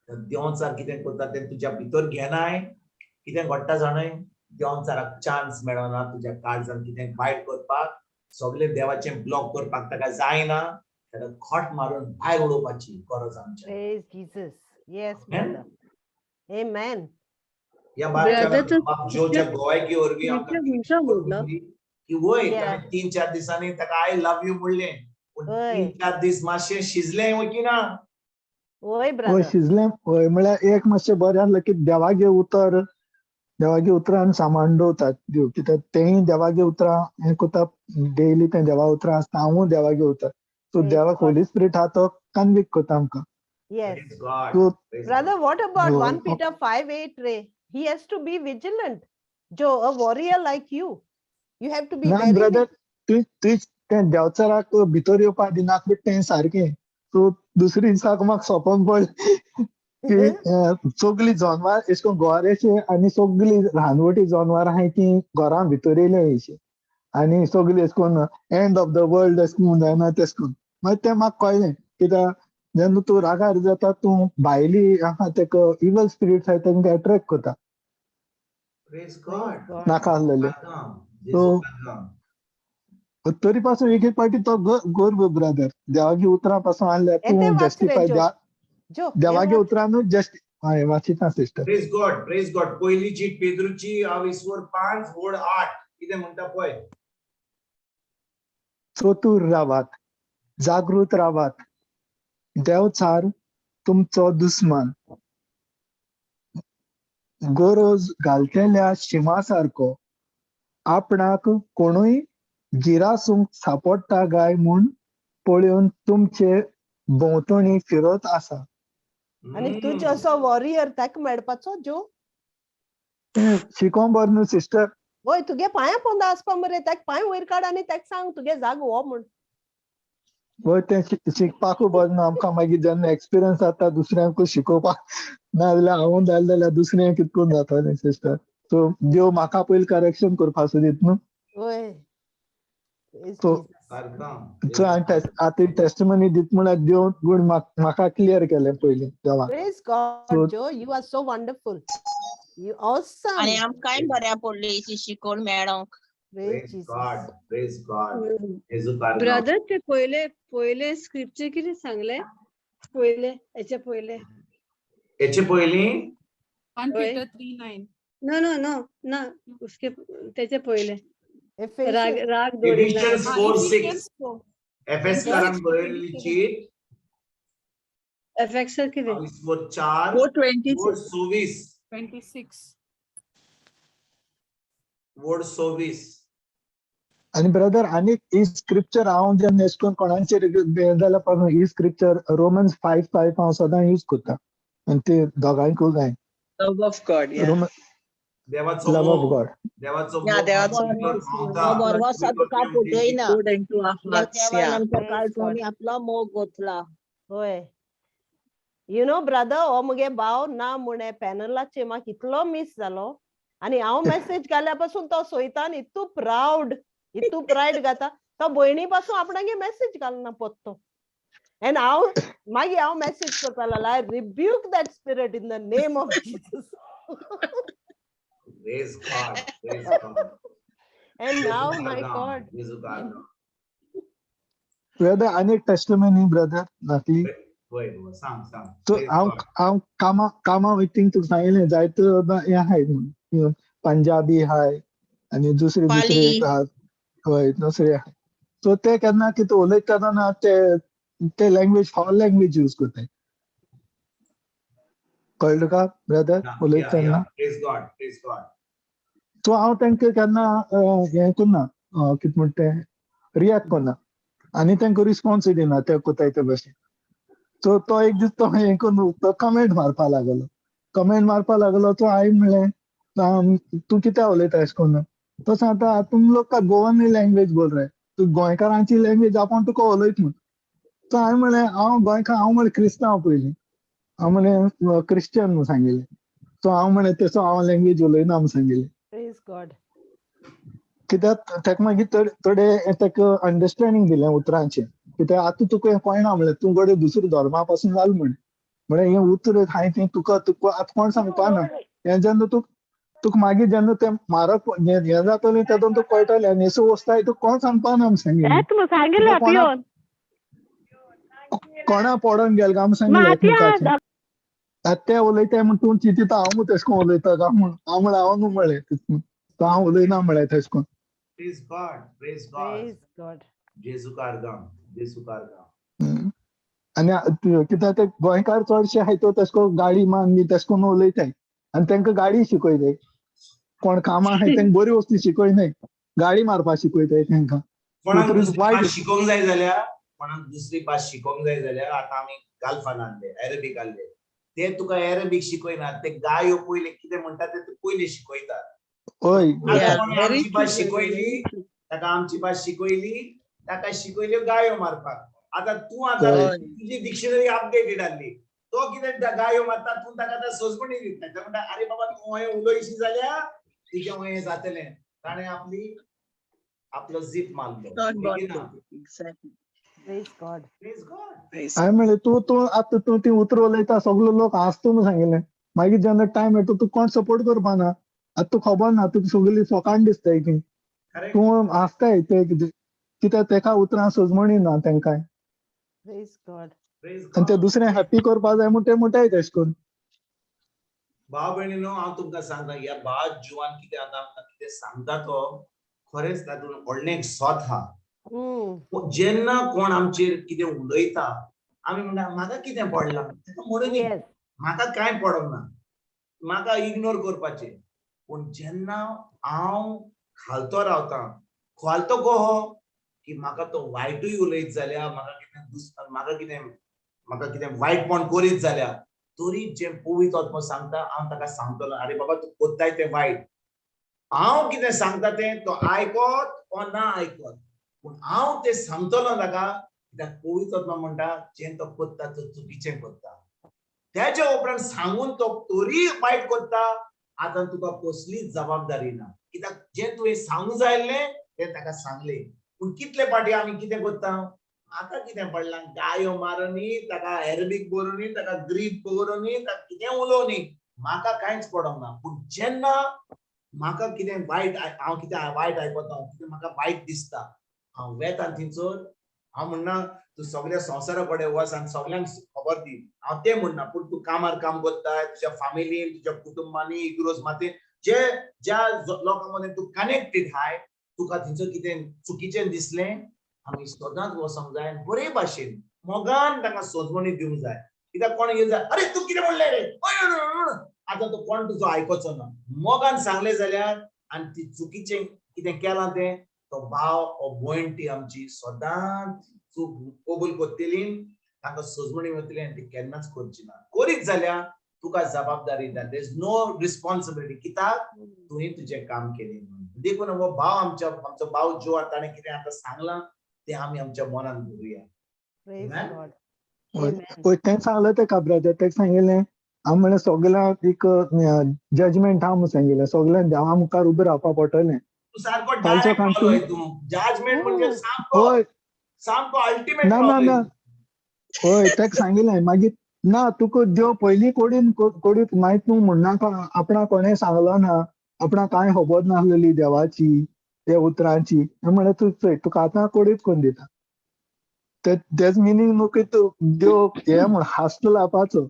तर देंवचार कितें करता तें तुज्या भितर घेनाय. कितें घडटा जाणय? देंवचाराक चान्स मेळना तुज्या काळजान कितें वायट करपाक. सगळें देवाचें ब्लॉक करपाक ताका जायना. ताका खोट मारून भायर उडोवपाची गरज आमच्या. Praise Jesus. Yes, Amen. brother. Amen. ह्या Brother, बाबच्या बाब जोच्या गोवायकी वरवीं आमकां मनशां म्हणलो की वय ताणें 3-4 दिसांनी ताका I love you म्हणलें, पूण 3-4 दीस मातशें शिजलें, हय की ना? वय, हय. brother. शिजलें. हय, म्हळ्यार एक मातशें बरें आसलें की देवागे उतर, देवागे उतरान सांबाळून दवरतात देव. कित्याक तेंय देवागे उतरां हें करता डेली, तें देवा उतरां आसता, हांवूय देवागे उतर, सो Praise देवाक God. Holy spirit आहा, तो कन्विक्ट करता आमकां. Yes. Praise God. So Praise Brother, God. what about No, 1 Peter 5:8, Ray? He has to be vigilant. Joe, a warrior like you. You have to be ना very brother, तुवें तुवें तें देंवचाराक भितर येवपा दिनाक बट तें सारकें. सो दुसरे दिसाक म्हाका सोंपोन पडलें की सगळीं जनवार एश कोन गोरेशे आनी सगळीं रानवटी जनवरां आहाय तीं घरां भितर येयल्या अशीं आनी सगळीं एश कोन एंड ऑफ the world एश कोन जायना तेश कोन. मागीर तें म्हाका कळ्ळें कित्याक जेन्ना तूं रागार जाता, तूं भायली आहा तेका इवल स्पिरिट्स आहाय तेंकां एट्रेक्ट करता. Praise God. God. नाका आसलेले. Welcome. So welcome. तरी पासून एक एक पाटी तो गोर ब्रदर देवागे उतरां पासून आहल्यार हें तें तूं वाच रे जस्टिफाय जो. जो, हें देवागे वाच. उतरानूच जस्ट हय वाचिता sister. Praise God. Praise God. पयली चीट पेद्रूची आविस्वर 5 ओड 8 कितें म्हणटा पळय. चतूर रावात, जागृत रावात, देवचार तुमचो दुस्मान गरज घालतल्या शिमा सारको आपणाक कोणूय गिरासूंक सापडटा काय म्हूण पळोवन तुमचे भोंवतणी फिरत आसा. आनी तुजो असो वॉरियर ताका मेळपाचो जो. तें शिकोंक बरें न्हू सिस्टर. वय, तुगे पांया पोंदा आसपा मरे, ताका पांय वयर काड आनी ताका सांग तुगे जागो हो म्हूण. वय, तें शिकपाकूय बरें न्हू आमकां. मागीर जेन्ना एक्सपिरियन्स जाता दुसऱ्यांकूय शिकोवपाक, नाजाल्यार हांव जालें जाल्यार दुसऱ्यांक कितें करून जातलें सिस्टर. सो देव म्हाका पयलीं करेक्शन करपाक सोदीत न्हू. वय. Praise So, Jesus. Welcome. So हांवें आतां टेस्टिमनी दित म्हळ्यार देव गूण म्हाका क्लियर केलें पयलीं देवान. Praise God, Joe. You are so wonderful. You awesome. आनी आमकांय बऱ्या पडली ही शिकोवन मेळोंक. Praise Praise Jesus. God. Praise God. जेजू कारगांव. ब्रदर, ते पयले पयले स्क्रिप्चर कितें सांगले पयले, हेचे पयले? हेचे पयलीं 1 होय. Peter 3:9. No no no ना, उसके तेचे पयले राग Ephesians. राग दवरिना. Ephesians 4:6. Ephesians 4. F करान बरयल्ली चीट एफेक्सर कितें? आविस्वर 4 4:26. ओड 26. 26. ओड 26. आनी ब्रदर, आनीक ही स्क्रिप्चर हांव जेन्ना एश कोन कोणाचेर हें जाल्यार पासून ही स्क्रिप्चर रोमन्स 5:5 हांव सदां यूज करता आनी ते दोगांयकूय जाय. Love of God, yeah. Roman देवाचो लव ऑफ मोग, गॉड. देवाचो Yeah, मोग देवाचो आमच्या भितर मोग. पावता. तो बरो आसा, तुका फटयना. Poured into our hearts, देवान yeah. आमच्या Praise काळजांनी God. आपलो मोग ओतला. होय. You know brother, हो मुगे भाव ना म्हणे पॅनलाचेर म्हाका इतलो मिस जालो आनी हांव मेसेज घाल्या पासून तो सोयता आनी इतू प्रावड, इतू प्रायड घाता. तो भयणी पासून आपणागे मेसेज घालना पोत्तो. एंड हांव मागीर हांव मेसेज करपा लागलो, I rebuke that spirit in the name of Jesus. Praise God. Praise God. And now my Jesu God. जेजू कारगांव. ब्रदर, आनी एक टेस्टिमनी ब्रदर नासली. वय वय, सांग सांग. सो Praise हांव God. हांव कामा वयता तुका सांगिल्लें जायते हें आहाय म्हूण, पंजाबी आहाय आनी दुसरे दुसरे पाली. आहात. हय, दुसरे आहाय. सो ते केन्ना कितें उलयता तेन्ना ते ते लँग्वेज फावल लँग्वेज यूज करताय. कळ्ळें तुका ब्रदर? Yeah, उलयता yeah, तेन्ना. yeah. Praise God. Praise God. So हांव तांकां केन्ना हें करना, कितें म्हणटा तें, रिएक्ट करना आनी तांकां रिस्पोन्सूय दिना ते कोताय ते भशेन. सो तो एक दीस तो हें करून तो कमेंट मारपा लागलो. कमेंट मारपा लागलो तो हांवें म्हणलें, तूं कित्याक उलयता अशें करून? तो सांगता, तुम लोग का गोवन लँग्वेज बोल रहे, तूं गोंयकारांची लँग्वेज आपूण तुका उलयत म्हूण. सो हांवें म्हणलें, हांव गोंयकार, हांव म्हणलें क्रिस्तांव पयलीं, हांव म्हणलें क्रिश्चन म्हूण सांगिल्लें. सो हांव म्हणलें तसो हांव लँग्वेज उलयना म्हूण सांगिल्लें. Praise God. कित्याक ताका मागीर थोडे ताका अंडरस्टँडींग दिलें उतरांचें. कित्याक आतां तुका हें कळना म्हणलें, तूं गडे दुसऱ्या धर्मा पासून जाल म्हण, म्हळ्यार हें उतर हांवें तें तुका तुका आतां कोण सांगपा ना. हें जेन्ना तुका मागीर जेन्ना तें म्हारग हें जातलें तेदोन तुका कळटलें आनी येसो वस्ताय तुका कोण सांगपा ना म्हूण सांगिल्लें. सांगिल्लें कोणा कोणा पडोन गेल काय म्हूण सांगिल्लें एकमेकाचें. आतां ते उलयताय म्हूण तूं चिंतिता हांव तशें करून उलयता काय म्हूण. हांव म्हळ्यार हांव न्हू म्हळें, तो हांव उलयना म्हळें तशें करून. Praise God. Praise God. Praise God. जेजू कारगांव. जेजू कारगांव. आनी कित्याक ते गोंयकार चडशे आहाय तो तशें करून गाडी मान बी तशें करून उलयताय आनी तांकां गाडी शिकयताय. कोण कामां आहाय तांकां बऱ्यो वस्तू शिकयनाय, गाडी मारपाक शिकयताय तांकां. कोणाक उतरूच वायट. शिकोवंक जाय जाल्यार कोणाक दुसरी भास शिकोवंक जाय जाल्यार आतां आमी गाल्फान आहले, अरेबीक आहले, ते तुका अरेबीक शिकयनात, ते गायो पयले कितें म्हणटा ते पयले शिकयतात. हय. आतां कोणें आमची भास शिकयली, ताका आमची भास शिकयली, ताका शिकयल्यो गायो मारपाक. आतां तूं आतां तुजी डिक्शनरी अपडेटेड आहली, तो कितें गायो मारता, तूं ताका आतां सजमणी दिता. तो म्हणटा अरे बाबा तूं हें उलयशी जाल्यार तुजें हें जातलें. ताणें आपली आपलो जीप मारलो. Praise God. Praise God. हांवें म्हणलें तूं तूं आतां तूं ती उतरां उलयता, सगलो लोक हांसता म्हूण सांगिल्लें. मागीर जेन्ना टायम येता तूं कोण सपोर्ट करपा ना, आतां तूं खबर ना, तुका सगळी फकाण दिसताय ती, तूं हांसताय ते कित्याक तेका उतरां सजमणी ना तेंकां. Praise God. आनी ते दुसरें हॅपी करपा जाय म्हूण ते म्हणटाय तेश करून. भाव भयणीनो, हांव तुमकां सांगता, ह्या भाव जिवान कितें आतां आमकां कितें सांगता तो खरेंच तातूंत व्हडलें एक सत आहा. जेन्ना कोण आमचेर कितें उलयता आमी म्हणटा म्हाका कितें पडलां, ताका म्हणून म्हाका कांय पडोंक ना, म्हाका इग्नोर करपाचें. पूण जेन्ना हांव खालतो रावता, खालतो कहो की म्हाका तो वायटूय उलयत जाल्यार, म्हाका कितें म्हाका कितें म्हाका कितें वायटपण करीत जाल्यार तरी जें पवित्र आत्मो सांगता हांव ताका सांगतलो, अरे बाबा तूं कोत्ताय तें वायट, हांव कितें सांगता तें तो आयकत ओ ना आयकत, पूण हांव तें सांगतलो ताका. कित्याक पवित्र आत्मा म्हणटा जें तो कोत्ता तो चुकीचें कोत्ता. त्याच्या उपरांत सांगून तो तरी वायट कोत्ता, आतां तुका कसलीच जबाबदारी ना, कित्याक जें तुवें सांगूंक जाय आसलें तें ताका सांगलें. पूण कितले फावटी आमी कितें कोत्ता, आतां कितें पडलां, गायो मारुनी, ताका अरेबीक बरोवनी, ताका ग्रीक बरोवनी, ताका कितें उलोवनी, म्हाका कांयच पडोंक ना. पूण जेन्ना म्हाका कितें वायट, हांव कितें वायट आयकता, कितें म्हाका वायट दिसता, हांव वेता थंयसर, हांव म्हणना तूं सगळ्या संवसारा कडेन वच आनी सगल्यांक खबर दी, हांव तें म्हणना, पूण तूं कामार काम करताय, तुज्या फामिलीन, तुज्या कुटुंबांनी, इग्रोज माते जे ज्या लोकां मदें तूं कनेक्टेड आहाय, तुका थंयसर कितें चुकीचें दिसलें, आमी सदांच वचोंक जाय बरे भाशेन मोगान तांकां सजमणी दिवंक जाय. कित्याक कोण येवन जाय, अरे तूं कितें म्हणलें रे, आतां तो कोण तुजो आयकोचो ना. मोगान सांगलें जाल्यार आनी ती चुकीचें कितें केलां तें तो भाव ओ भयण ती आमची सदांच चूक कबूल करतली, तांकां सजमणी मेळटली आनी ती केन्नाच करची ना. करीत जाल्यार तुका जबाबदारी ना, there is no responsibility, कित्याक तुवें तुजें काम केलें म्हणून. देखून हो भाव आमच्या आमचो भाव जो ताणें कितें आतां सांगलां तें आमी आमच्या मनान धरुया. पळय तें सांगलें तेका ब्रदर, तेका सांगिल्लें हांव म्हणलें सगळ्यांक एक जजमेंट आहा म्हूण सांगिल्लें, सगळ्यांक देवा मुखार उबें रावपा पडटलें. सारको डायरेक्ट जजमेंट म्हणजे सामको सामको अल्टिमेट. ना ना ना, हय तेका सांगिल्लें. मागीर ना तुका देव पयलीं कोडीन कोडीत, मागीर तूं म्हणनाका आपणा कोणें सांगलो ना, आपणा कांय खबर नासलेली देवाची त्या उतरांची, म्हणलें तूं चोय तुका आतां कोडीत करून दिता. तेच मिनींग न्हू की तूं देव हें म्हूण हांसलो लावपाचो,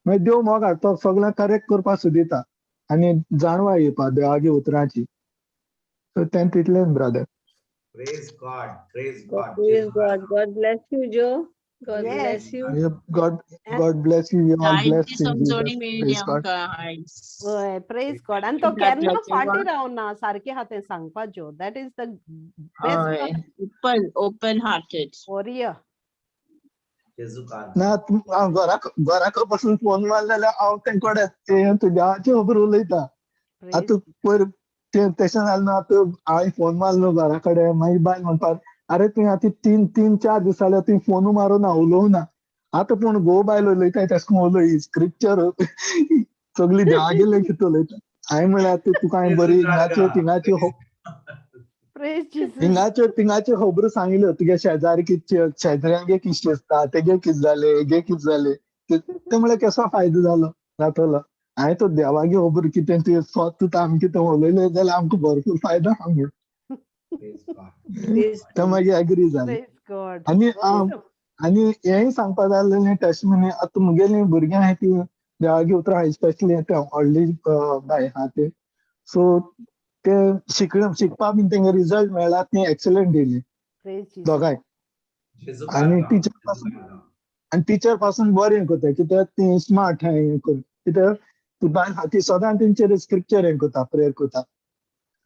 मागीर देव मोग हाडपाक सगळें करेक्ट करपाक सुदिता आनी जाणवाय येवपा देवागे उतरांची. सो तें तितलेंच brother. Praise God, praise God, praise God. God bless you Joe, God bless you. God God bless you, you are blessed in Jesus. Praise God. हय, प्रेज गॉड. आनी तो केन्ना फाटीं रावना, सारकें आहा तें सांगपा जो, that is the best. Open open hearted warrior. ना हांव घराक घराक बसून फोन मारले जाल्यार हांव तेंचे कडेन तुज्याचे खबर उलयता. आतां पयर तें तशें जालें ना, आतां हांवें फोन मारलो घरा कडेन, मागीर बायल म्हणपाक अरे तुवें आतां तीन तीन चार दीस जाले तुवें फोनू मारूं ना, उलोवं ना. आतां पूण घोव बायल उलयताय तेश कोन उलय, स्क्रिप्चर सगळी देवागेले कितें उलयता. हांवें म्हणलें आतां तुका हांवें बरी हिंगाच्यो तिंगाच्यो हिंगाच्यो तिंगाच्यो खबरो सांगिल्यो, तुगे शेजारी कितच्यो, शेजाऱ्यांगे कितें दिसता, तेगे कितें जालें, हेगे कितें जालें, ते म्हणल्यार कसो फायदो जालो जातलो. हांवें तो देवागे खबर कितें तुवें स्वता आमी कितें उलयलें जाल्यार आमकां भरपूर फायदो आहा म्हूण. ते मागीर एग्री जालें. आनी आनी हेंय सांगपा जाय आसलें टेस्टमनी. आतां मुगेलीं भुरगीं आहाय तीं देवागे उतरां आहाय, स्पेशली ते व्हडली बाय आहा ते, सो ते शिकपा बीन तेंगे रिजल्ट मेळ्ळा, ती एक्सलंट येयली दोगांय. आनी टिचर पासून, आनी टिचर पासून बरें करता, कित्याक ती स्मार्ट आहाय हें करून, कित्याक ती बायल आहा ती सदां तेंचेर स्क्रिप्चर हें करता, प्रेयर करता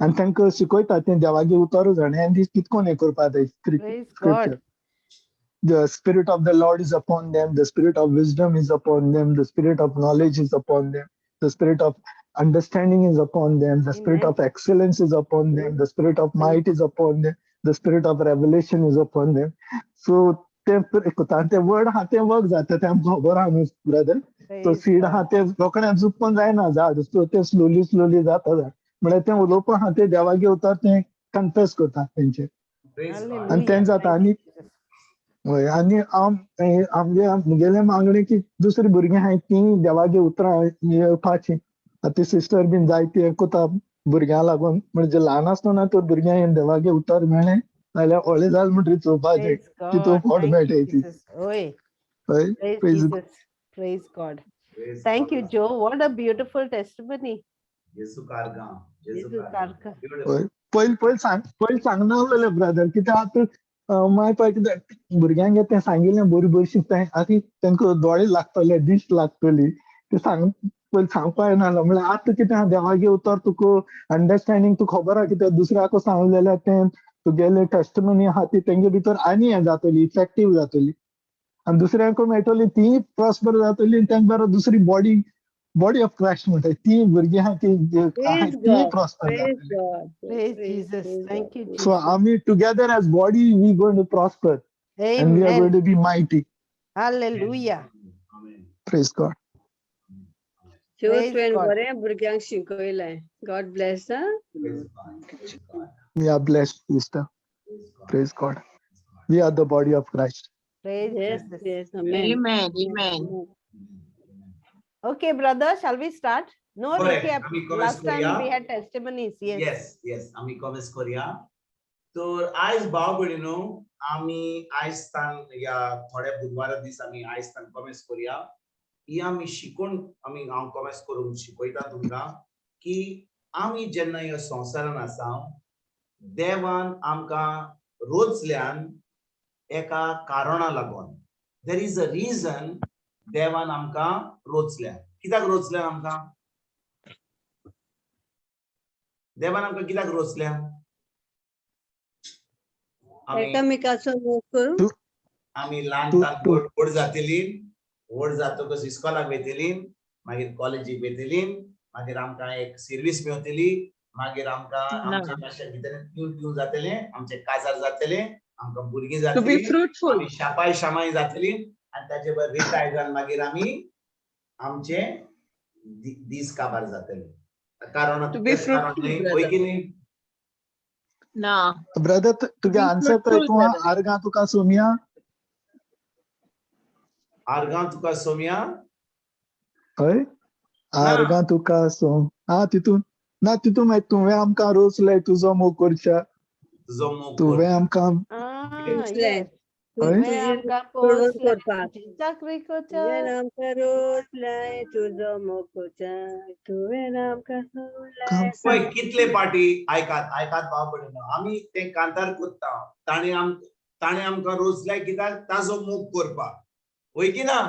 आनी तांकां शिकयता तें देवागे उतरूच जाणें आनी ती कितकोन हें करपा जाय scripture. The spirit of the Lord is upon them, the spirit of wisdom is upon them, the spirit of knowledge is upon them, the spirit of understanding is upon them, the spirit Amen. of excellence is upon them, the spirit of might is upon them, the spirit of revelation is upon them. So ते ते word आहा ते work जाता तें आमकां खबर आहा न्हू brother. So Praise seed God. आहा ते रोखडें जुप्पन जायना झाड, सो ते स्लोली स्लोली जाता झाड. म्हळ्यार तें उलोवप आहा तें देवागे उतर तें कन्फेस करता तेंचे Praise God. आनी तें Hallelujah. जाता. Thank आनी you, Jesus. हय, आनी हांव आमगे म्हगेलें मागणें की दुसरीं भुरगीं आहाय तीं देवागे उतरां येवपाचीं. आतां ती सिस्टर बीन जायती हें कोता भुरग्यां लागून, म्हणजे ल्हान आसतना तर भुरग्यांक देवागे उतर मेळ्ळें जाल्यार व्हडलें जालें म्हणटरीर चोवपाचें Praise तितून God. फट Thank you, मेळटाय ती. Jesus. Oi. हय. Praise Praise Jesus. Praise God. Praise Thank you, God. Joe. What a beautiful testimony. जेजू कारगांव, जेजू जेजू कारगांव. कारगांव. Beautiful. हय, पयलीं पयलीं सांग पयलीं सांगना आहलेलें ब्रदर, कित्याक आतां मागीर पळय कितें भुरग्यांक तें सांगिल्लें बरी बरी शिकताय, आतां तांकां दोळे लागतले, दिश्ट लागतली, तें सांग पयलीं सांगपा येना म्हणल्यार. आतां कितें आहा देवागे उतर तुका अंडरस्टँडींग तुका खबर आहा कित्याक दुसऱ्याक सांगलें जाल्यार तें तुगेलें टेस्टमनी आहा ती तेंगे भितर आनी हें जातली, इफेक्टीव जातली आनी दुसऱ्यांकूय मेळटली, तीय प्रॉस्पर जातली आनी तेंका बरो दुसरी बॉडी ऑफ क्रायस्ट म्हणटा ती भुरगीं आहा ती Praise तीय God. Prosper Praise जातली. God. Praise Praise, Jesus. praise Thank you, God. So Jesus. आमी together as body we going to prosper and we are Amen. going to be mighty. Hallelujah. Amen. Praise God. Sure, Praise तुवें God. बरें भुरग्यांक शिकयलें. God bless. हा. Praise God. Praise God. We are blessed, sister. Praise God. Praise God. We are the body of Christ. Praise Yes, Jesus. yes. Amen. Amen, amen. Amen. Okay, brother, shall we start? No, बरें, Ricky, आमी commence last time करूया. we had testimonies. Yes. Yes, yes, आमी कॉमेस करूया. तर आयज भाव भयणीनो आमी आयज तान ह्या थोड्या बुधवारा दीस आमी आयज तान कॉमेस करूया. ही आमी शिकोवन आमी हांव कॉमेस करूंक शिकयता तुमकां की आमी जेन्ना ह्या संवसारान आसा देवान आमकां रोजल्यान एका कारणा लागून, there is a reason देवान आमकां रोचल्या. कित्याक रोचल्या आमकां देवान? आमकां कित्याक रोचल्या आमी? एकामेकाचो मोग करूं. आमी ल्हान ल्हान व्हड व्हड जातली, व्हड जातकच इस्कॉलाक वयतली, मागीर कॉलेजीक वयतली, मागीर आमकां एक सर्वीस मेवतली, मागीर आमकां आमचे मातशें भितर पिवन पिवन जातलें, आमचें काजार जातलें, आमकां भुरगीं टू बी जातली, फ्रुटफुल. आमी शापाय शामाय जातली आनी ताचे भायर रिटायर जावन मागीर आमी आमचे दीस काबार जातले. कारण To be तेच कारण fruitful, न्हय, brother. हय की न्ही? ना. ब्रदर, तुगे be answer तर fruitful, तूं brother. आर्गां तुका सोमया. आर्गां तुका सोमया. हय, आर्गां तुका सोम हा तितून ना, तितून मागीर तुवें आमकां रोसले तुजो मोग करच्या. तुजो मोग तुवें कर. आमकां Ah, रोसलें. yes. हय. तुवें तुजी आमकां चळवळ पोसलें, करपाक. तुजी चाकरी करच्या. तुवें आमकां रोसलाय तुजो मोग करच्याक, तुवें आमकां सोडलाय. पळय कितले पाटी आयकात, आयकात भाव भयणीनो, आमी ते कांतार कोत्ता, ताणें आमकां रोजलाय कित्याक? ताजो मोग करपाक, वय की ना?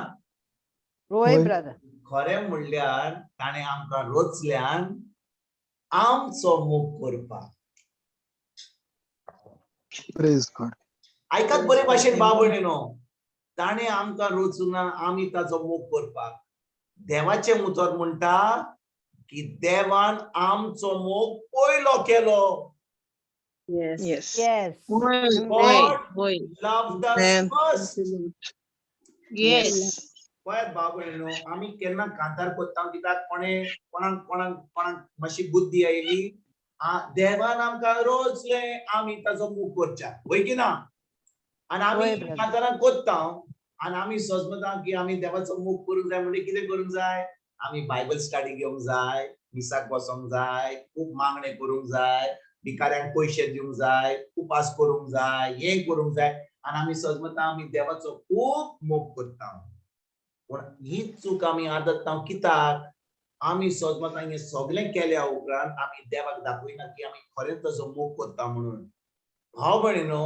रोय हय. ब्रदर. खरें म्हणल्यार ताणें आमकां रोचल्यान आमचो मोग करपाक. Praise God. आयकात बरे भाशेन भाव भयणीनो, ताणें आमकां रोचूना आमी ताचो मोग करपाक. देवाचें उतर म्हणटा की देवान आमचो मोग पयलो केलो. Yes. Yes. Yes. होय, Amen. होय, God होय. loved us Amen. first. Yes. पळयात भाव भयणीनो, आमी केन्ना कांतार कोत्ता कित्याक कोणें कोणाक कोणाक कोणाक मातशी बुद्धी आयली, देवान आमकां रोजले आमी ताचो मोग करच्या, वय की ना? आनी आमी वय brother. कांतारां कोत्ता आनी आमी सजमता की आमी देवाचो मोग करूंक जाय. म्हणजे कितें करूंक जाय? आमी बायबल स्टडी घेवंक जाय, मिसाक बसोंक जाय, खूब मागणें करूंक जाय, भिकाऱ्यांक पयशे दिवंक जाय, उपास करूंक जाय, हें करूंक जाय आनी आमी सजमता आमी देवाचो खूब मोग करता. पूण ही चूक आमी आदत्ता. कित्याक आमी सजमता हें सगळें केल्या उपरांत आमी देवाक दाखयना की आमी खरेंच ताचो मोग करता म्हणून. भाव भयणीनो,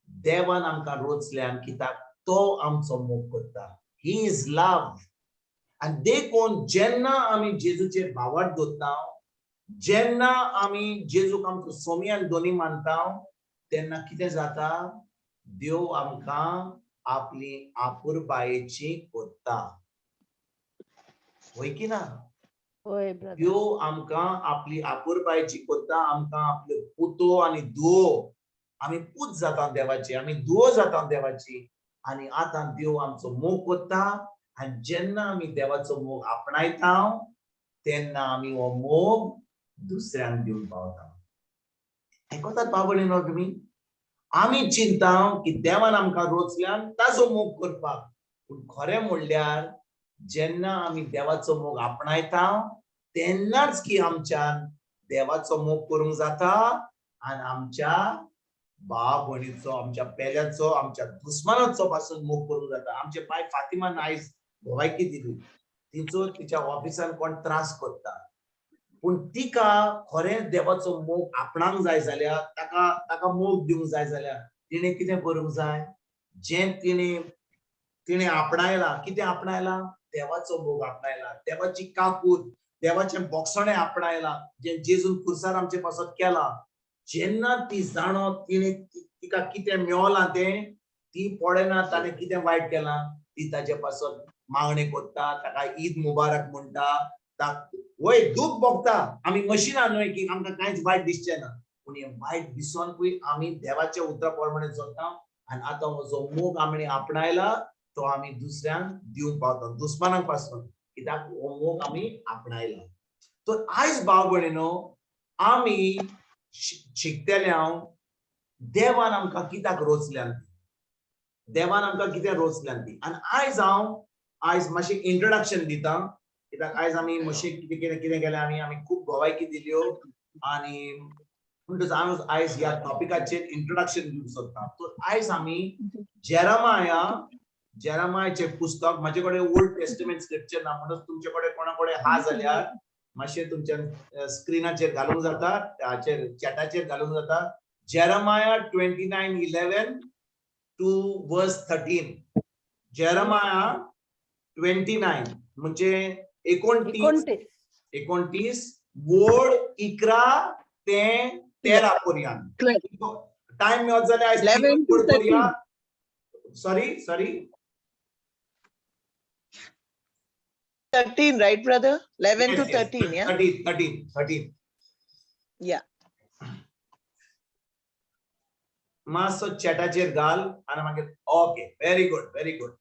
देवान आमकां रोचल्यान कित्याक तो आमचो मोग करता. He is love. आनी देखून जेन्ना आमी जेजूचेर भावार्थ दवरता, जेन्ना आमी जेजूक आमचो सोमी आनी दोनी मानता, तेन्ना कितें जाता? देव आमकां आपली आपुरबायेची कोत्ता. वय की ना? होय ब्रदर. देव आमकां आपली आपुरबायेची कोत्ता, आमकां आपल्यो पुतो आनी धुवो, आमी पूत जाता देवाची, आमी धुवो जाता देवाची. आनी आतां देव आमचो मोग कोत्ता आनी जेन्ना आमी देवाचो मोग आपणायता तेन्ना आमी हो मोग दुसऱ्यांक दिवंक पावता. आयकतात बाबडे तुमी? आमी चिंता की देवान आमकां रोचल्यान ताजो मोग करपाक, पूण खरें म्हणल्यार जेन्ना आमी देवाचो मोग आपणायता तेन्नाच की आमच्यान देवाचो मोग करूंक जाता आनी आमच्या भाव भयणीचो, आमच्या पेल्याचो, आमच्या दुस्मानाचो पासून मोग करूंक जाता. आमचे बाय फातिमान आयज भोवायकी दिली, तिचो तिच्या ऑफिसान कोण त्रास करता, पूण तिका खरेंच देवाचो मोग आपणाक जाय जाल्यार, ताका ताका मोग दिवंक जाय जाल्यार तिणें कितें करूंक जाय? जें तिणें तिणें आपणायला, कितें आपणायला? देवाचो मोग आपणायला, देवाची काकूत, देवाचें बोगसणें आपणायला, जें जेजून खुर्सार आमचे पासत केलां. जेन्ना ती जाणो तिणें तिका कितें मेवलां तें ती पळयना ताणें कितें वायट केलां, ती ताजे पासत मागणें करता, ताका ईद मुबारक म्हणटा. वय दूख भोगता, आमी मशिनां न्हय की आमकां कांयच वायट दिसचें ना, पूण हें वायट दिसोनकूय आमी देवाच्या उतरा प्रमाणे चलता आनी आतां हो जो मोग आमी आपणायला तो आमी दुसऱ्यांक दिवंक पावता, दुस्मानांक पासून, कित्याक हो मोग आमी आपणायला. तर आयज भाव भयणीनो आमी शिकतले हांव देवान आमकां कित्याक रोचल्यान, देवान आमकां कितें रोचल्यान ती. आनी आयज हांव आयज मातशें इंट्रोडक्शन दिता, कित्याक आयज आमी मातशें कितें कितें कितें केलें, आमी आमी खूब गोवायकी दिल्यो आनी म्हणटच हांव आयज ह्या टॉपिकाचेर इंट्रोडक्शन दिवंक सोदता. तर आयज आमी जेरमाया, जेरमायाचें पुस्तक, म्हाजे कडेन ओल्ड टेस्टमेंट स्क्रिप्चर ना, म्हणून तुमचे कडेन कोणा कडेन आहा जाल्यार मातशें तुमच्या स्क्रिनाचेर घालूंक जाता, हाचेर चॅटाचेर घालूंक जाता. Jeremiah 29:11 to verse 13. Jeremiah 29 म्हणजे 29, 29 वोड 11 ते 13 पर्यंत. टायम मेळत जाल्यार आयज. Sorry sorry 13, right, brother? 11 yes, to 13, yeah? 13, 13, 13. Yeah. मातसो चॅटाचेर घाल आनी मागीर. Okay, very good, very good.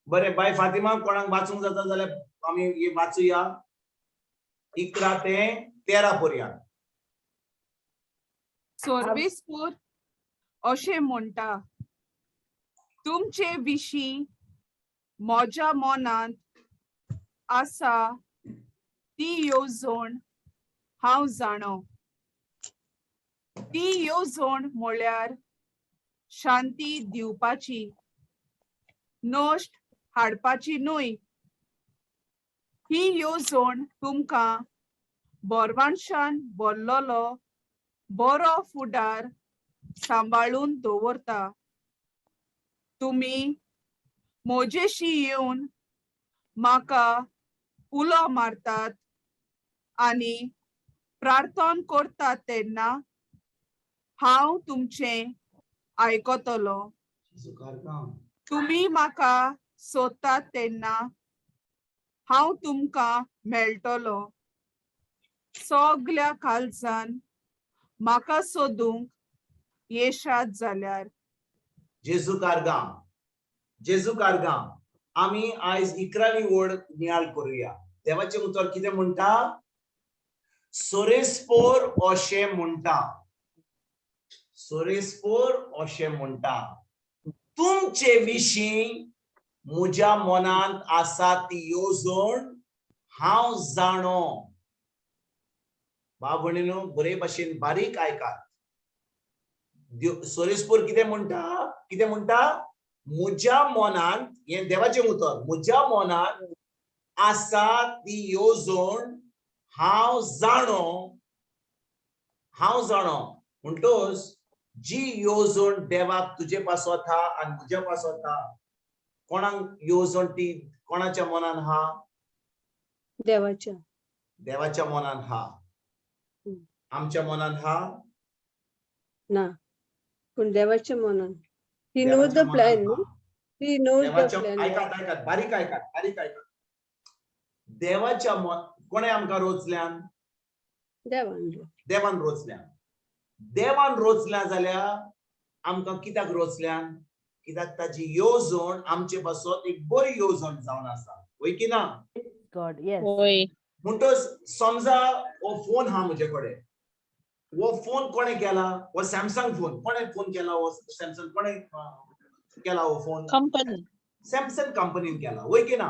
बरें बाय फातिमा, कोणाक वाचूंक जाता जाल्यार आमी हे वाचुया, 11 ते 13 पर्यंत. सर्वेस्पोर अशें म्हणटा, तुमचे विशीं म्हज्या मनांत आसा ती येवजण हांव जाणो. ती येवजण म्हळ्यार शांती दिवपाची, नश्ट हाडपाची न्हय. ही येवजण तुमकां बरवानशान भरलेलो बरो फुडार सांबाळून दवरता. तुमी म्हजेशी येवन म्हाका उलो मारतात आनी प्रार्थना करतात तेन्ना हांव तुमचें आयकतलो. तुमी म्हाका सोदतात तेन्ना हांव तुमकां मेळटलो. सगल्या काळजान म्हाका सोदूंक येशात जाल्यार. जेजू कारगाम, जेजू कारगाम. आमी आयज 11वी वड नियाळ करुया. देवाचें उतर कितें म्हणटा? सोरेस्पोर अशें म्हणटा, सोरेस्पोर अशें म्हणटा, तुमचे विशीं म्हज्या मनांत आसा ती येवजण हांव जाणो. भाव भयणीनो बरे भाशेन बारीक आयकात. सोरेस्पोर कितें म्हणटा? कितें म्हणटा? म्हज्या मनांत, हें देवाचें उतर, म्हज्या मनांत आसा ती येवजण हांव जाणो, हांव जाणो. म्हणटोच जी येवजण देवाक तुजे पासत हा आनी म्हज्या पासत हा, कोणाक येवजण ती कोणाच्या मनान हा? देवाच्या, देवाच्या मनान हा. आमच्या मनान हा ना, पूण देवाच्या मनान. He knows the plan. He knows the देवाच्या plan. आयकात आयकात, बारीक आयकात, बारीक आयकात. देवाच्या कोणें आमकां रोचल्यान? देवान. देवान रोचल्यान. देवान रोचल्या जाल्यार आमकां कित्याक रोचल्यान? कित्याक ताची येवजण आमचे पासत एक बरी येवजण जावन आसा, वय की ना? God, yes. होय. म्हणटच समजा हो फोन हा म्हजे कडेन, हो फोन कोणें केला? हो सॅमसंग फोन कोणें फोन केला? हो सॅमसंग कोणें केला हो फोन? कंपनी. सॅमसंग कंपनीन केला, वय की ना?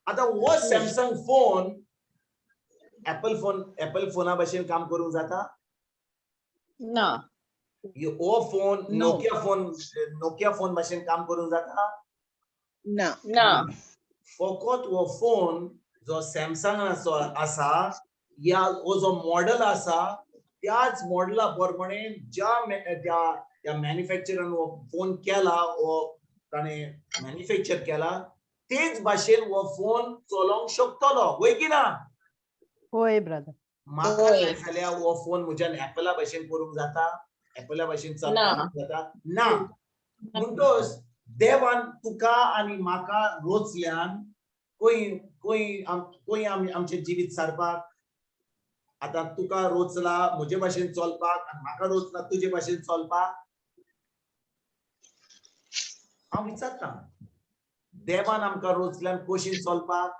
आतां हो Samsung phone Apple phone, Apple फोना भशेन काम करूंक जाता? ना. हो phone No. Nokia phone, Nokia phone भशेन काम करूंक जाता? ना. ना. फकत हो फोन जो सॅमसंगाचो आसा या हो जो मॉडल आसा त्याच मॉडला प्रमाणे ज्या त्या त्या मॅन्युफॅक्चरान हो फोन केला, हो ताणें मॅन्युफॅक्चर केला, तेच भाशेन हो फोन चलोवंक शकतलो, वय की ना? होय ब्रदर. म्हाका होय. जाय जाल्यार हो फोन म्हज्यान एपला भाशेन करूंक जाता? एपला भाशेन चलोवंक जाता ना. म्हणटच देवान तुका आनी म्हाका रोचल्यान खंय खंय खंय आमी आमचें जिवीत सारपाक. आतां तुका रोचला म्हजे भाशेन चलपाक आनी म्हाका रोचला तुजे भाशेन चलपाक. हांव विचारता, देवान आमकां रोचल्यान कशी चलपाक?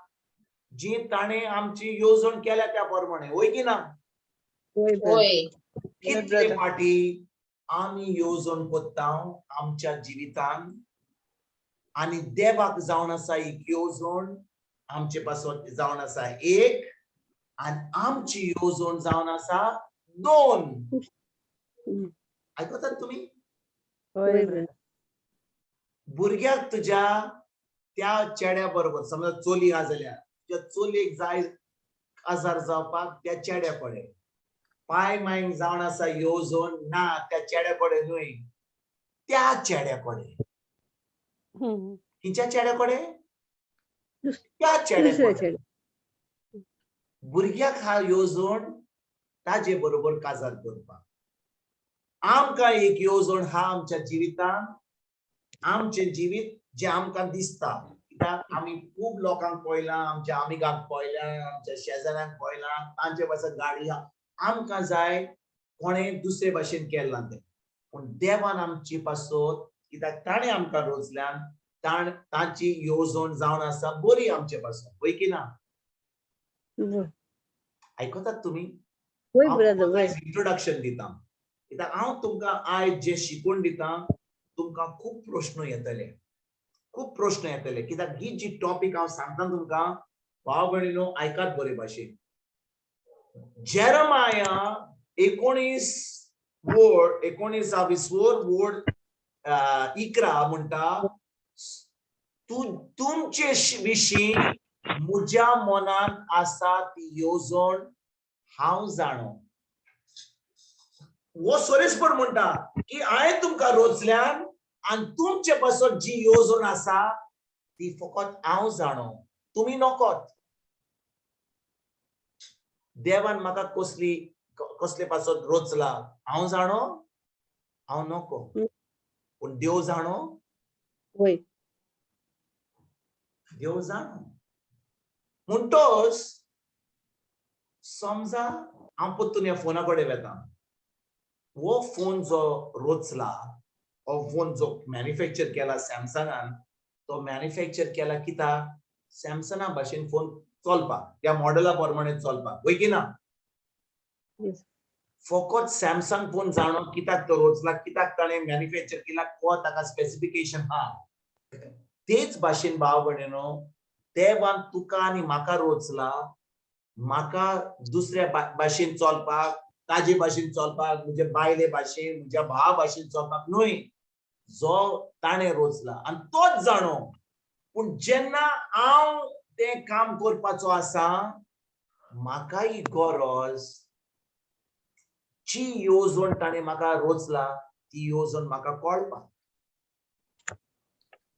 जी ताणें आमची येवजण केल्या त्या प्रमाणे, वय की ना? होय brother. होय. कितले फाटी आमी येवजण कोत्ता आमच्या जिवितान आनी देवाक जावन आसा एक येवजण, आमचे पासत जावन आसा एक, आनी आमची येवजण जावन आसा दोन. आयकतात तुमी? होय होय ब्रदर. भुरग्याक तुज्या त्या चेड्या बरोबर, समजा चली आहा जाल्यार त्या चलयेक जाय काजार जावपाक त्या चेड्या कडेन, पाय मायंक जावन आसा येवजण ना त्या चेड्या कडेन न्हय, त्या चेड्या कडेन. खंयच्या चेड्या कडेन? त्या चेड्या दुसऱ्या कडेन. चेड्या. भुरग्याक हा येवजण ताजे बरोबर काजार करपाक. आमकां एक येवजण हा आमच्या जिवितान, आमचें जिवीत जें आमकां दिसता, कित्याक आमी खूब लोकांक पळयलां, आमच्या आमिगांक पळयलां, आमच्या शेजाऱ्यांक पळयलां, तांचे पासत गाडी आहा. आमकां जाय कोणें दुसरे भाशेन केलां तें, पूण देवान आमचे पासत, कित्याक ताणें आमकां रोजल्यान, तांची येवजण जावन आसा बरी आमचे पासत, वय की ना? आयकतात तुमी? वय हांव ब्रदर, तुमकां वय. इंट्रोडक्शन दिता, कित्याक हांव तुमकां आयज जें शिकोवन दिता तुमकां खूब प्रश्न येतले, खूब प्रश्न येतले, कित्याक ही जी टॉपीक हांव सांगता तुमकां भाव भयणीनो आयकात बरे भाशेन. जेरमाया 19 वोर्ड, 19 वोर्ड 11 म्हणटा, तुमचे विशीं म्हज्या मनांत आसा ती येवजण हांव जाणो. हो सोरेसपण म्हणटा की हांवें तुमकां रोचल्यान आनी तुमचे पासत जी येवजण आसा ती फकत हांव जाणो, तुमी नकोत. देवान म्हाका कसले पासत रोचला हांव जाणो, हांव नको, पूण देव जाणो. वय. देव जाणो. म्हणटोच समजा हांव परतून ह्या फोना कडेन वेता. हो फोन जो रोचला, हो फोन जो मॅन्युफॅक्चर केला सॅमसंगान, तो मॅन्युफॅक्चर केला कित्याक? सॅमसंगा भाशेन फोन चलपाक, त्या मॉडला प्रमाणे चलपाक, वय की ना? फकत सॅमसंग फोन जाणो कित्याक तो रोचला, कित्याक ताणें मॅन्युफॅक्चर केला, को ताका स्पेसिफिकेशन आहा. तेच भाशेन भाव भयणीनो, देवान तुका आनी म्हाका रोचला, म्हाका दुसऱ्या भाशेन चलपाक, ताजे भाशेन चलपाक, म्हज्या बायले भाशेन, म्हज्या भावा भाशेन चलपाक न्हय, जो ताणें रोचला आनी तोच जाणो. पूण जेन्ना हांव तें काम करपाचो आसा, म्हाका ही गरज जी येवजण ताणें म्हाका रोचला ती येवजण म्हाका कळपाक.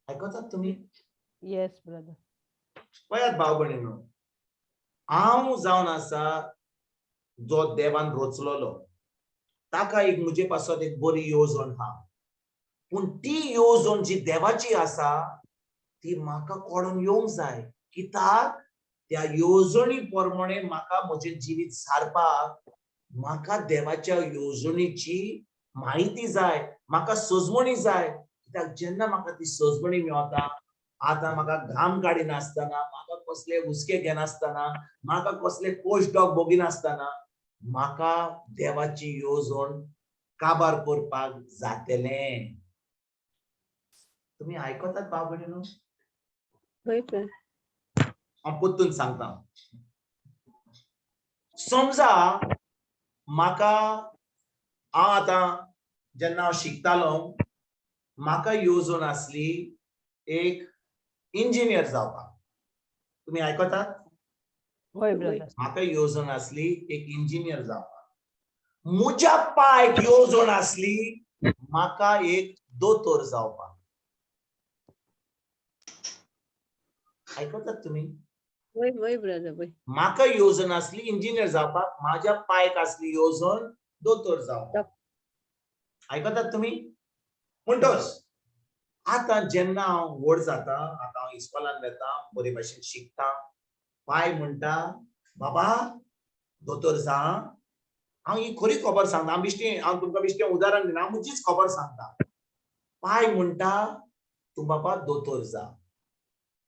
आयकतात तुमी? Yes brother. पळयात भाव भयणीनो, हांव जावन आसा जो देवान रोचलेलो, ताका एक म्हजे पासत एक बरी येवजण आहा. पूण ती येवजण जी देवाची आसा ती म्हाका कळून येवंक जाय. कित्याक त्या येवजणी प्रमाणे म्हाका म्हजें जिवीत सारपाक म्हाका देवाच्या येवजणीची म्हायती जाय, म्हाका सजवणी जाय. कित्याक जेन्ना म्हाका ती सजवणी मेवता, आतां म्हाका घाम काडिनासतना, म्हाका कसले हुस्के घेनासतना, म्हाका कसले कोश डॉग भोगिनासतना म्हाका देवाची येवजण काबार करपाक जातलें. तुमी आयकतात भाव भयणीनो? हांव परतून सांगता. समजा म्हाका, हांव आतां जेन्ना हांव शिकतालो म्हाका येवजण आसली एक इंजिनियर जावपाक. तुमी आयकतात? म्हाका येवजण आसली एक इंजिनियर जावपाक. म्हज्या पायक येवजण आसली म्हाका एक दोतोर जावपाक. आयकतात तुमी? म्हाका येवजण आसली इंजिनियर जावपाक, माझ्या पायक आसली येवजण दोतोर जावपाक. आयकतात तुमी? म्हणटोच आतां जेन्ना हांव व्हड जाता, आतां हांव इस्कॉलान वेता, बरे भाशेन शिकता, पाय म्हणटा बाबा दोतोर जा. हांव ही खरी खबर सांगता, हांव बेश्टें, हांव तुमकां बेश्टें उदाहरण दिना, हांव म्हजीच खबर सांगता. पाय म्हणटा तूं बाबा दोतोर जा.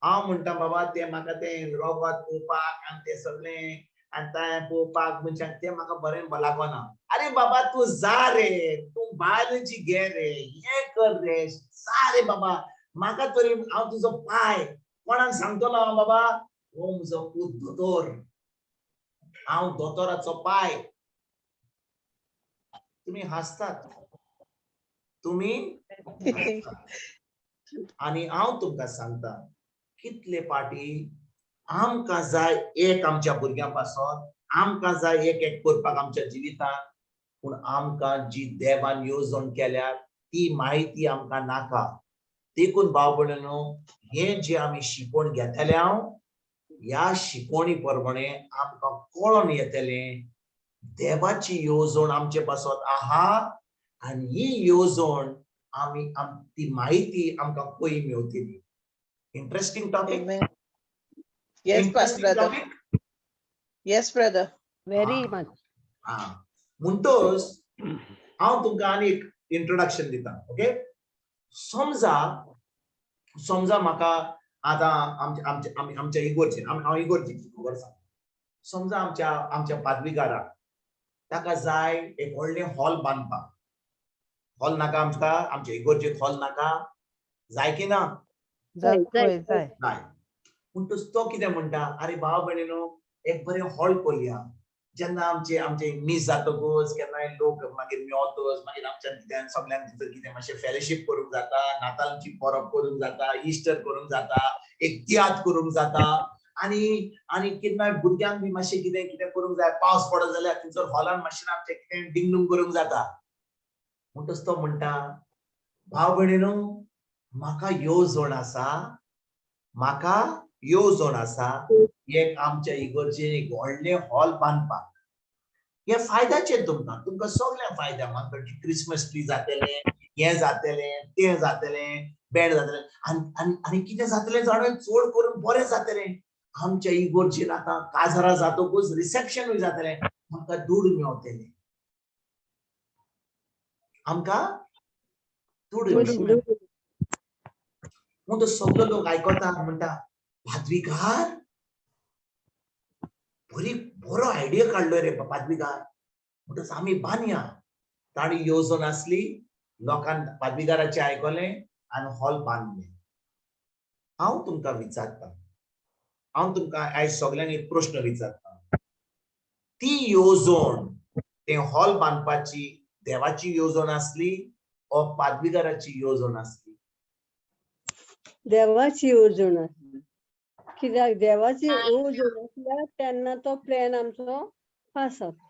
हांव म्हणटा बाबा तें म्हाका तें रोगत पळोवपाक आनी तें सगळें आनी तें पळोवपाक मनशाक तें म्हाका बरें लागना. अरे बाबा तूं जा रे, तूं बायोलॉजी घे रे, हें कर रे, जा रे बाबा, म्हाका तरी हांव तुजो पाय. कोणाक सांगतलो हांव बाबा? हो म्हजो पूत दोतोर, हांव दोतोराचो पाय. तुमी हांसतात तुमी, आनी हांव तुमकां सांगता कितले पाटी आमकां जाय एक आमच्या भुरग्यां पासत, आमकां जाय एक एक करपाक आमच्या जिवितांत, पूण आमकां जी देवान येवजण केल्या ती म्हायती आमकां नाका. देखून भाव भयणीनो, हें जें आमी शिकवण घेतले हांव, ह्या शिकवणी प्रमाणे आमकां कळोन येतलें देवाची येवजण आमचे पासत आहा आनी ही येवजण आमी ती म्हायती आमकां पयली मेवतली. Interesting topic. Yes, brother. Yes, brother. Very much. म्हणटोच हांव तुमकां आनी एक इंट्रोडक्शन दिता. ओके, समजा समजा म्हाका आतां आमच्या आमच्या इगोर्जेन, हांव इगोर्जेची खबर सांगता. समजा आमच्या आमच्या पादविगाराक ताका जाय एक व्हडलें हॉल बांदपाक. हॉल नाका आमकां, आमच्या इगोर्जेक हॉल नाका, जाय की ना? जाय जाय. म्हणटच तो कितें म्हणटा, अरे भाव भयणीनो एक बरें हॉल करुया. जेन्ना आमचे आमचे मीस जातकच केन्नाय लोक मागीर मेवतच, मागीर आमच्या कितें सगल्यांक भितर कितें मातशें फेलोशीप करूंक जाता, नातालांची परब करूंक जाता, इस्टर करूंक जाता, एक तियात्र करूंक जाता, आनी आनी केन्नाय भुरग्यांक बी मातशें कितें कितें करूंक जाय. पावस पडत जाल्यार थंयसर हॉलान मातशें आमचें कितें डिंगडूंग करूंक जाता. म्हणटच तो म्हणटा, भाव भयणीनो म्हाका येवजण आसा, म्हाका येवजण आसा एक आमच्या इगर्जेन एक व्हडलें हॉल बांदपाक. हे फायद्याचें तुमकां, तुमकां सगळ्यांक फायद्या. म्हाका क्रिसमस ट्री जातलें, हें जातलें, तें जातलें, बँड जातलें, आनी आनी आनी कितें जातलें जाणा, चड करून बरें जातलें. आमच्या इगर्जेन आतां काजारां जातकूच रिसेप्शनूय जातलें, आमकां दुडू मेवतले, आमकां दुडू मेवतले. म्हणून सगलो लोक आयकता, म्हणटा पादविगार बरी बरो आयडिया काडलो रे पादविगार. म्हणटच आमी बांदया. ताणी येवजण आसली, लोकांक पादविगाराचें आयकलें आनी हॉल बांदलें. हांव तुमकां विचारता, हांव तुमकां आयज सगल्यांक एक प्रश्न विचारता, ती येवजण तें हॉल बांदपाची देवाची येवजण आसली ओ पादविगाराची येवजण आसली? देवाची येवजण आसली. कित्याक देवाची येवजण आसल्यार तेन्ना तो प्लॅन आमचो पास जाता,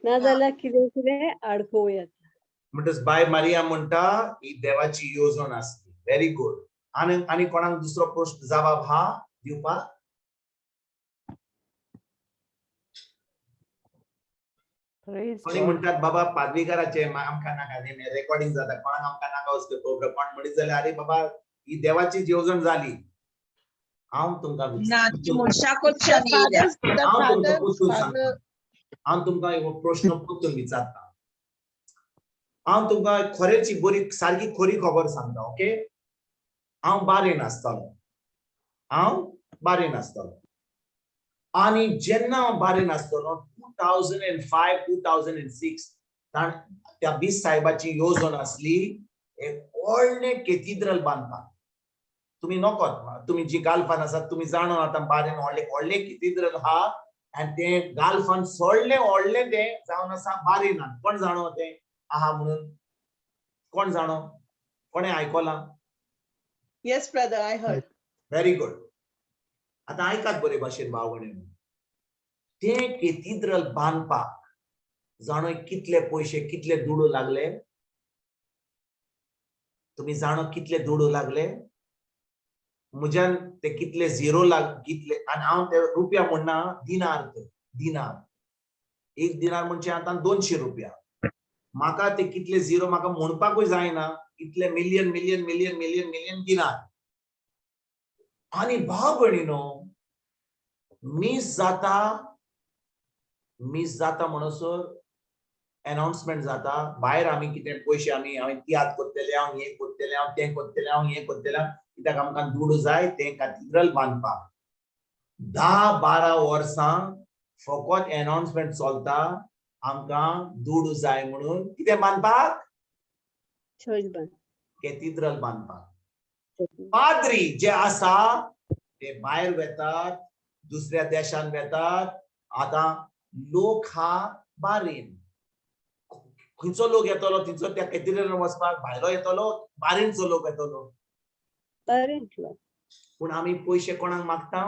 नाजाल्यार कितें कितें आडकोवं येता. म्हणटच बाय मारिया म्हणटा ही देवाची येवजण आसली. Very good. आनी आनी कोणाक दुसरो प्रश्न जबाब हा दिवपाक? Praise कोणी God. म्हणटात बाबा पादवीकाराचे आमकां नाका, रेकॉर्डिंग जाता, कोणाक आमकां नाका असल्यो खबरो. कोण म्हणीत जाल्यार अरे बाबा ही देवाची येवजण जाली. हांव तुमकां ना, ती मनशाकडच्यान येयल्या. हांव तुमकां परतून सांगता, हांव तुमकां एक प्रश्न परतून विचारता. हांव तुमकां खरेची बरी सारकी खरी खबर सांगता. ओके, हांव बारेन आसतालो, हांव बारेन आसतालो आनी जेन्ना हांव बारेन आसतलो 2005 2006 त्या बीस साहेबाची येवजण आसली एक व्हडलें केथिद्रल बांदपाक. तुमी नकोत, तुमी जी गाल्फान आसात तुमी जाणून आतां बारेन व्हडलें व्हडलें केथिद्रल आहा आनी तें गाल्फान सोडलें व्हडलें तें जावन आसा बारेनान. कोण जाणो तें आहा म्हणून? कोण जाणो? कोणें आयकलां? Yes, brother, I heard. Very good. आतां आयकात बरे भाशेन भाव भयणींनो, तें केथिद्रल बांदपाक जाणो कितले पयशे कितले दुडू लागले? तुमी जाणो कितले दुडू लागले? म्हज्यान ते कितले झिरो लाग कितले, आनी हांव ते रुपया म्हणना, दिनार, ते दिनार, एक दिनार म्हणजे आतां 200 रुपया. म्हाका ते कितले झिरो म्हाका म्हणपाकूय जायना, इतले million million million million million dinar. आनी भाव भयणीनो, मीस जाता, मीस जाता म्हणसर अनाउन्समेंट जाता भायर, आमी कितें पयशे आमी हांवें तियात्र करतले, हांव हें करतले, हांव तें करतले, हांव हें करतले, कित्याक आमकां दुडू जाय तें काथिद्रल बांदपाक. 10-12 वर्सां फकत अनाउन्समेंट चलता, आमकां दुडू जाय म्हणून. कितें बांदपाक? चर्च बांद, कॅथिड्रल बांदपाक. पाद्री जे आसा ते भायर वेतात, दुसऱ्या देशान वेतात. आतां लोक हा बारीन, खंयचो लोक येतलो थंयचो त्या कॅथिड्रलान वचपाक? भायलो येतलो, बारीनचो लोक येतलो. बारींतलो. पूण आमी पयशे कोणाक मागता?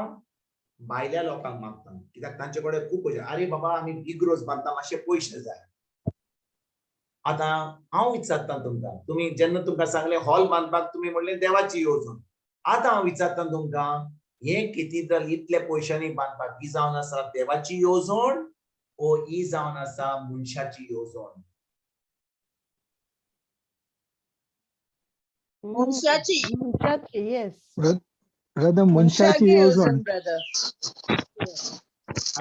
भायल्या लोकांक मागता, कित्याक तांचे कडेन खूब पयशे. आरे बाबा आमी इग्रोज बांदता, मातशे पयशे जाय. आतां हांव विचारता तुमकां, तुमी जेन्ना तुमकां सांगलें हॉल बांदपाक, तुमी म्हणलें देवाची येवजण. आतां हांव विचारता तुमकां, हें कॅथिड्रल इतले पयशांनी बांदपाक ही जावन आसा देवाची येवजण ओ ही जावन आसा मनशाची येवजण? मनशाची. मनशाची, येस. ब्रदर, मनशाची येवजण. ब्रदर.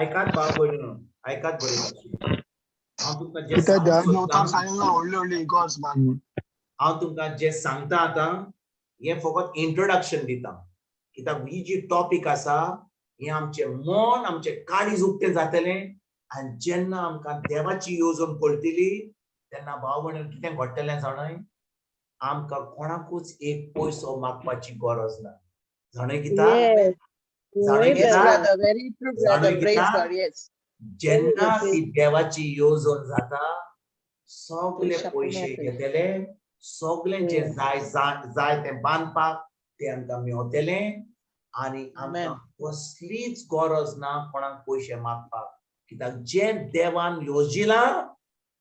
आयकात भाव भयणीनो, आयकात बरे भाशेन. हांव तुमकां जें कित्याक सांगूंक देवान उतर सोदतां, सांगला व्हडली व्हडली इगोर्ज बांद म्हूण. हांव तुमकां जें सांगता आतां हें फकत इंट्रोडक्शन दिता, कित्याक ही जी टॉपीक आसा हें आमचें मन आमचें काळीज उक्तें जातलें आनी जेन्ना आमकां देवाची येवजण कळटली तेन्ना भाव भयणीन कितें घडटलें जाणय, आमकां कोणाकूच एक पयसो मागपाची गरज ना. जाणय कित्याक? जाणय Yes, कित्याक? brother, very true, brother. जाणून Praise घेता? God, yes. जेन्ना ती देवाची येवजण जाता सगळे पयशे पयशे मेळटले. घेतले, सगळे जे जाय जाय तें बांदपाक ते आमकां मेवतले आनी आमकां कसलीच गरज ना कोणाक पयशे मागपाक, कित्याक जें देवान योजिलां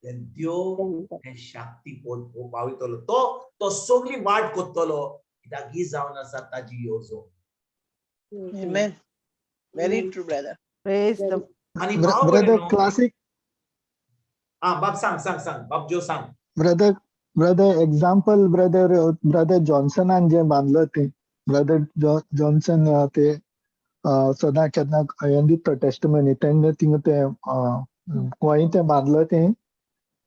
तें देव तें शक्ती पावयतलो, तो तो सगळी वाट करतलो, कित्याक ही जावन आसा ताजी येवजण. Amen. Very true, brother. Praise the आनी भाव ब्रदर, भयणीनो, क्लासीक. आं बाब सांग सांग सांग बाब जो सांग. Brother, brother example, brother, brother जॉन्सनान जें बांदलो तें, ब्रदर जॉन्सन ते सदां केन्ना हें दिता टेस्टमनी, तेन्ना थिंगा तें गोंय तें बांदलो तें,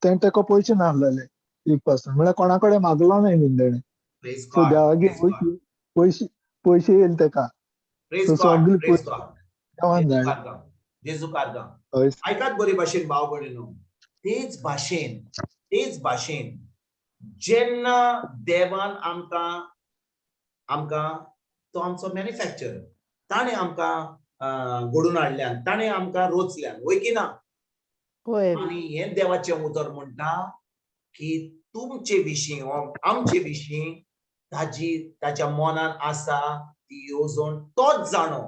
तें तेका पयशे नासलेले एक पासून, म्हळ्यार कोणा कडेन मागलो न्हय बीन तेणें. प्रेज सो गॉड, देवागे प्रेज गॉड, पयशे पयशे पयशे येयले तेका, प्रेज सो गॉड, सगळे प्रेज पयशे गॉड. देवान जेजू धाडले. कारगांव, जेजू कारगांव. हय. आयकात बरे भाशेन भाव भयणीनो, तेच भाशेन, तेच भाशेन जेन्ना देवान आमकां आमकां तो आमचो मॅन्युफॅक्चर, ताणें आमकां घडोवन हाडल्यान, ताणें आमकां रोचल्यान, वय की ना? वयर. आनी हें देवाचें उतर म्हणटा की तुमचे विशीं वा आमचे विशीं ताजी ताच्या मनान आसा ती येवजण तोच जाणो.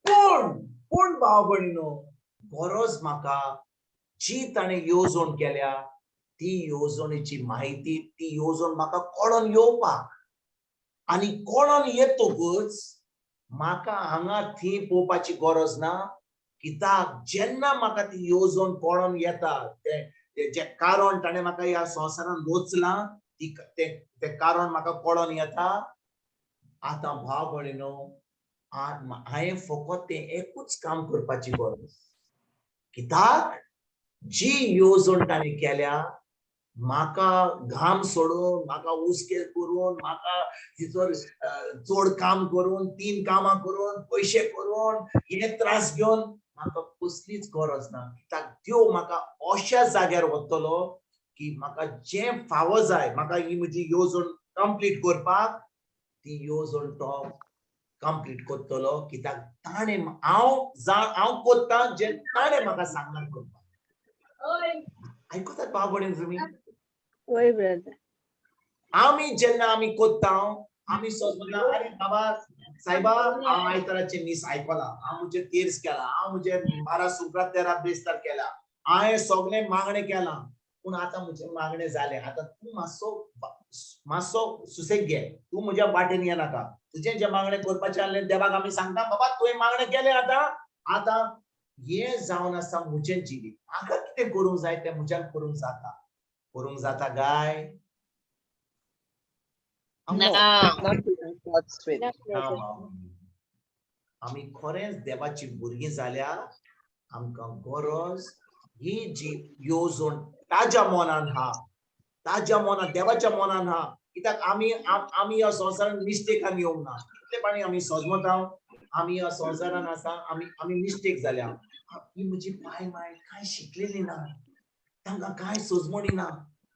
पूण पूण भाव भयणीनो, गरज म्हाका जी ताणें येवजण केल्या ती येवजणेची म्हायती, ती येवजण म्हाका कळोन येवपाक, आनी कळोन येतकूच म्हाका हांगा थंय पळोवपाची गरज ना, कित्याक जेन्ना म्हाका ती येवजण कळोन येता, तें जें कारण ताणें म्हाका ह्या संवसारान रचलां, ती तें कारण म्हाका कळोन येता. आतां भाव भयणीनो, हांवें फकत तें एकूच काम करपाची गरज. कित्याक जी येवजण ताणें केल्या, म्हाका घाम सोडून, म्हाका हुस्केर करून, म्हाका तिचो चड काम करून, 3 कामां करून, पयशे करून, हे त्रास घेवन म्हाका कसलीच गरज ना. कित्याक देव म्हाका अश्या जाग्यार वतलो की म्हाका जें फावो जाय, म्हाका ही म्हजी येवजण कंप्लीट करपाक, ती येवजण तो कंप्लीट करतलो. कित्याक ताणें हांव हांव करतां जें ताणें म्हाका सांगलां करपाक. आयकतात भाव भयणीन तुमी? वय ब्रदर. आमी जेन्ना आमी कोत्ता, आमी सोज म्हणटा, अरे बाबा सायबा, हांव आयताराचें मीस आयकलां, हांव म्हजें तेर्स केलां, हांव म्हजें 12 सुक्रार 13 बेस्तार केला, हांवें सगळें मागणें केलां, पूण आतां म्हजें मागणें जालें, आतां तूं मातसो मातसो सुसेग घे, तूं म्हज्या वाटेन येनाका, तुजें जें मागणें करपाचें आसलें देवाक आमी सांगता, बाबा तुवें मागणें केलें, आतां आतां हें जावन आसा म्हजें जिवीत, म्हाका कितें करूंक जाय तें म्हज्यान करूंक जाता. करूंक जाता गाय? आमी खरेंच देवाची भुरगीं जाल्यार आमकां गरज ही जी येवजण ताज्या मनान हा, ताज्या मनान, देवाच्या मनान हा. कित्याक आमी आमी ह्या संवसारान मिस्टेकान येवंक ना. कितले पाणी आमी सजमता, आमी ह्या संवसारान आसा, आमी आमी मिस्टेक जाल्या. ही म्हजी पाय माय कांय शिकलेली ना, तांकां कांय सजमणी ना.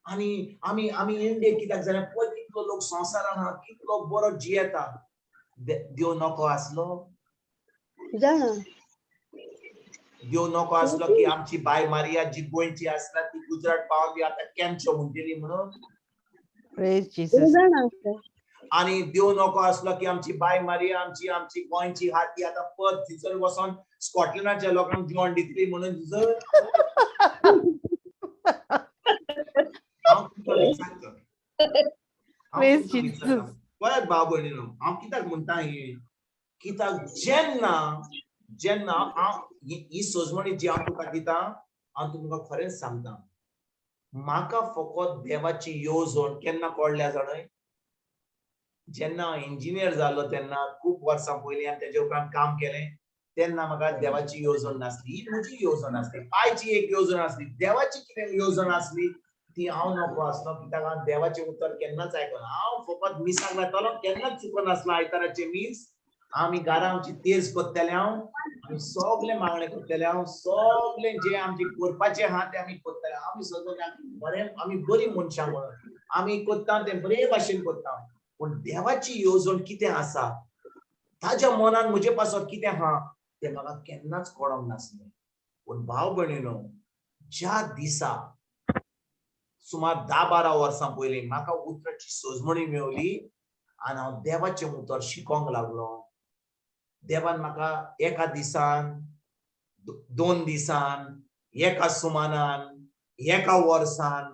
आनी आमी आमी इंडियेक कित्याक जाल्यार पळय कितलो लोक संवसारान आहा, कितलो बरो जियेता. देव नको आसलो, देव नको आसलो की आमची बाय मारिया जी गोंयची आसला ती गुजरात पावली, आतां केमचो म्हणटली म्हणून. आनी देव नको आसलो की आमची बाय मारिया आमची आमची गोंयची आहा ती आतां परत थंयसर वचोन स्कॉटलंडाच्या लोकांक जेवण दितली म्हणून. थंयसर हांव तुमकां विचारतां, पळयात भाव भयणीनो, हांव कित्याक म्हणटा हें, कित्याक जेन्ना जेन्ना हांव ही सजमणी जी हांव तुका दिता, हांव तुमकां खरेंच सांगता, म्हाका फकत देवाची येवजण केन्ना कळ्ळ्या जाणय, जेन्ना हांव इंजिनियर जालो तेन्ना खूब वर्सां पयलीं, आनी तेजे उपरांत काम केलें तेन्ना म्हाका देवाची येवजण नासली. ही म्हजी येवजण आसली, पायची एक येवजण आसली, देवाची कितें येवजण आसली ती हांव नको आसलो. कित्याक हांव देवाचें उतर केन्नाच आयकना, हांव फकत मिसाक वतालो, केन्नाच चुकनासलो आयताराचें मीस. आमी घरा आमची तेज करतले, हांव आमी सगळे मागणे करतले, हांव सगळे जे आमचे करपाचे आहा ते आमी करतले. आमी सगळे बरें, आमी बरी मनशां म्हणून आमी करता तें बरे भाशेन करता. पूण देवाची येवजण कितें आसा, ताज्या मनान म्हजे पासत कितें आहा तें म्हाका केन्नाच कळोंक नासलें. पूण भाव भयणीनो, ज्या दिसा सुमार 10-12 वर्सां पयलीं म्हाका उतराची सजमणी मेवली आनी हांव देवाचें उतर शिकोंक लागलो, देवान म्हाका एका दिसान, 2 दिसान, एका सुमानान, एका वर्सान,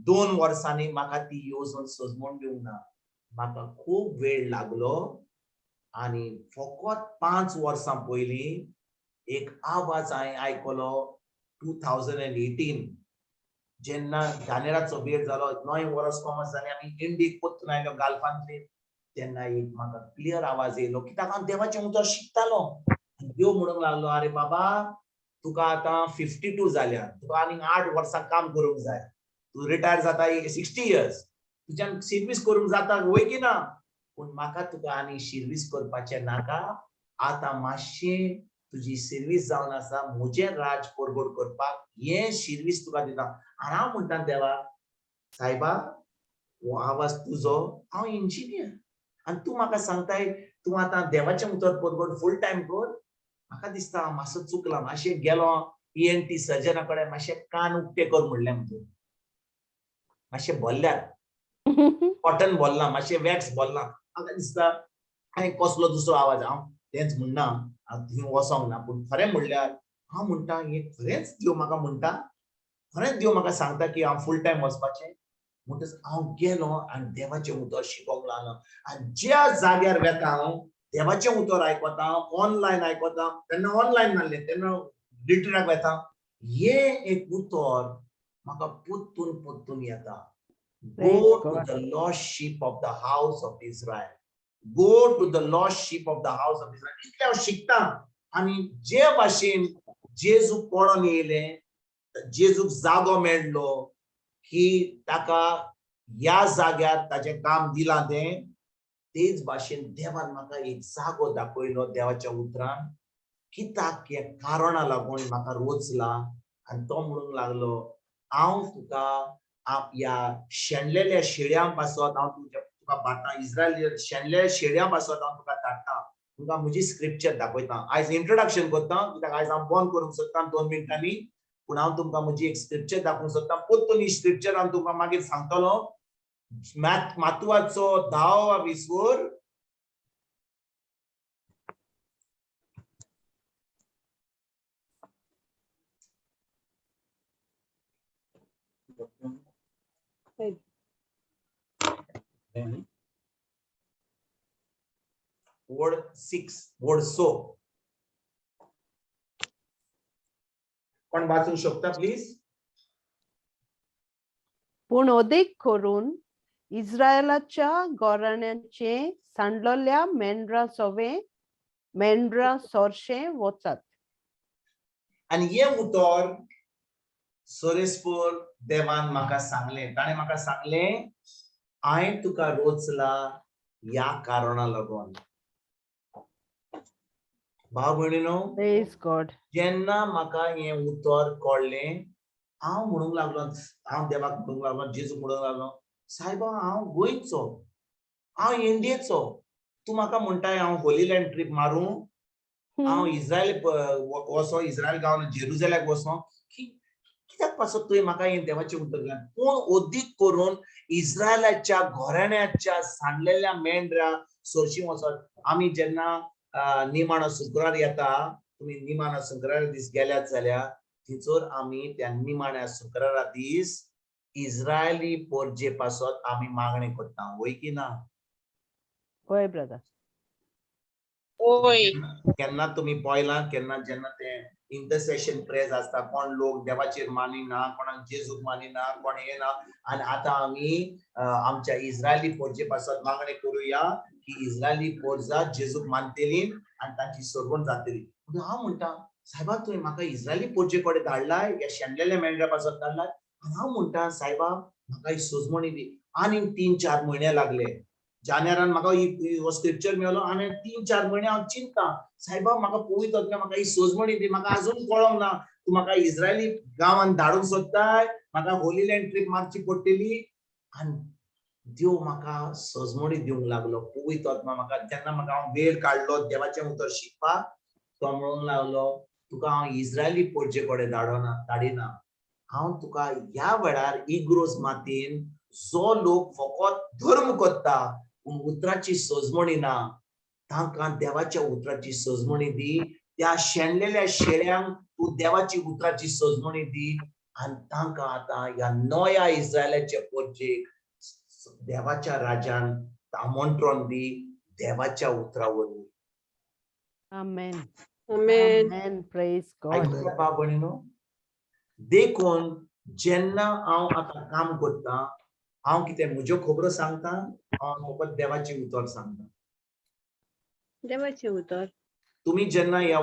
2 वर्सांनी म्हाका ती येवजण सजमण दिवंक ना. म्हाका खूब वेळ लागलो. आनी फकत 5 वर्सां पयलीं एक आवाज हांवें आयकलो, 2018 जेन्ना जानेराचो वेळ जालो, 9 वर्स कॉमर्स जालें, आमी इंडियेक परतून आयलो गाल्फांतली, तेन्ना एक म्हाका क्लियर आवाज येयलो. कित्याक हांव देवाचें उतर शिकतालो. देव म्हणूंक लागलो, अरे बाबा तुका आतां 52 जाल्या, तुका आनीक 8 वर्सां काम करूंक जाय, तूं रिटायर जाता 60 इयर्स, तुज्यान शिरवीस करूंक जाता वय की ना, पूण म्हाका तुका आनी शिरवीस करपाचें नाका, आतां मातशें तुजी शिरवीस जावन आसा, म्हजें राज परगट करपाक हें शिरवीस तुका दिता. आनी हांव म्हणटा देवा, सायबा हो आवाज तुजो, हांव इंजिनियर आनी तूं म्हाका सांगताय तूं आतां देवाचें उतर परगट फूल टायम कर. म्हाका दिसता हांव मातसो चुकलां, मातशें गेलो ENT सर्जना कडेन, मातशें कान उक्ते कर म्हणलें म्हजें, मातशें भरल्यात, कॉटन भरलां, मातशें वॅक्स भरलां. म्हाका दिसता हांवें कसलो दुसरो आवाज, हांव तेंच म्हणना, हांव थंय वचोंक ना, पूण खरें म्हणल्यार हांव म्हणटा हें खरेंच देव म्हाका म्हणटा, खरेंच देव म्हाका सांगता की हांव फूल टायम वचपाचें. म्हणटच हांव गेलो आनी देवाचें उतर शिकोंक लागलो. आनी ज्या जाग्यार वेता हांव देवाचें उतर आयकता, ऑनलायन आयकता. तेन्ना ऑनलायन नासलें, तेन्ना रिट्रीटाक वेता. हें एक उतर म्हाका पोत्तून पोत्तून येता. Go Praise to God. The lost sheep of the house of Israel. Go to the lost sheep of the house of Israel. इतलें हांव शिकता आनी जे भाशेन जेजू पडोन येयलें, जेजूक जागो मेळ्ळो की ताका ह्या जाग्यार ताचें काम दिलां, तें तेच भाशेन देवान म्हाका एक जागो दाखयलो देवाच्या उतरान कित्याक हे कारणा लागून म्हाका रोचला. आनी तो म्हणूंक लागलो, हांव तुका ह्या शेणलेल्या शेळ्यां पासत हांव तुज्या तुका बाटा इस्रायल शेणलेल्या शेळ्यां पासत हांव तुका धाडटा. तुमकां म्हजी स्क्रिप्चर दाखयता. आयज इंट्रोडक्शन करता कित्याक आयज हांव बंद करूंक सोदता 2 मिनटांनी, पूण हांव तुमकां म्हजी एक स्क्रिप्चर दाखोवंक सोदता. परतून ही स्क्रिप्चर हांव तुमकां मागीर सांगतलो. मातुवाचो धाव विसवर वर्ड 6, वर्ड सो. कोण वाचूंक शकता प्लीज? पूण अदीक करून इस्रायलाच्या गोराण्याचे सांडलोल्या मेंढरा सोवे मेंढरा सोरशे वचात. आनी हें उतर सोरेस्पोर देवान म्हाका सांगलें. ताणें म्हाका सांगलें, हांवें तुका रोचला ह्या कारणा लागून. भाव भयणीनो, Praise God. जेन्ना म्हाका हें उतर कळ्ळें, हांव म्हणूंक लागलो, हांव देवाक म्हणूंक लागलो, जेजूक म्हणूंक लागलो, सायबा, हांव गोंयचो, हांव इंडियेचो, तूं म्हाका म्हणटाय हांव होली लँड ट्रीप मारूं, हांव इस्रायल वचो, इस्रायल गांवान जेरुजलेमाक वचो की कित्याक पासत तुवें म्हाका हें देवाचें उतर दिलें? पूण अदीक करून इस्रायलाच्या घराण्याच्या सांडलेल्या मेंढऱ्या सरशी वचत. आमी जेन्ना निमाणो शुक्रार येता, तुमी निमाणो शुक्रार दीस गेल्यात जाल्यार थंयसर आमी त्या निमाण्या शुक्रारा दीस इस्रायली पोरजे पासत आमी मागणें करता, वय की ना? हय ब्रदर. होय. केन्ना तुमी पळयलां केन्ना जेन्ना ते इंटरसेशन प्रेयर्स आसता, कोण लोक देवाचेर मानिना, कोणाक जेजूक मानिना, कोण हे ना, आनी आतां आमी आमच्या इस्रायली पोरजे पासत मागणें करुया की इस्रायली पोरजा जेजूक मानतली आनी तांची सरवण जातली. म्हणून हांव म्हणटा, सायबा, तुवें म्हाका इस्रायली पोरजे कडेन धाडलाय, ह्या शेणलेल्या मेंढऱ्या पासत धाडलाय. आनी हांव म्हणटा, सायबा, म्हाका ही सजमणी दी. आनी 3-4 म्हयने लागले. जानेरान म्हाका हो स्क्रिप्चर मेळ्ळो आनी 3-4 म्हयने हांव चिंता, सायबा, म्हाका पवित्र आत्म्या म्हाका ही सजमणी दी. म्हाका अजून कळोंक ना, तूं म्हाका इस्रायली गांवान धाडूंक सोदताय, म्हाका होली लँड ट्रीप मारची पडटली. आनी देव म्हाका सजमणी दिवंक लागलो. पवित्र आत्मा म्हाका जेन्ना म्हाका हांव वेळ काडलो देवाचें उतर शिकपाक, तो म्हणूंक लागलो, तुका हांव इस्रायली पोरजे कडेन धाडना, धाडिना. हांव तुका ह्या वेळार इग्रोज मातयेन जो लोक फकत धर्म करता पूण उतराची सजमणी ना, तांकां देवाच्या उतराची सजमणी दी. त्या शेणलेल्या शेळ्यांक तूं देवाची उतराची सजमणी दी आनी तांकां आतां ह्या नव्या इस्रायलाच्या पोरजेक देवाच्या राजान आमंत्रण दी देवाच्या उतरा वरवीं. Amen. Amen. Amen. Praise God. आयकता भाव भयणीनो? देखून जेन्ना हांव आतां काम करता, हांव कितें म्हज्यो खबरो सांगता, हांव फकत देवाचें उतर सांगता. देवाचें उतर. तुमी जेन्ना ह्या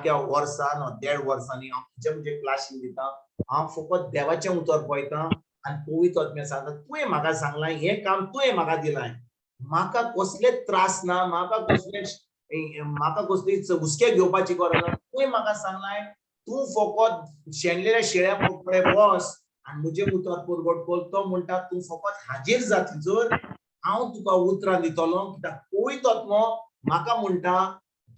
ह्या वर्सान, देड वर्सांनी हांव खंयच्या म्हणजे क्लासीन दिता, हांव फकत देवाचें उतर पळयता आनी पवित्र आत्म्या सांगता, तुवें म्हाका सांगलां हें काम, तुवें म्हाका दिलां, म्हाका कसलेच त्रास ना, म्हाका कसलीच हुस्के घेवपाची गरज ना. तुवें म्हाका सांगलां, तूं फकत शेणलेल्या शेळ्या कडेन वच आनी म्हजें उतर परगट कर. तो म्हणटा, तूं फकत हाजीर जा थंयसर, हांव तुका उतरां दितलो. कित्याक पवित्र आत्मो म्हाका म्हणटा,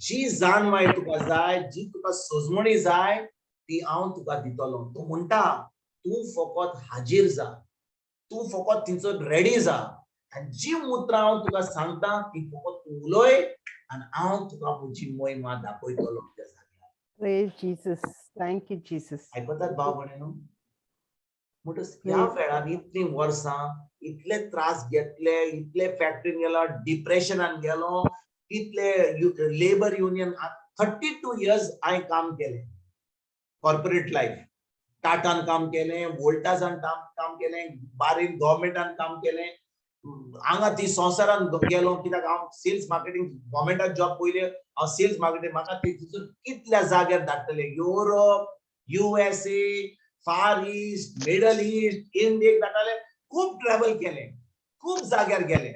जी जाणवाय तुका जाय, जी तुका सजमणी जाय, ती हांव तुका दितलो. तो म्हणटा, तूं फकत हाजीर जा, तूं फकत थंयसर रेडी जा आनी जी उतरां हांव तुका सांगता ती फकत तूं उलय आनी हांव तुका म्हजी महिमा दाखयतलो त्या जाग्यार. Praise Jesus. Thank you, Jesus. आयकतात भाव भयणीनो? म्हणटच ह्या वेळार इतलीं वर्सां इतले त्रास घेतले, इतले फॅक्टरीन गेलो, डिप्रेशनान गेलो, इतले labour union, 32 years हांवें काम केलें. Corporate life. टाटान काम केलें, वोल्टासान काम केलें, बारीन गव्हर्मेंटान काम केलें, हांगा ती संवसारान गेलो. कित्याक हांव सेल्स मार्केटिंग गव्हर्मेंटान जॉब पयले, हांव सेल्स मार्केटिंग, म्हाका ती तितून कितल्या जाग्यार धाडटले, Europe, USA, Far East, Middle East, इंडियेक धाडटाले. खूब ट्रॅव्हल केलें, खूब जाग्यार गेले,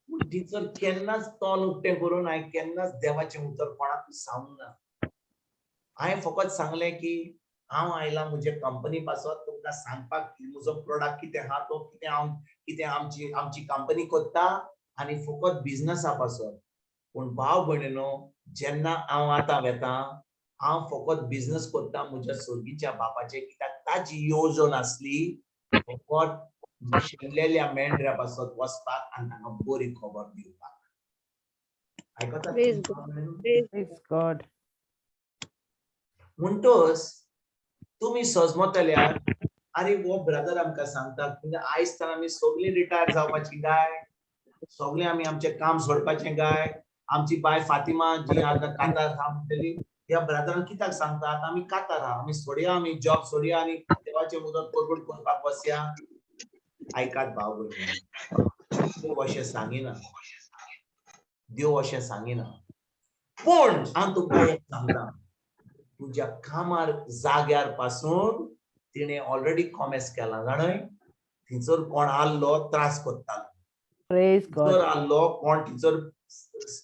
पूण टिचर केन्नाच तोंड उक्तें करून हांवें केन्नाच देवाचें उतर कोणाक सांगूंक ना. हांवें फकत सांगलें की हांव आयलां म्हजे कंपनी पासत तुमकां सांगपाक की म्हजो प्रोडक्ट कितें आहा तो, कितें हांव, कितें आमची कंपनी करता आनी फकत बिजनसा पासत. पूण भाव भयणीनो, जेन्ना हांव आतां वेता, हांव फकत बिजनस करता म्हज्या सोर्गीच्या बापाचें, कित्याक ताजी येवजण आसली फकत शेणलेल्या मेंढऱ्या पासत वचपाक आनी तांकां बरी खबर दिवपाक. आयकतात? Praise God. Praise God. म्हणटच तुमी सजमतल्यार, आरे, हो ब्रदर आमकां सांगता, म्हणजे आयज तर आमी सगळीं रिटायर जावपाची काय? सगळें आमी आमचें काम सोडपाचें काय? आमची बाय फातिमा जी आतां कातार आहा म्हणटली, ह्या ब्रदरान कित्याक सांगता, आतां आमी कातार आहा, आमी सोडया, आमी जॉब सोडया आनी देवाचें उदक परगट करपाक बसया. आयकात भाव भयणी, देव अशें सांगिना, देव अशें सांगिना. पूण हांव तुमकां एक सांगता, तुज्या कामार जाग्यार पासून तिणें ऑलरेडी कॉमेस केलां जाणय, थंयसर कोण आहलो त्रास करतालो. Praise थंयसर God. आहलो कोण थंयसर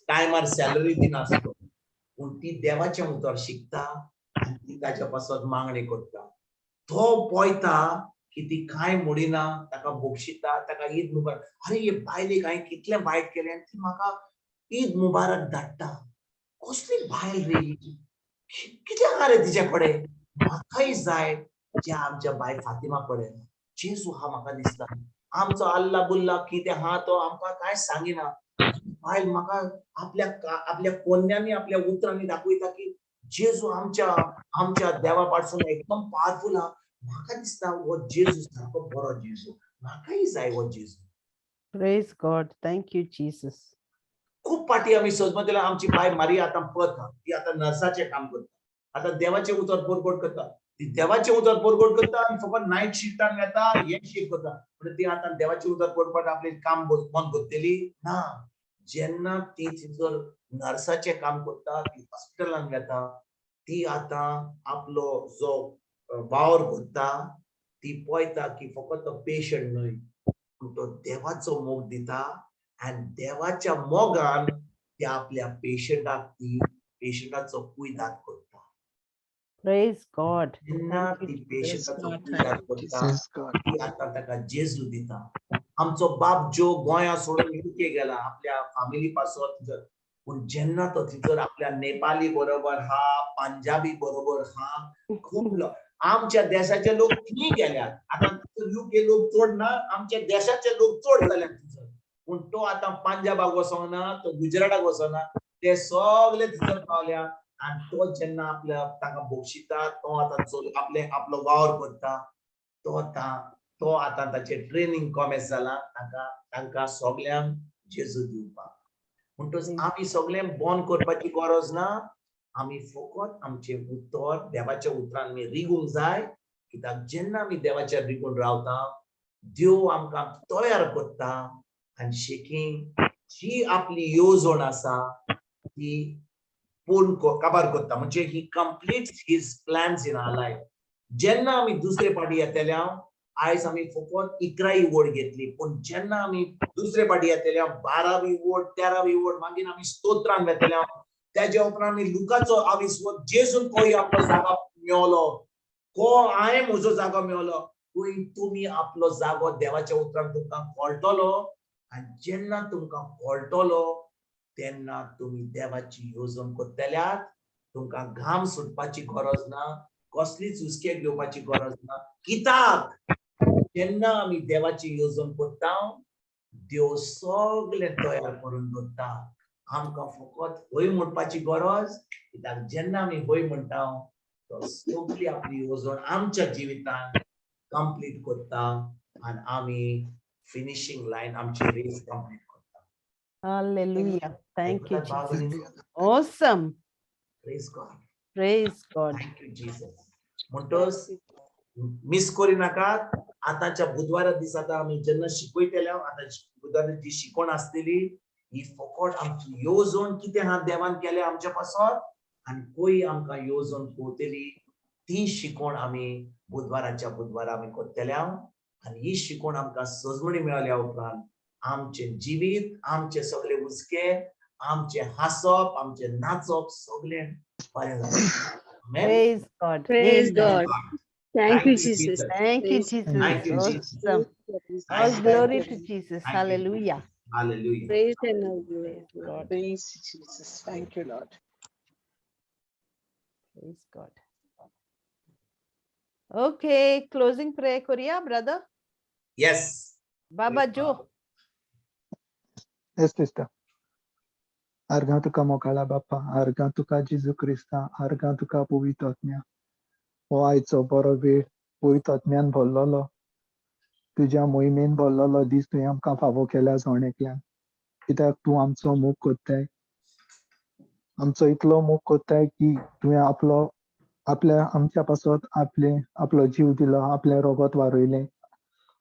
टायमार सॅलरी दिनासलो, पूण ती देवाचें उतर शिकता आनी ती ताच्या पासत मागणी करता. तो पळयता की ती कांय म्हणिना, ताका बक्षिता, ताका ईद मुबारक. अरे, हे बायलेक हांवें कितलें वायट केलें आनी ती म्हाका ईद मुबारक धाडटा. कसली बायल रे ही? कितें आहा रे तिच्या कडेन? म्हाकाय जाय ज्या आमच्या बाय फातिमा कडेन. जेजू हा म्हाका दिसता. आमचो अल्ला बुल्ला कितें आहा तो आमकां कांय सांगिना. बायल म्हाका आपल्या कोन्यांनी, आपल्या उतरांनी दाखयता की जेजू आमच्या देवा पासून एकदम पावरफुल आहा. म्हाका दिसता हो जेजू सारको बरो जेजू, म्हाकाय जाय हो जेजू. Praise God. Thank you, Jesus. खूब पाटी आमी सजमतले, आमची बाय मारी आतां पत आहा, ती आतां नर्साचें काम करता, आतां देवाचें उतर परगट करता. ती देवाचें उतर परगट करता आनी फकत नायट शिफ्टान वेता, हें शिफ्ट करता. म्हणटा ती आतां देवाचें उतर परगट आपलें काम बंद करतली ना. जेन्ना ती थंयसर नर्साचें काम करता, ती हॉस्पिटलान वेता, ती आतां आपलो जो वावर करता, ती पळयता की फकत तो पेशंट न्हय, पूण तो देवाचो मोग दिता आनी देवाच्या मोगान त्या आपल्या पेशंटाक, ती पेशंटाचो कुयदाद करता. Praise God. जेन्ना Thank you, ती Jesus. पेशंटाचो God. कुयदाद करता, Praise God. ती आतां ताका जेजू दिता. आमचो बाप जो गोंया सोडून युके गेला आपल्या फामिली पासत, पूण जेन्ना तो थंयसर आपल्या नेपाली बरोबर हा, पंजाबी बरोबर हा, खूब आमच्या देशाचे लोक थंय गेल्यात. आतां युके लोक चड ना, आमच्या देशाचे लोक चड जाल्यात थंयसर. पूण तो आतां पंजाबाक वचोंक ना, तो गुजराताक वचना, ते सगळे थंयसर पावल्या. आनी तो जेन्ना आपल्या तांकां बक्षिता, तो आतां चल आपले आपलो वावर करता, तो आतां ताचें ट्रेनींग कॉमेस जालां तांकां तांकां सगल्यांक जेजू दिवपाक. म्हणटच आमी सगळें बंद करपाची गरज ना. आमी फकत आमचें उतर देवाच्या उतरान आमी रिगूंक जाय, कित्याक जेन्ना आमी देवाच्या रिगून रावता, देव आमकां तयार करता आनी शेकी जी आपली येवजण आसा ती पूर्ण काबार करता. म्हणजे he complete his plans in our life. जेन्ना आमी दुसरे पाटी येतले, आयज आमी फकत 11वी वड घेतली, पूण जेन्ना आमी दुसरे पाटी येतले, 12वी वड, 13वी वड, मागीर आमी स्तोत्रान वेतले. त्याच्या उपरांत आमी लुकाचो आविस्वत, जेजून खंय आपलो जागो मेवलो, को हांवें म्हजो जागो मेवलो, थंय तुमी आपलो जागो देवाच्या उतरान तुमकां कळटलो. आनी जेन्ना तुमकां कळटलो, तेन्ना तुमी देवाची येवजण करतल्यात. तुमकां घाम सुटपाची गरज ना, कसलीच हुस्के घेवपाची गरज ना, कित्याक जेन्ना आमी देवाची येवजण करता, देव सगळें तयार करून दवरता. आमकां फकत हय म्हणपाची गरज, कित्याक जेन्ना आमी हय म्हणटा, तो सगळी आपली येवजण आमच्या जिवितान कंप्लीट करता आनी आमी फिनिशींग लायन, आमची रेस कंप्लीट करता. Hallelujah. Thank you, ऐकतात भाव Jesus. भयणीनो? Awesome. Praise God. Praise God. Thank you, Jesus. म्हणटच मिस करी नाकात. आतांच्या बुधवारा दिसा आतां आमी जेन्ना शिकयतले, आतां बुधवारा जी शिकवण आसतली ही फकत आमची येवजण कितें आहा देवान केलें आमच्या पासत आनी पळय आमकां येवजण पळोवतली ती शिकवण आमी बुधवाराच्या बुधवारा आमी करतले. आनी ही शिकवण आमकां सजमणी मेळ्ळ्या उपरांत आमचें जिवीत, आमचे सगळे हुस्के, आमचें हांसप, आमचें नाचप सगळें बरें जालें. Amen? Praise God. Praise Amen. God. Thank you, Jesus. Thank you, Praise Jesus. Thank you, Jesus. Awesome. All Thank you. glory to Jesus. Thank you. Hallelujah. Hallelujah. Praise and all glory. God. Praise Jesus. Thank you, Lord. Praise God. Okay, closing prayer, Korea, brother. Yes. Baba Joe. Yes, sister. आर्गां तुका मोगाळा बाप्पा, आर्गां तुका जेजू क्रिस्ता, आर्गां तुका पवित्र आत्म्या. हो आयचो बरो वेळ पवित्र आत्म्यान भरलेलो, तुज्या मोहिमेन भरलेलो दीस तुवें आमकां फावो केल्या जण एकल्यान. कित्याक तूं आमचो मोग कोत्ताय, आमचो इतलो मोग कोत्ताय की तुवें आपलो आपल्या आमच्या पासत आपले आपलो जीव दिलो, आपलें रोगत वारयलें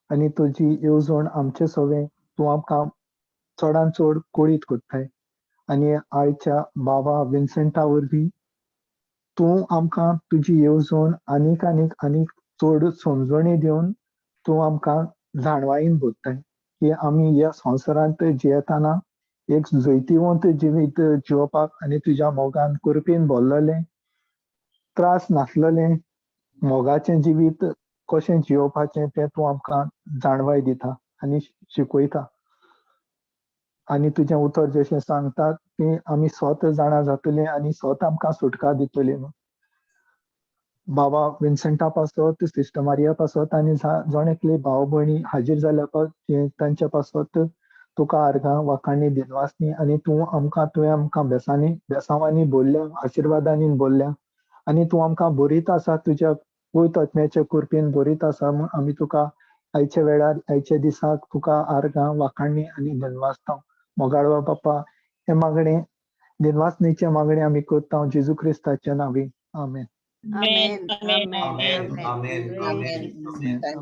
आनी तुजी येवजण आमचे सवें तूं आमकां चडान चड कळीत कोत्ताय. आनी आयच्या बाबा विन्सेंटा वरवीं तूं आमकां तुजी येवजण आनीक आनीक आनीक चड समजणी दिवन तूं आमकां जाणवायेन भरताय की आमी ह्या संवसारांत जियेतना एक जैतिवंत जिवीत जिवपाक आनी तुज्या मोगान करपीन भरलेलें, त्रास नासलेलें मोगाचें जिवीत कशें जियोवपाचें तें तूं आमकां जाणवाय दिता आनी शिकयता. आनी तुजें उतर जशें सांगता ती आमी स्वता जाणा जातली आनी स्वता आमकां सुटका दितली. बाबा विन्सेंटा पासत, सिस्टर मारिया पासत आनी जण एकले भाव भयणी हाजीर जाल्या तांच्या पासत तुका आर्गां वाखाणी दिनवासनी. आनी तूं आमकां तुवें आमकां बेसांनी बेसांवांनी भरल्या, आशिर्वादांनी भरल्या आनी तूं आमकां बरीत आसा, तुज्या पवित्र आत्म्याच्या कृपेन बरीत आसा. म्हूण आमी तुका आयच्या वेळार आयच्या दिसाक तुका आर्गां वाखाणी आनी दिनवासता. मोगाळवा बाप्पा, हें मागणें दिनवासणीचें मागणें आमी करता जेजू क्रिस्ताच्या नांवी. आमेन. Amen. Amen. Amen. Amen. Amen. Praise Amen. Jesus. Amen.